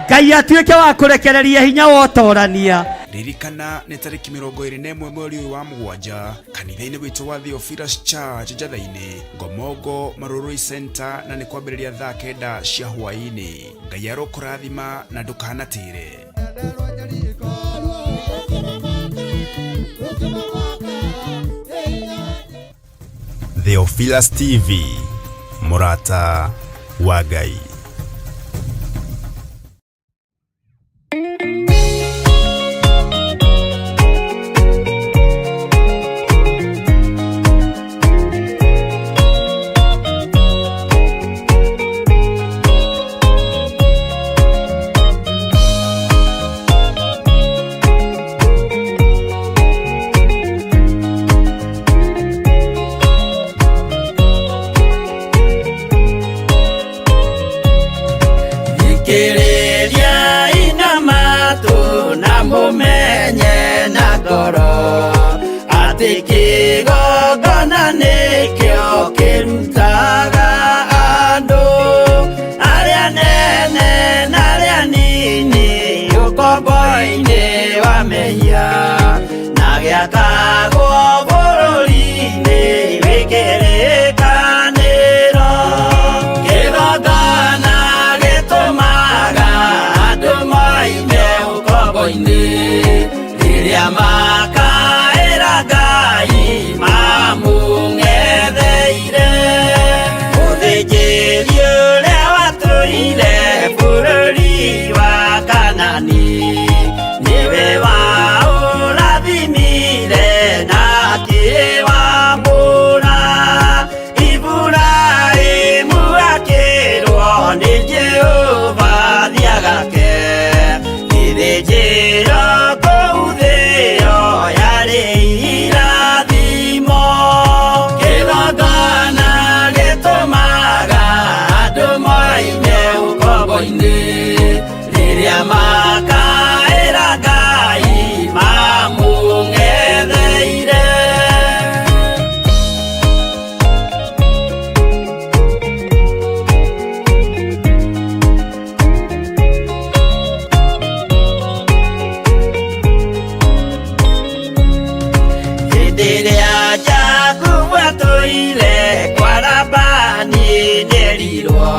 Speaker 3: Ngai atuĩke wa kũrekereria hinya wa ũtorania.
Speaker 1: Ririkana nĩ tarĩki 21 mweri ũyũ wa mũgwanja kanitha-inĩ witũ wa Theophilus Church Njatha-inĩ, Ngomongo Marurui Center, na nĩ kwambĩrĩria thaa 9 cia hwaĩ-inĩ. Ngai arokũrathima na ndũkanatĩre. Theophilus TV, mũrata wa Ngai.
Speaker 5: Thikĩrĩria ina matũ na mũmenye na ngoro atĩ kĩgongona nĩkĩo kĩrutaga andũ arĩa nene na arĩa nini ũkombo-inĩ wa mehia na gĩakagwo bũrũri-inĩ wĩ kĩrĩkanĩro. Kĩgongona gĩtũmaga andũ moime ũkombo-inĩ rĩrĩa makaĩra Ngai mamũng'etheire. Mũthĩnjĩri ũrĩa watũire bũrũri wa Kanani nĩwe waũrathimire na akĩwamũra. Iburahĩmu akĩrwo nĩ Jehova thiagake gĩthĩnjĩro kũu thĩo yarĩ irathimo. Kĩgongona gĩtũmaga andũ moime ũkombo-inĩ rĩrĩa makaĩra Ngai mamũng'etheire. Hĩndĩ ĩrĩa Jakubu atũire kwa Labani nĩerirwo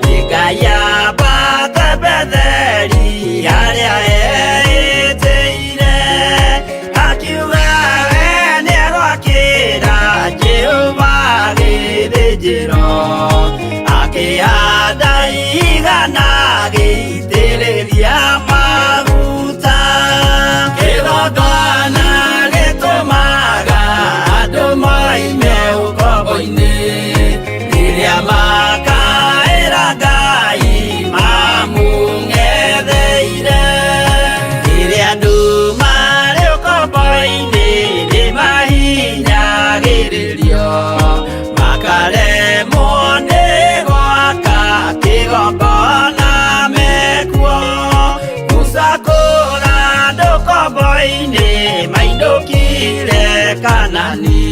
Speaker 5: nĩ Ngai ambate Betheli harĩa eĩtĩire, akiuga we nĩegwakĩra Jehova gĩthĩnjĩro, akĩhanda ihiga na agĩitĩrĩria maguta. Kĩgongona gĩtũmaga andũ moime ũkombo-inĩ rĩrĩa makaĩra Ngai mamũng'etheire. Rĩrĩa andũ marĩ ũkombo-inĩ nĩmahinyagĩrĩrio, makaremwo nĩ gwaka kĩgongona mekuo. Musa kũra andũ ũkombo-inĩ mainũkire Kanani,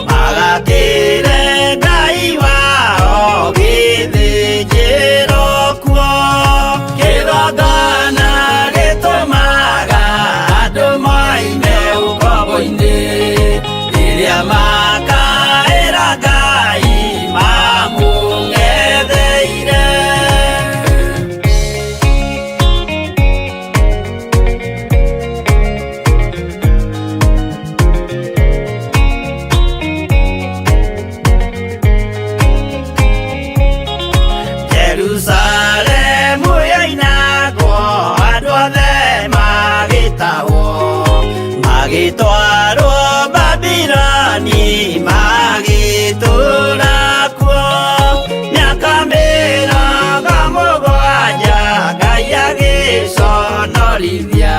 Speaker 5: magakĩre Ngai wao gĩthĩnjĩro kuo. Kĩgongona gĩtũmaga andũ moime ũkombo-inĩ rĩrĩa makaĩra Ngai mamũng'etheire. Jerusalemu yoinagwo andũ othe magĩtahwo, magĩtwarwo Babiloni magĩtũũra kuo. Mĩaka 70 Ngai agĩconorithia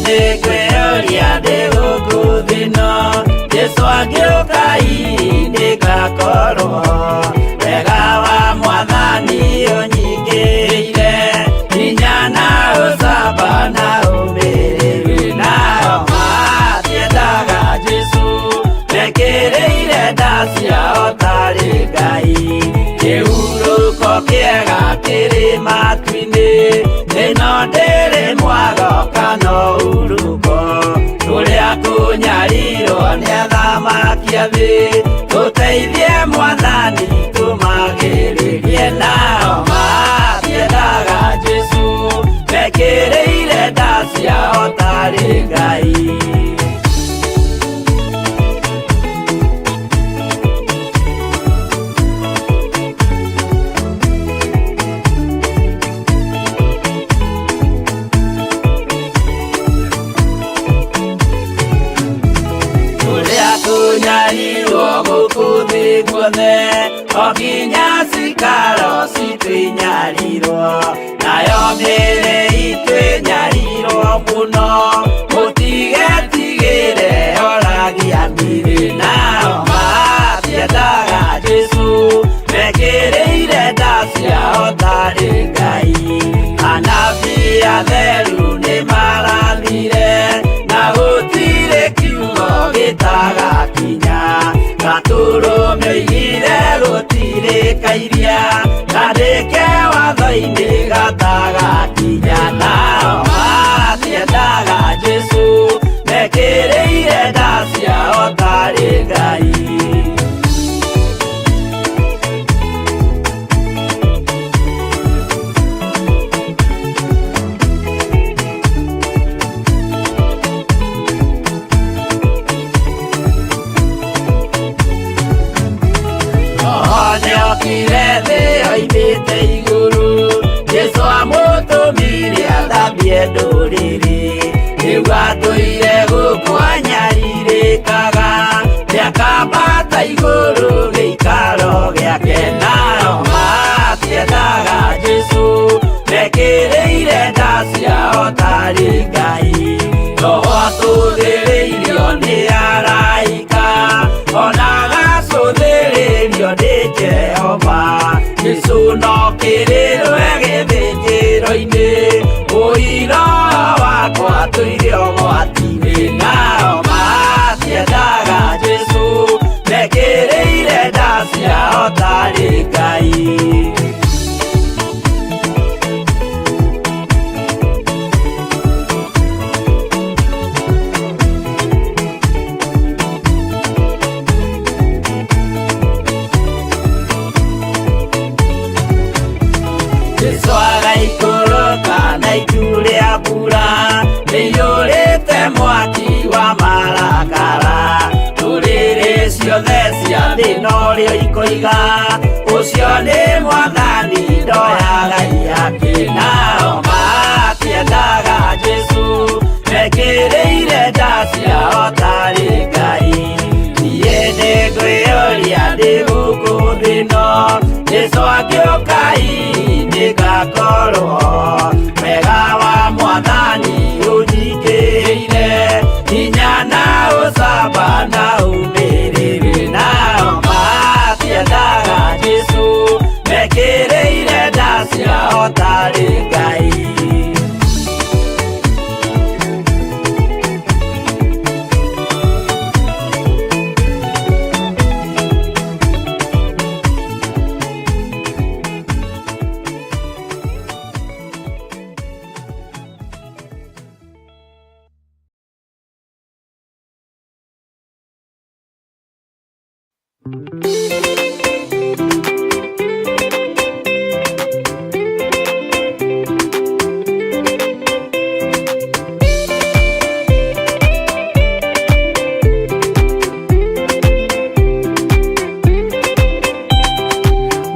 Speaker 5: Nĩngwĩyũria ndĩ gũkũ thĩ ĩno, Jesũ angĩũka hihi nĩngakorwo. Wega wa Mwathani ũnyingĩrĩire, hinya na ũcamba na ũmĩrĩru. Nao matiendaga Jesũ, mekĩrĩire nda ciao tarĩ Ngai. Kĩhurũko kĩega kĩrĩ matu-inĩ, ĩno ndĩrĩ mwago kana ũhurũko. Kũrĩa kũnyarirwo nĩ athamaki a thĩ, tũteithie Mwathani tũmagĩrĩrie. Nao matiendaga Jesũ, mekĩrĩire nda ciao tarĩ Ngai. Kũrĩa kũnyarirwo gũkũ thĩ guothe, o nginya cikaro citũ inyarirwo, nayo mĩĩrĩ itũ ĩnyarirwo mũno, mũtigetigĩre oragia mĩĩrĩ. Nao matiendaga Jesũ, mekĩrĩire nda ciao tarĩ Ngai. Anabii atheru nĩmarathire, na gũtirĩ kiugo gĩtagakinya. Gatũrũme oigire gũtirĩ kairia, kandĩke watho-inĩ gatagakinya. Nao matiendaga Jesũ, mekĩrĩire nda ciao tarĩ Ngai. Roho nĩokire thĩ oimĩte igũrũ, Jesũ amũtũmire athambie ndũrĩrĩ. Rĩu atũire gũkũ anyarirĩkaga, nĩakambata igũrũ gĩikaro gĩake. Nao matiendaga Jesũ, mekĩrĩire nda ciao tarĩ Ngai. Roho atũthĩrĩirio nĩ araika, ona agacũthĩrĩrio nĩ Jehova. Jesũ no kĩrĩrwe gĩthĩnjĩro-inĩ, ũira wakwa tũire ũgwati-inĩ. Nao matiendaga Jesũ, mekĩrĩire nda ciao tarĩ Ngai. Jesũ agaikũrũka na itu rĩa mbura, rĩiyũrĩte mwaki wa marakara. Ndũrĩrĩ ciothe cia thĩ norĩo ikoiga, ũcio nĩ Mwathani ndoyaga ihaki. Nao matiendaga Jesũ, mekĩrĩire nda ciao tarĩ Ngai. Niĩ nĩngwĩyũria ndĩ gũkũ thĩ ĩno, Jesũ angĩũka hihi nĩngakorwo. Wega wa Mwathani ũnyingĩrĩire, hinya na ũcamba na ũmĩrĩru. Nao matiendaga Jesũ, mekĩrĩire nda ciao tarĩ Ngai.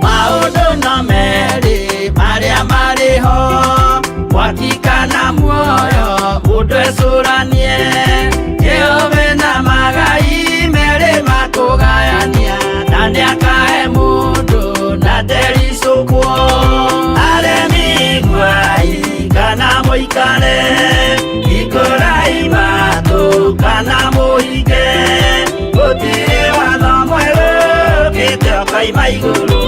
Speaker 5: Maũndũ no merĩ marĩa marĩ ho, mwaki kana muoyo, mũndũ ecũranie. Jehova na magai merĩ makũgayania, na nĩakahe mũndũ na ndericũkwo. Aremi iguai kana mũikare, ikũra Igũrũ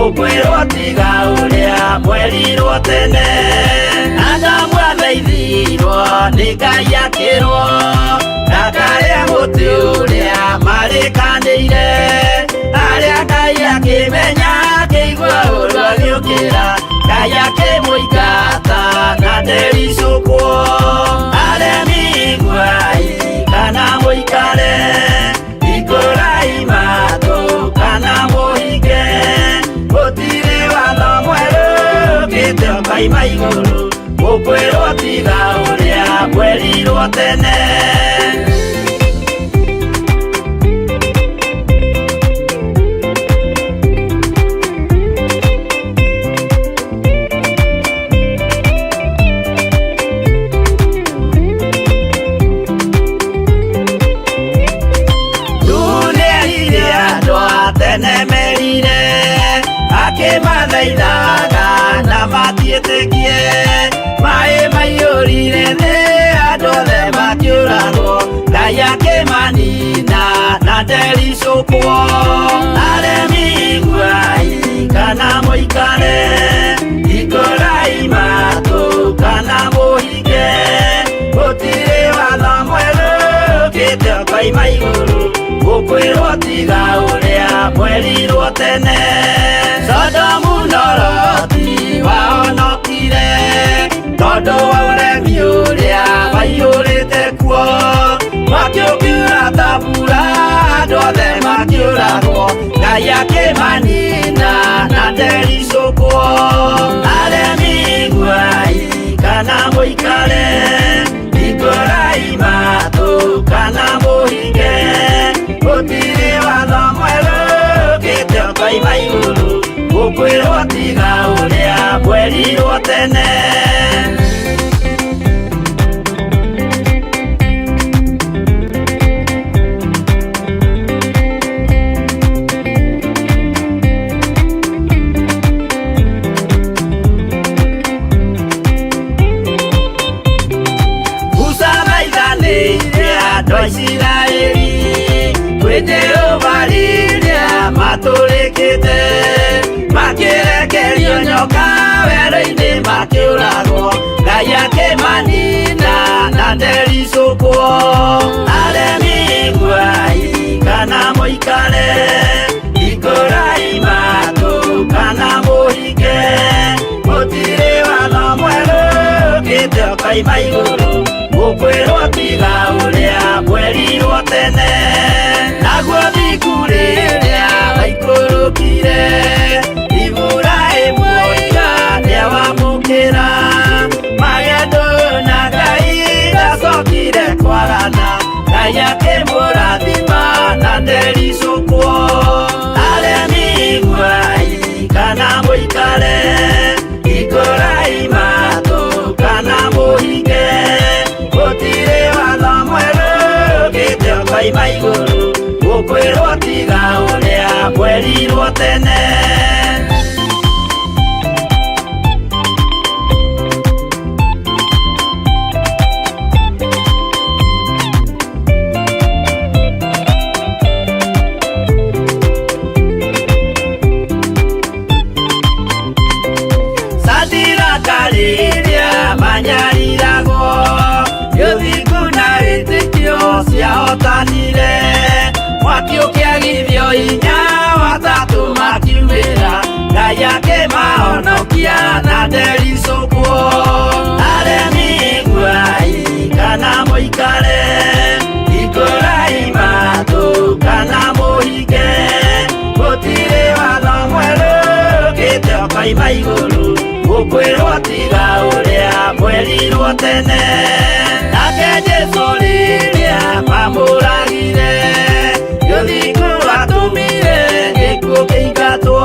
Speaker 5: ũkwĩrwo tiga ũrĩa mwerirwo tene. Adamu athaithirwo nĩ Ngai akĩrwo ndakarĩa mũtĩ ũrĩa marĩkanĩire. Arĩa Ngai akĩmenya akĩigua ũru agĩũkĩra Ngai akĩmũingata na ndericũkwo. Aremi iguai kana mũikare, hingũrai matũ kana mũhinge, gũtirĩ watho mwerũ ũkĩte ũkoima igũrũ ũkwĩrwo tiga ũrĩa mwerirwo tene. Nĩerire andũ a tene merire akĩmathaithaga na matiĩtĩkie. Maĩ maiyũrire thĩ andũ othe makĩũragwo Ngai akĩmanina na ndericũkwo. Aremi iguai kana mũikare, hingũrai matũ kana mũhinge, gũtirĩ watho mwerũ ũkĩte ũkoima igũrũ ũkwĩrwo tiga ũrĩa mwerirwo tene. Sodomu na Loti wahonokire tondũ wa ũremi ũrĩa waiyũrĩte kuo. Mwaki ũkiura ta mbura andũ othe makĩũragwo Ngai akĩmanina na ndericũkwo. Aremi iguai kana mũikare, hingũrai matũ kana mũhinge, gũtirĩ watho mwerũ ũkĩte ũkoima igũrũ ũkwĩrwo tiga ũrĩa mwerirwo tene. Musa thaithanĩire andũ a Isiraeli kwĩ Jehova rĩrĩa matũrĩkĩte, makĩrekerio nyoka werũ-inĩ makĩũragwo Ngai akĩmanina na ndericũkwo. Aremi iguai kana mũikare, hingũrai matũ kana mũhinge, gũtirĩ watho mwerũ ũkĩte ũkoima igũrũ ũkwĩrwo tiga ũrĩa mwerirwo tene. Naguo thingu rĩrĩa waikũrũkire Iburahĩmu oiga nĩawamũkĩra, magendo na Ngai ndacokire kwagana Ngai akĩmũrathima na ndericũkwo. Aremi iguai kana mũikare, hingũrai matũ kana mũhinge, gũtirĩ watho mwerũ ũkĩte ũkoima igũrũ ũkwĩrwo tiga ũrĩa mwerirwo tene. Sadiraka rĩrĩa manyariragwo nĩ ũthingu na wĩtĩkio ciahotanire, mwaki ũkĩagithio hinya watatũ makiumĩra Ngai akĩmahonokia na ndericũkwo. Aremi iguai kana mũikare, hingũrai matũ kana mũhinge, gũtirĩ watho mwerũ ũkĩte ũkoima igũrũ ũkwĩrwo tiga ũrĩa mwerirwo tene. Nake Jesũ rĩrĩa mamũragire nĩ ũthingu watũmire gĩkuũ kĩingatwo,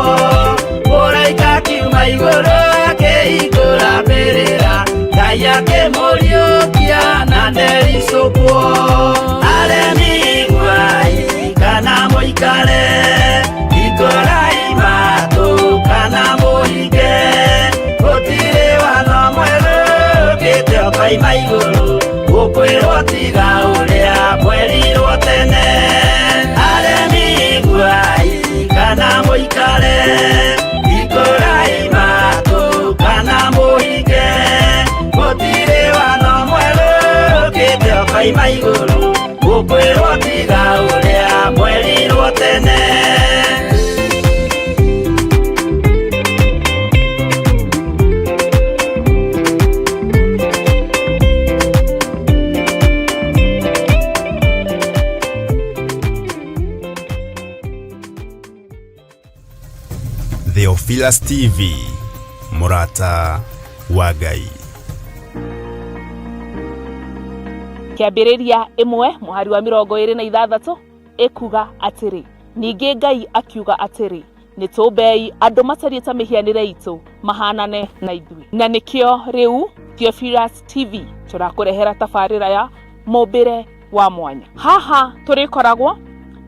Speaker 5: mũraika akiuma igũrũ akĩhingũra mbĩrĩra Ngai akĩmũriũkia na ndericũkwo. Aremi iguai kana mũikare, hingũrai matũ kana mũhinge, gũtirĩ watho mwerũ ũkĩte ũkoima igũrũ ũkwĩrwo tiga ũrĩa mwerirwo tene. Aremi iguai kana mũikare. Twaima igũrũ gũkwĩrwo tiga ũrĩa mwerirwo tene.
Speaker 1: Theophilus TV, mũrata wa Ngai.
Speaker 6: Kĩambĩrĩria ĩmwe mũhari wa 26 ĩkuga atĩrĩ, ningĩ Ngai akiuga atĩrĩ, nĩ tũmbei andũ matariĩ ta mĩhianĩre itũ mahanane na ithuĩ. Na nĩkĩo rĩu Theophilus TV tũrakũrehera tabarĩra ya mũmbĩre wa mwanya. Haha tũrĩkoragwo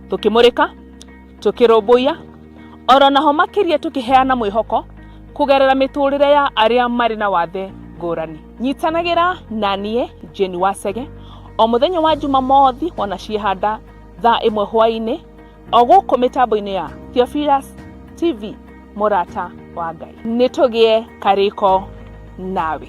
Speaker 6: tũkĩmũrĩka, tũkĩrũmbũiya, oro naho makĩria tũkĩheana mwĩhoko kũgerera mĩtũrĩre ya arĩa marĩ na wathe ngũrani. Nyitanagĩra na niĩ Jane Wacege o mũthenya wa Jumamothi wona ciĩhanda thaa 1 hwaĩ-inĩ o gũkũ mĩtambo-inĩ ya Theophilus TV, mũrata wa Ngai. Nĩ tũgĩe karĩko nawe.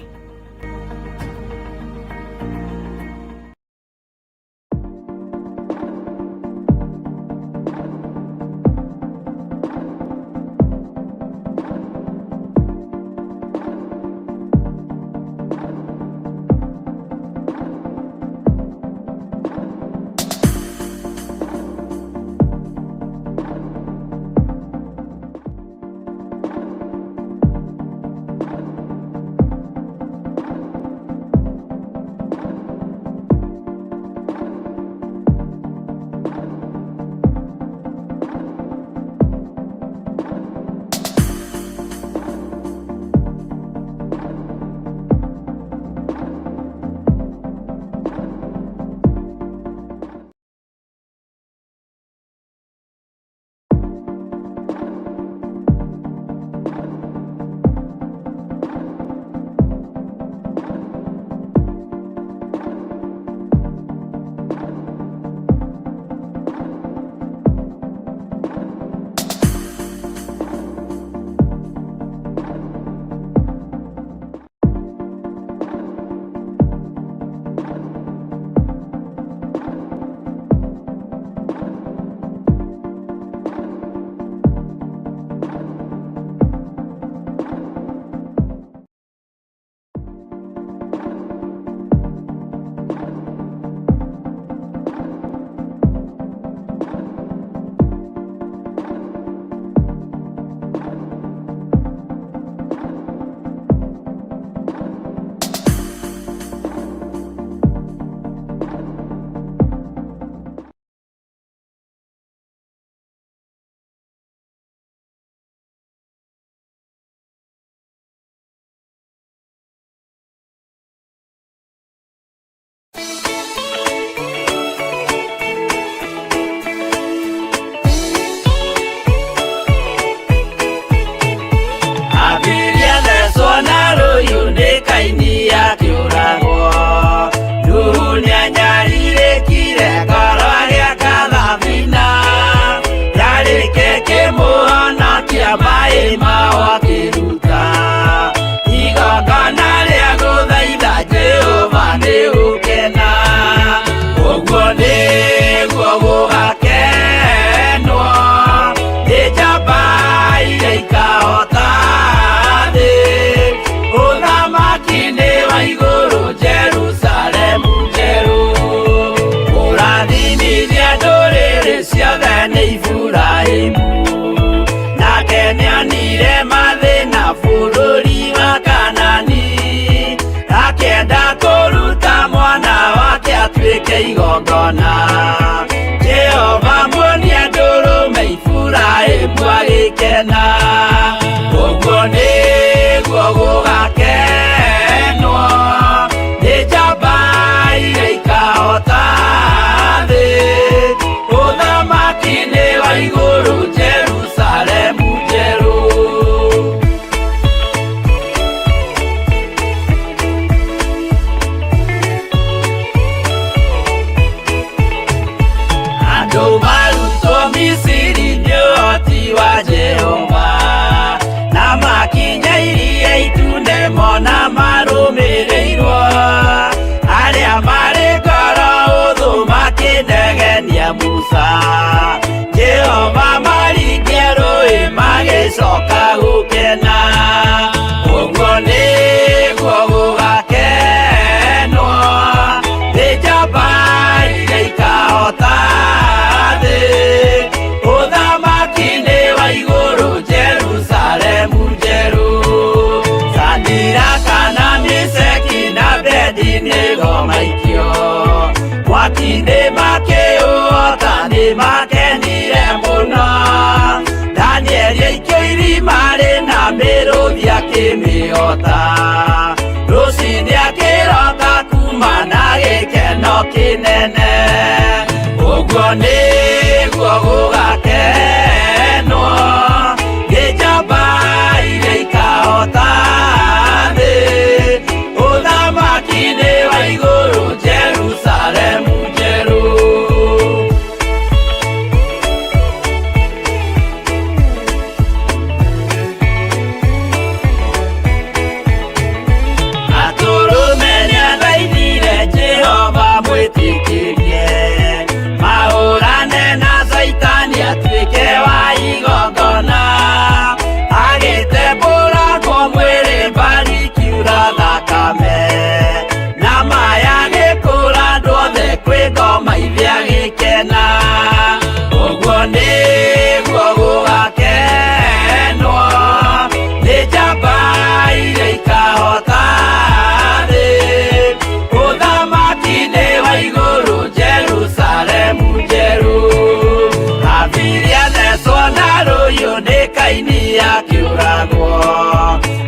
Speaker 5: Abiria thecwo na rũhiũ nĩ Kaini akĩũragwo. Nuhu nĩanyarirĩkire ngoro agĩaka thabina. Yarĩke kĩmũhonokia maĩ mao akĩruta. Igongona rĩa gũthaitha Jehova nĩgũkena. Ũguo nĩguo gũgakenwo nĩ njamba iria ikahota thĩ. Ũthamaki nĩ wa igũrũ Jerusalemu njerũ. Kũrathimithia ndũrĩrĩ ciothe nĩ Iburahĩmu. Nake nĩonire mathĩna. kwĩ ngoma ikio mwaki-inĩ makĩũota nĩ makenire mũno Danieli aikio irima rĩna mĩrũthi akĩmĩota rũcinĩ akĩroka kuma na gĩkeno kĩnene ũguo nĩguo gũgakenwo nĩ njamba iria ikahota thĩ ũthamaki-inĩ wa igũrũ Jerusalemu njerũ. Atũrũme nĩathaithire Jehova mwĩtĩkĩrie mahũrane na Caitani atuĩke wa igongona agĩtembũrangwo mwĩrĩ mbari kiura thakame na maya gĩkũra andũ othe kwĩ ngoma ithia gĩkena ũguo nĩguo gũgakenwo nĩ njamba iria ikahota thĩ ũthamaki-inĩ wa igũrũ Jerusalemu njerũ Habili athecwo na rũhiũ nĩ Kaini akĩũragwo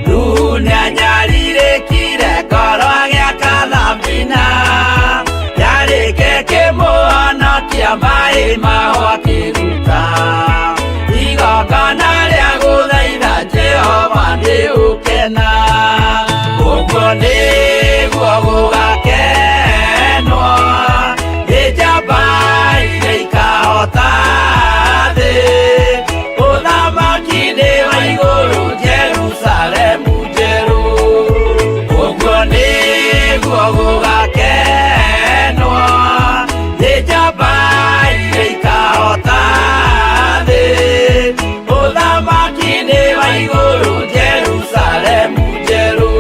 Speaker 5: Nuhu nĩanyarirĩkire ngoro agĩaka thabina yarĩke kĩmũhonokia maĩ maho akĩruta igongona rĩa gũthaitha Jehova nĩ ũkena ũguo nĩguo gũgakenwo nĩ njamba iria ikahota thĩ ũthamaki-inĩ wa igũrũ Jerusalemu njerũ ũguo nĩguo gũgakenwo nĩ njamba iria ikahota thĩ ũthamaki-inĩ wa igũrũ Jerusalemu njerũ.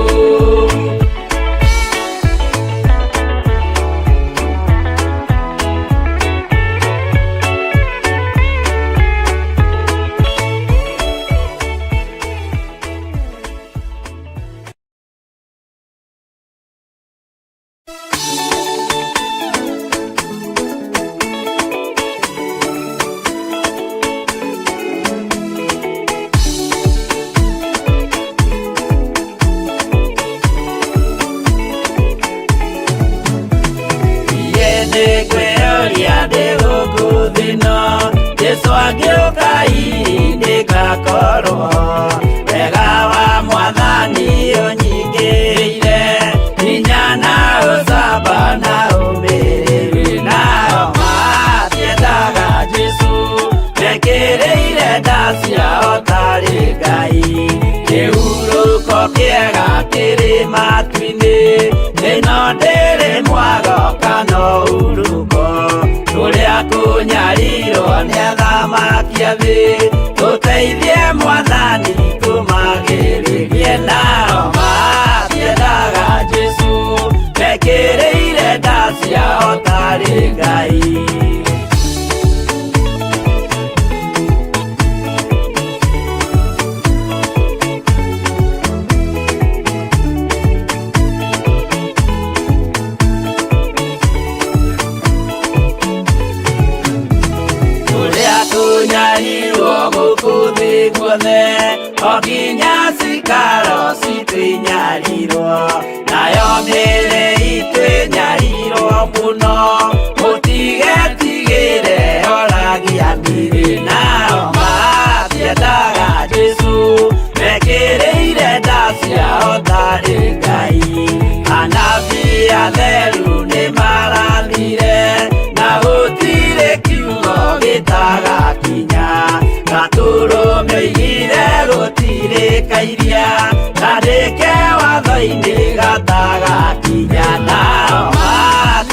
Speaker 5: Nĩngwĩyũria ndĩ gũkũ thĩ ĩno Jesũ angĩũka hihi nĩngakorwo wega wa mwathani ũnyingĩrĩire hinya na ũcamba na ũmĩrĩru nao matiendaga Jesũ mekĩrĩire nda ciao tarĩ Ngai kĩhurũko kĩega kĩrĩ matu-inĩ ĩno ndĩrĩ mwago kana ũhurũko kũrĩa kũnyarirwo nĩ athamaki a thĩ tũteithie mwathani tũmagĩrĩrie nao matiendaga Jesũ mekĩrĩire nda ciao tarĩ Ngai. Kũrĩa kũnyarirwo gũkũ thĩ guothe o nginya cikaro citũ inyarirwo nayo mĩĩrĩ itũ ĩnyarirwo mũno mũtigetigĩre horagia mĩĩrĩ nao matiendaga Jesũ mekĩrĩire nda ciao tarĩ Ngai anabii atheru nĩmarathire na gũtirĩ kiugo gĩtagakinya gatũrũme oigire gũtirĩ kairia kandĩke watho-inĩ gatagakinya nao matiendaga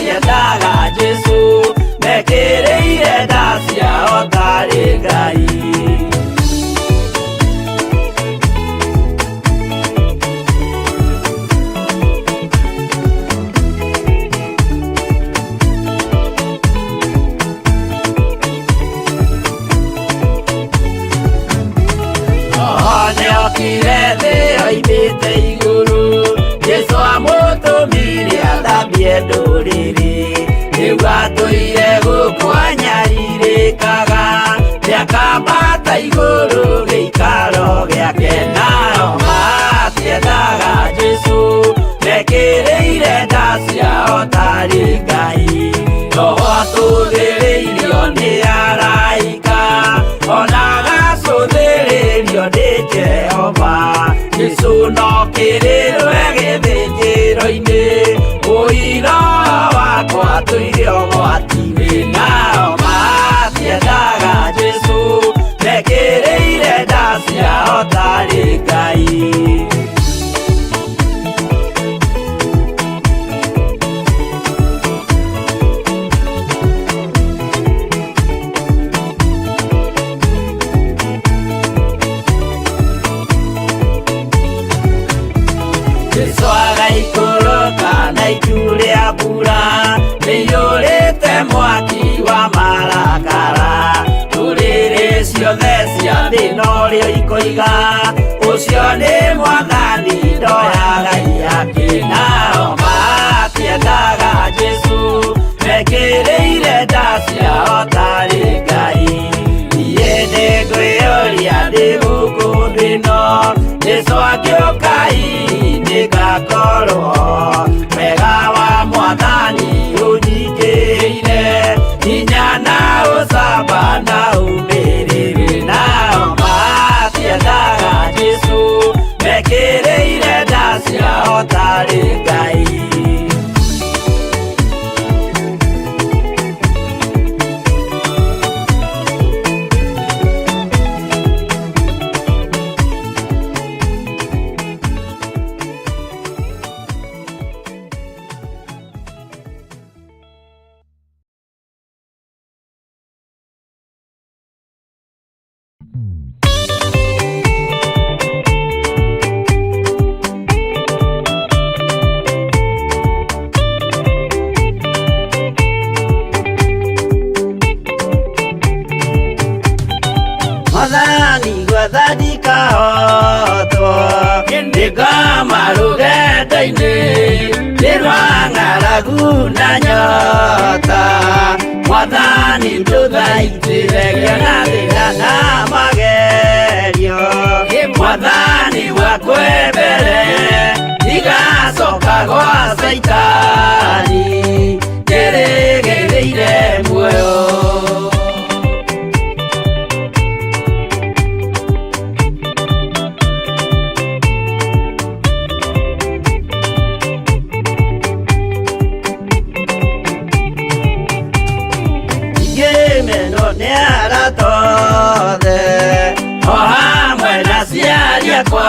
Speaker 5: Ndũrĩrĩ rĩu atũire gũkũ anyarirĩkaga, nĩakambata igũrũ gĩikaro gĩake. Nao matiendaga Jesũ, mekĩrĩire nda ciao tarĩ Ngai. Roho atũthĩrĩirio nĩ araika, ona agacũthĩrĩrio nĩ Jehova. Jesũ no kĩrĩrwe gĩthĩnjĩro-inĩ, ũira wakwa tũire ũgwati-inĩ. Nao matiendaga Jesũ, mekĩrĩire nda ciao tarĩ Ngai. Jesu agaikũrũka na itu rĩa mbura rĩiyũrĩte mwaki wa marakara. Ndũrĩrĩ ciothe cia thĩ norĩo ikoiga, ũcio nĩ Mwathani, ndoyaga iyake. Nao matiendaga Jesũ, mekĩrĩire nda ciao tarĩ Ngai. Niĩ nĩngwĩyũria ndĩ gũkũ thĩ ĩno, Jesũ angĩũka hihi nĩngakorwo. Wega wa Mwathani ũnyingĩrĩire, hinya na ũcamba na ũmĩrĩru. Nao matiendaga Jesũ, mekĩrĩire nda ciao tarĩ Ngai. Mwathani gwetha ndikahotwo, nĩngoma rũgendo-inĩ nĩ rwa ng'aragu na nyota. Mwathani ndũthaitĩre ngĩona thĩna na magerio. Mwathani wakwe mbere, ndigacoka gwa Caitani, ndĩrĩgĩrĩire muoyo. Ngĩmenwo nĩ arata othe, o hamwe na aciari akwa,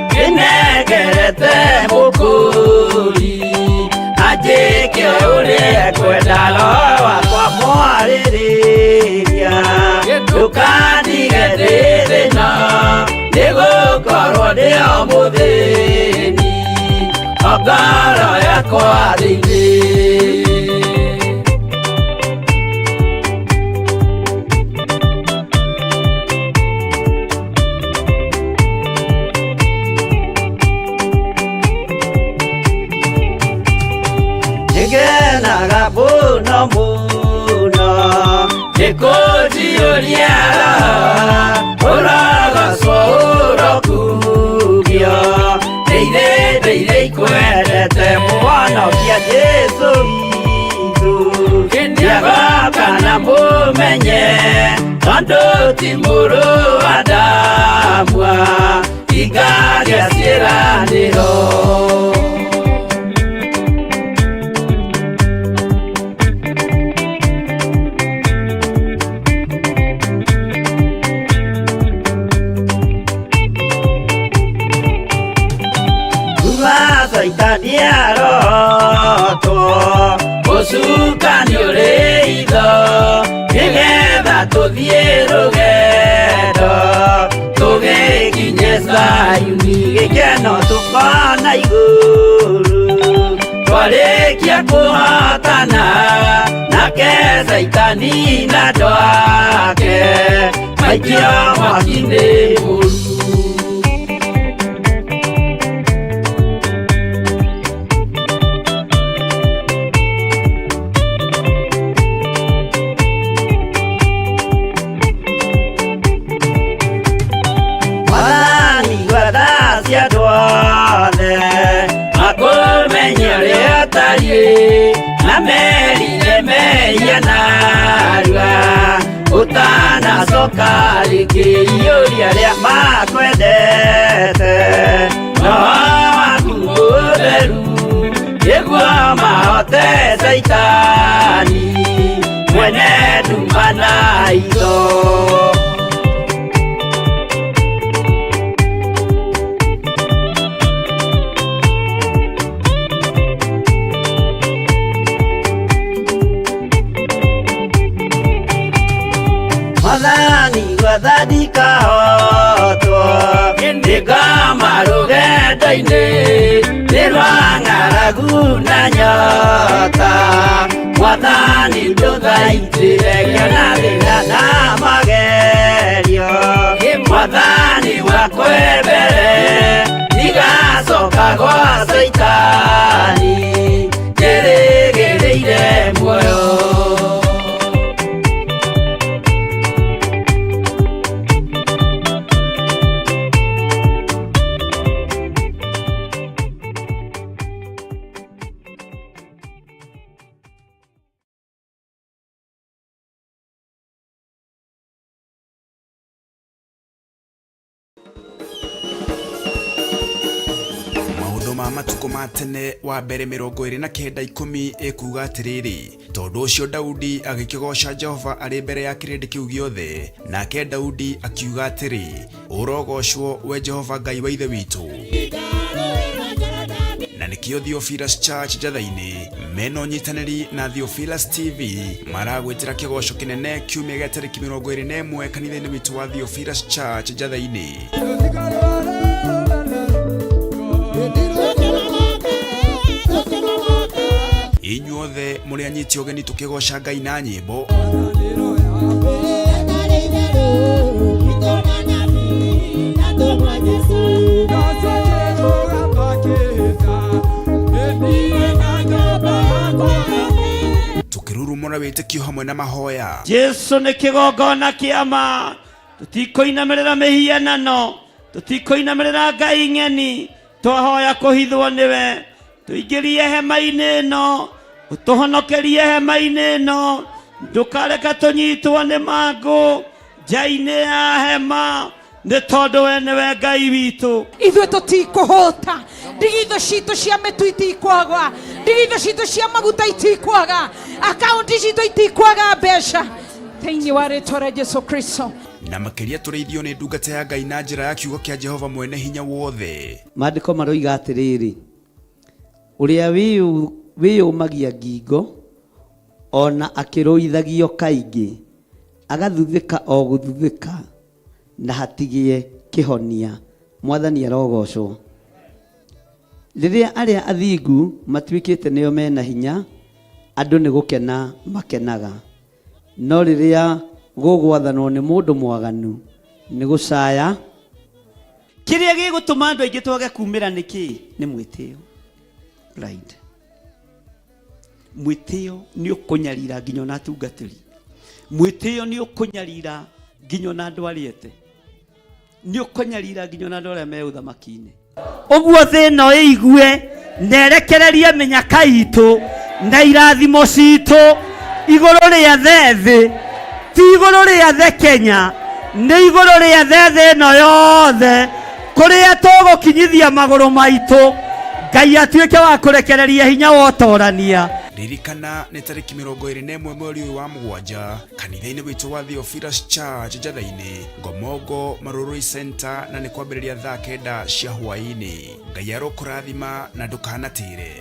Speaker 5: ndĩnengerete mũkũri anjĩke ũrĩa ekwenda. Roho wakwa mwarĩrĩria, ndũkandige ndĩ thĩna, nĩgũkorwo ndĩ o mũthĩni, o ngoro yakwa thĩinĩ. Nĩngenaga mũno mũno nĩkũnjiyũria Roho, ũrogocwo ũrokumio. Ndĩire ndĩire ikwendete Mũhonokia Jesũ witũ, nĩagoka na mũmenye, tondũ ti mũrũ wa Adamu ingagĩa ciĩranĩro. Kuma Caitani arotwo, ũcukani ũrĩ itho, nĩgetha tũthiĩ rũgendo tũgĩkinye Zayuni, gĩkeno tũkona igũrũ twarĩkia kũhotana nake Caitani na andũ ake maikio mwaki-inĩ mũru. Ngai na merire mehia narua ũtanacoka rĩngĩ iyũria arĩa makwendete roho waku mũtheru nĩguo mahote caitani mwene nduma na itho. Mwathani gwathani kahotwo nĩngoma rũgendo-inĩ nĩ rwa ng'aragu na nyota Mwathani ndũthaitĩre ngĩona thĩna na magerio Mwathani wakwe mbere ndigacoka gwa Caitani njĩrĩgĩrĩire muoyo.
Speaker 1: Maũndũ ma matukũ ma tene wa mbere 29 10 ĩkuuga atĩrĩrĩ, tondũ ũcio Daudi agĩkĩgooca Jehova arĩ mbere ya kĩrĩndĩ kĩu gĩothe, nake Daudi akiuga atĩrĩ, ũrogocwo we Jehova Ngai wa ithe witũ. Na nĩkĩo Theophilus Church Njatha-inĩ mena ũnyitanĩri na Theophilus TV maragwĩtĩra kĩgoco kĩnene kiumia gĩa tarĩki 21 kanitha-inĩ witũ wa Theophilus Church Njatha-inĩ. Inyuothe mũrĩ anyiti ũgeni tũkĩgoca Ngai na nyĩmbo. Tũkĩrurumũra wĩtĩkio hamwe na mahoya.
Speaker 3: Jesu nĩ kĩgongona kĩa ma tũtikũinamĩrĩra mĩhianano tũtikũinamĩrĩra ngai ng'eni twahoya kũhithwo nĩwe tũingĩrie hema-inĩ ĩno ũtũhonokerie hema-inĩ ĩno ndũkareka tũnyitwo nĩ mangũ nja-inĩ ya hema nĩ tondũ we nĩwe Ngai witũ.
Speaker 4: Ithuĩ tũtikũhũta ndigithũ citũ cia mĩtu itikwaga ndigithũ citũ cia maguta itikwaga akaunti citũ itikwaga mbeca thĩinĩ wa rĩtwa rĩa Jesu Kristo.
Speaker 1: Na makĩria tũrĩithio nĩ ndungata ya Ngai na njĩra ya kiugo kĩa Jehova mwene hinya wothe.
Speaker 3: Maandĩko maroiga atĩrĩrĩ, ũrĩa wĩyũmagia ngingo ona akĩrũithagio kaingĩ agathuthĩka o gũthuthĩka na hatigĩe kĩhonia. Mwathani arogocwo. Rĩrĩa arĩa athingu matuĩkĩte nĩo mena hinya, andũ nĩ gũkena makenaga. No rĩrĩa gũgwathanwo nĩ mũndũ mwaganu nĩ gũcaya. Kĩrĩa gĩgũtũma andũ aingĩ twage kumĩra nĩ kĩĩ? Nĩ mwĩtĩo. Pride. Mwĩtĩo nĩ ũkũnyarira nginya ona atungatĩri. Mwĩtĩo nĩ ũkũnyarira nginya ona andũ arĩa ete. Nĩ ũkũnyarira nginya ona andũ arĩa me ũthamaki-inĩ. Ũguo thĩ ĩno ĩigue na ĩrekererie mĩnyaka itũ na irathimo citũ igũrũ rĩa thĩ, ti igũrũ rĩa thĩ Kenya, nĩ igũrũ rĩa thĩ ĩno yothe kũrĩa tũgũkinyithia magũrũ maitũ. Ngai atuĩke wa kũrekereria hinya wa ũtorania.
Speaker 1: Ririkana nĩ tarĩki 21 mweri ũyũ wa mũgwanja kanitha-inĩ witũ wa Theophilus Church Njatha-inĩ, Ngomongo Marurui Center, na nĩ kwambĩrĩria thaa 9 cia hwaĩ-inĩ. Ngai arokũrathima na ndũkanatĩre.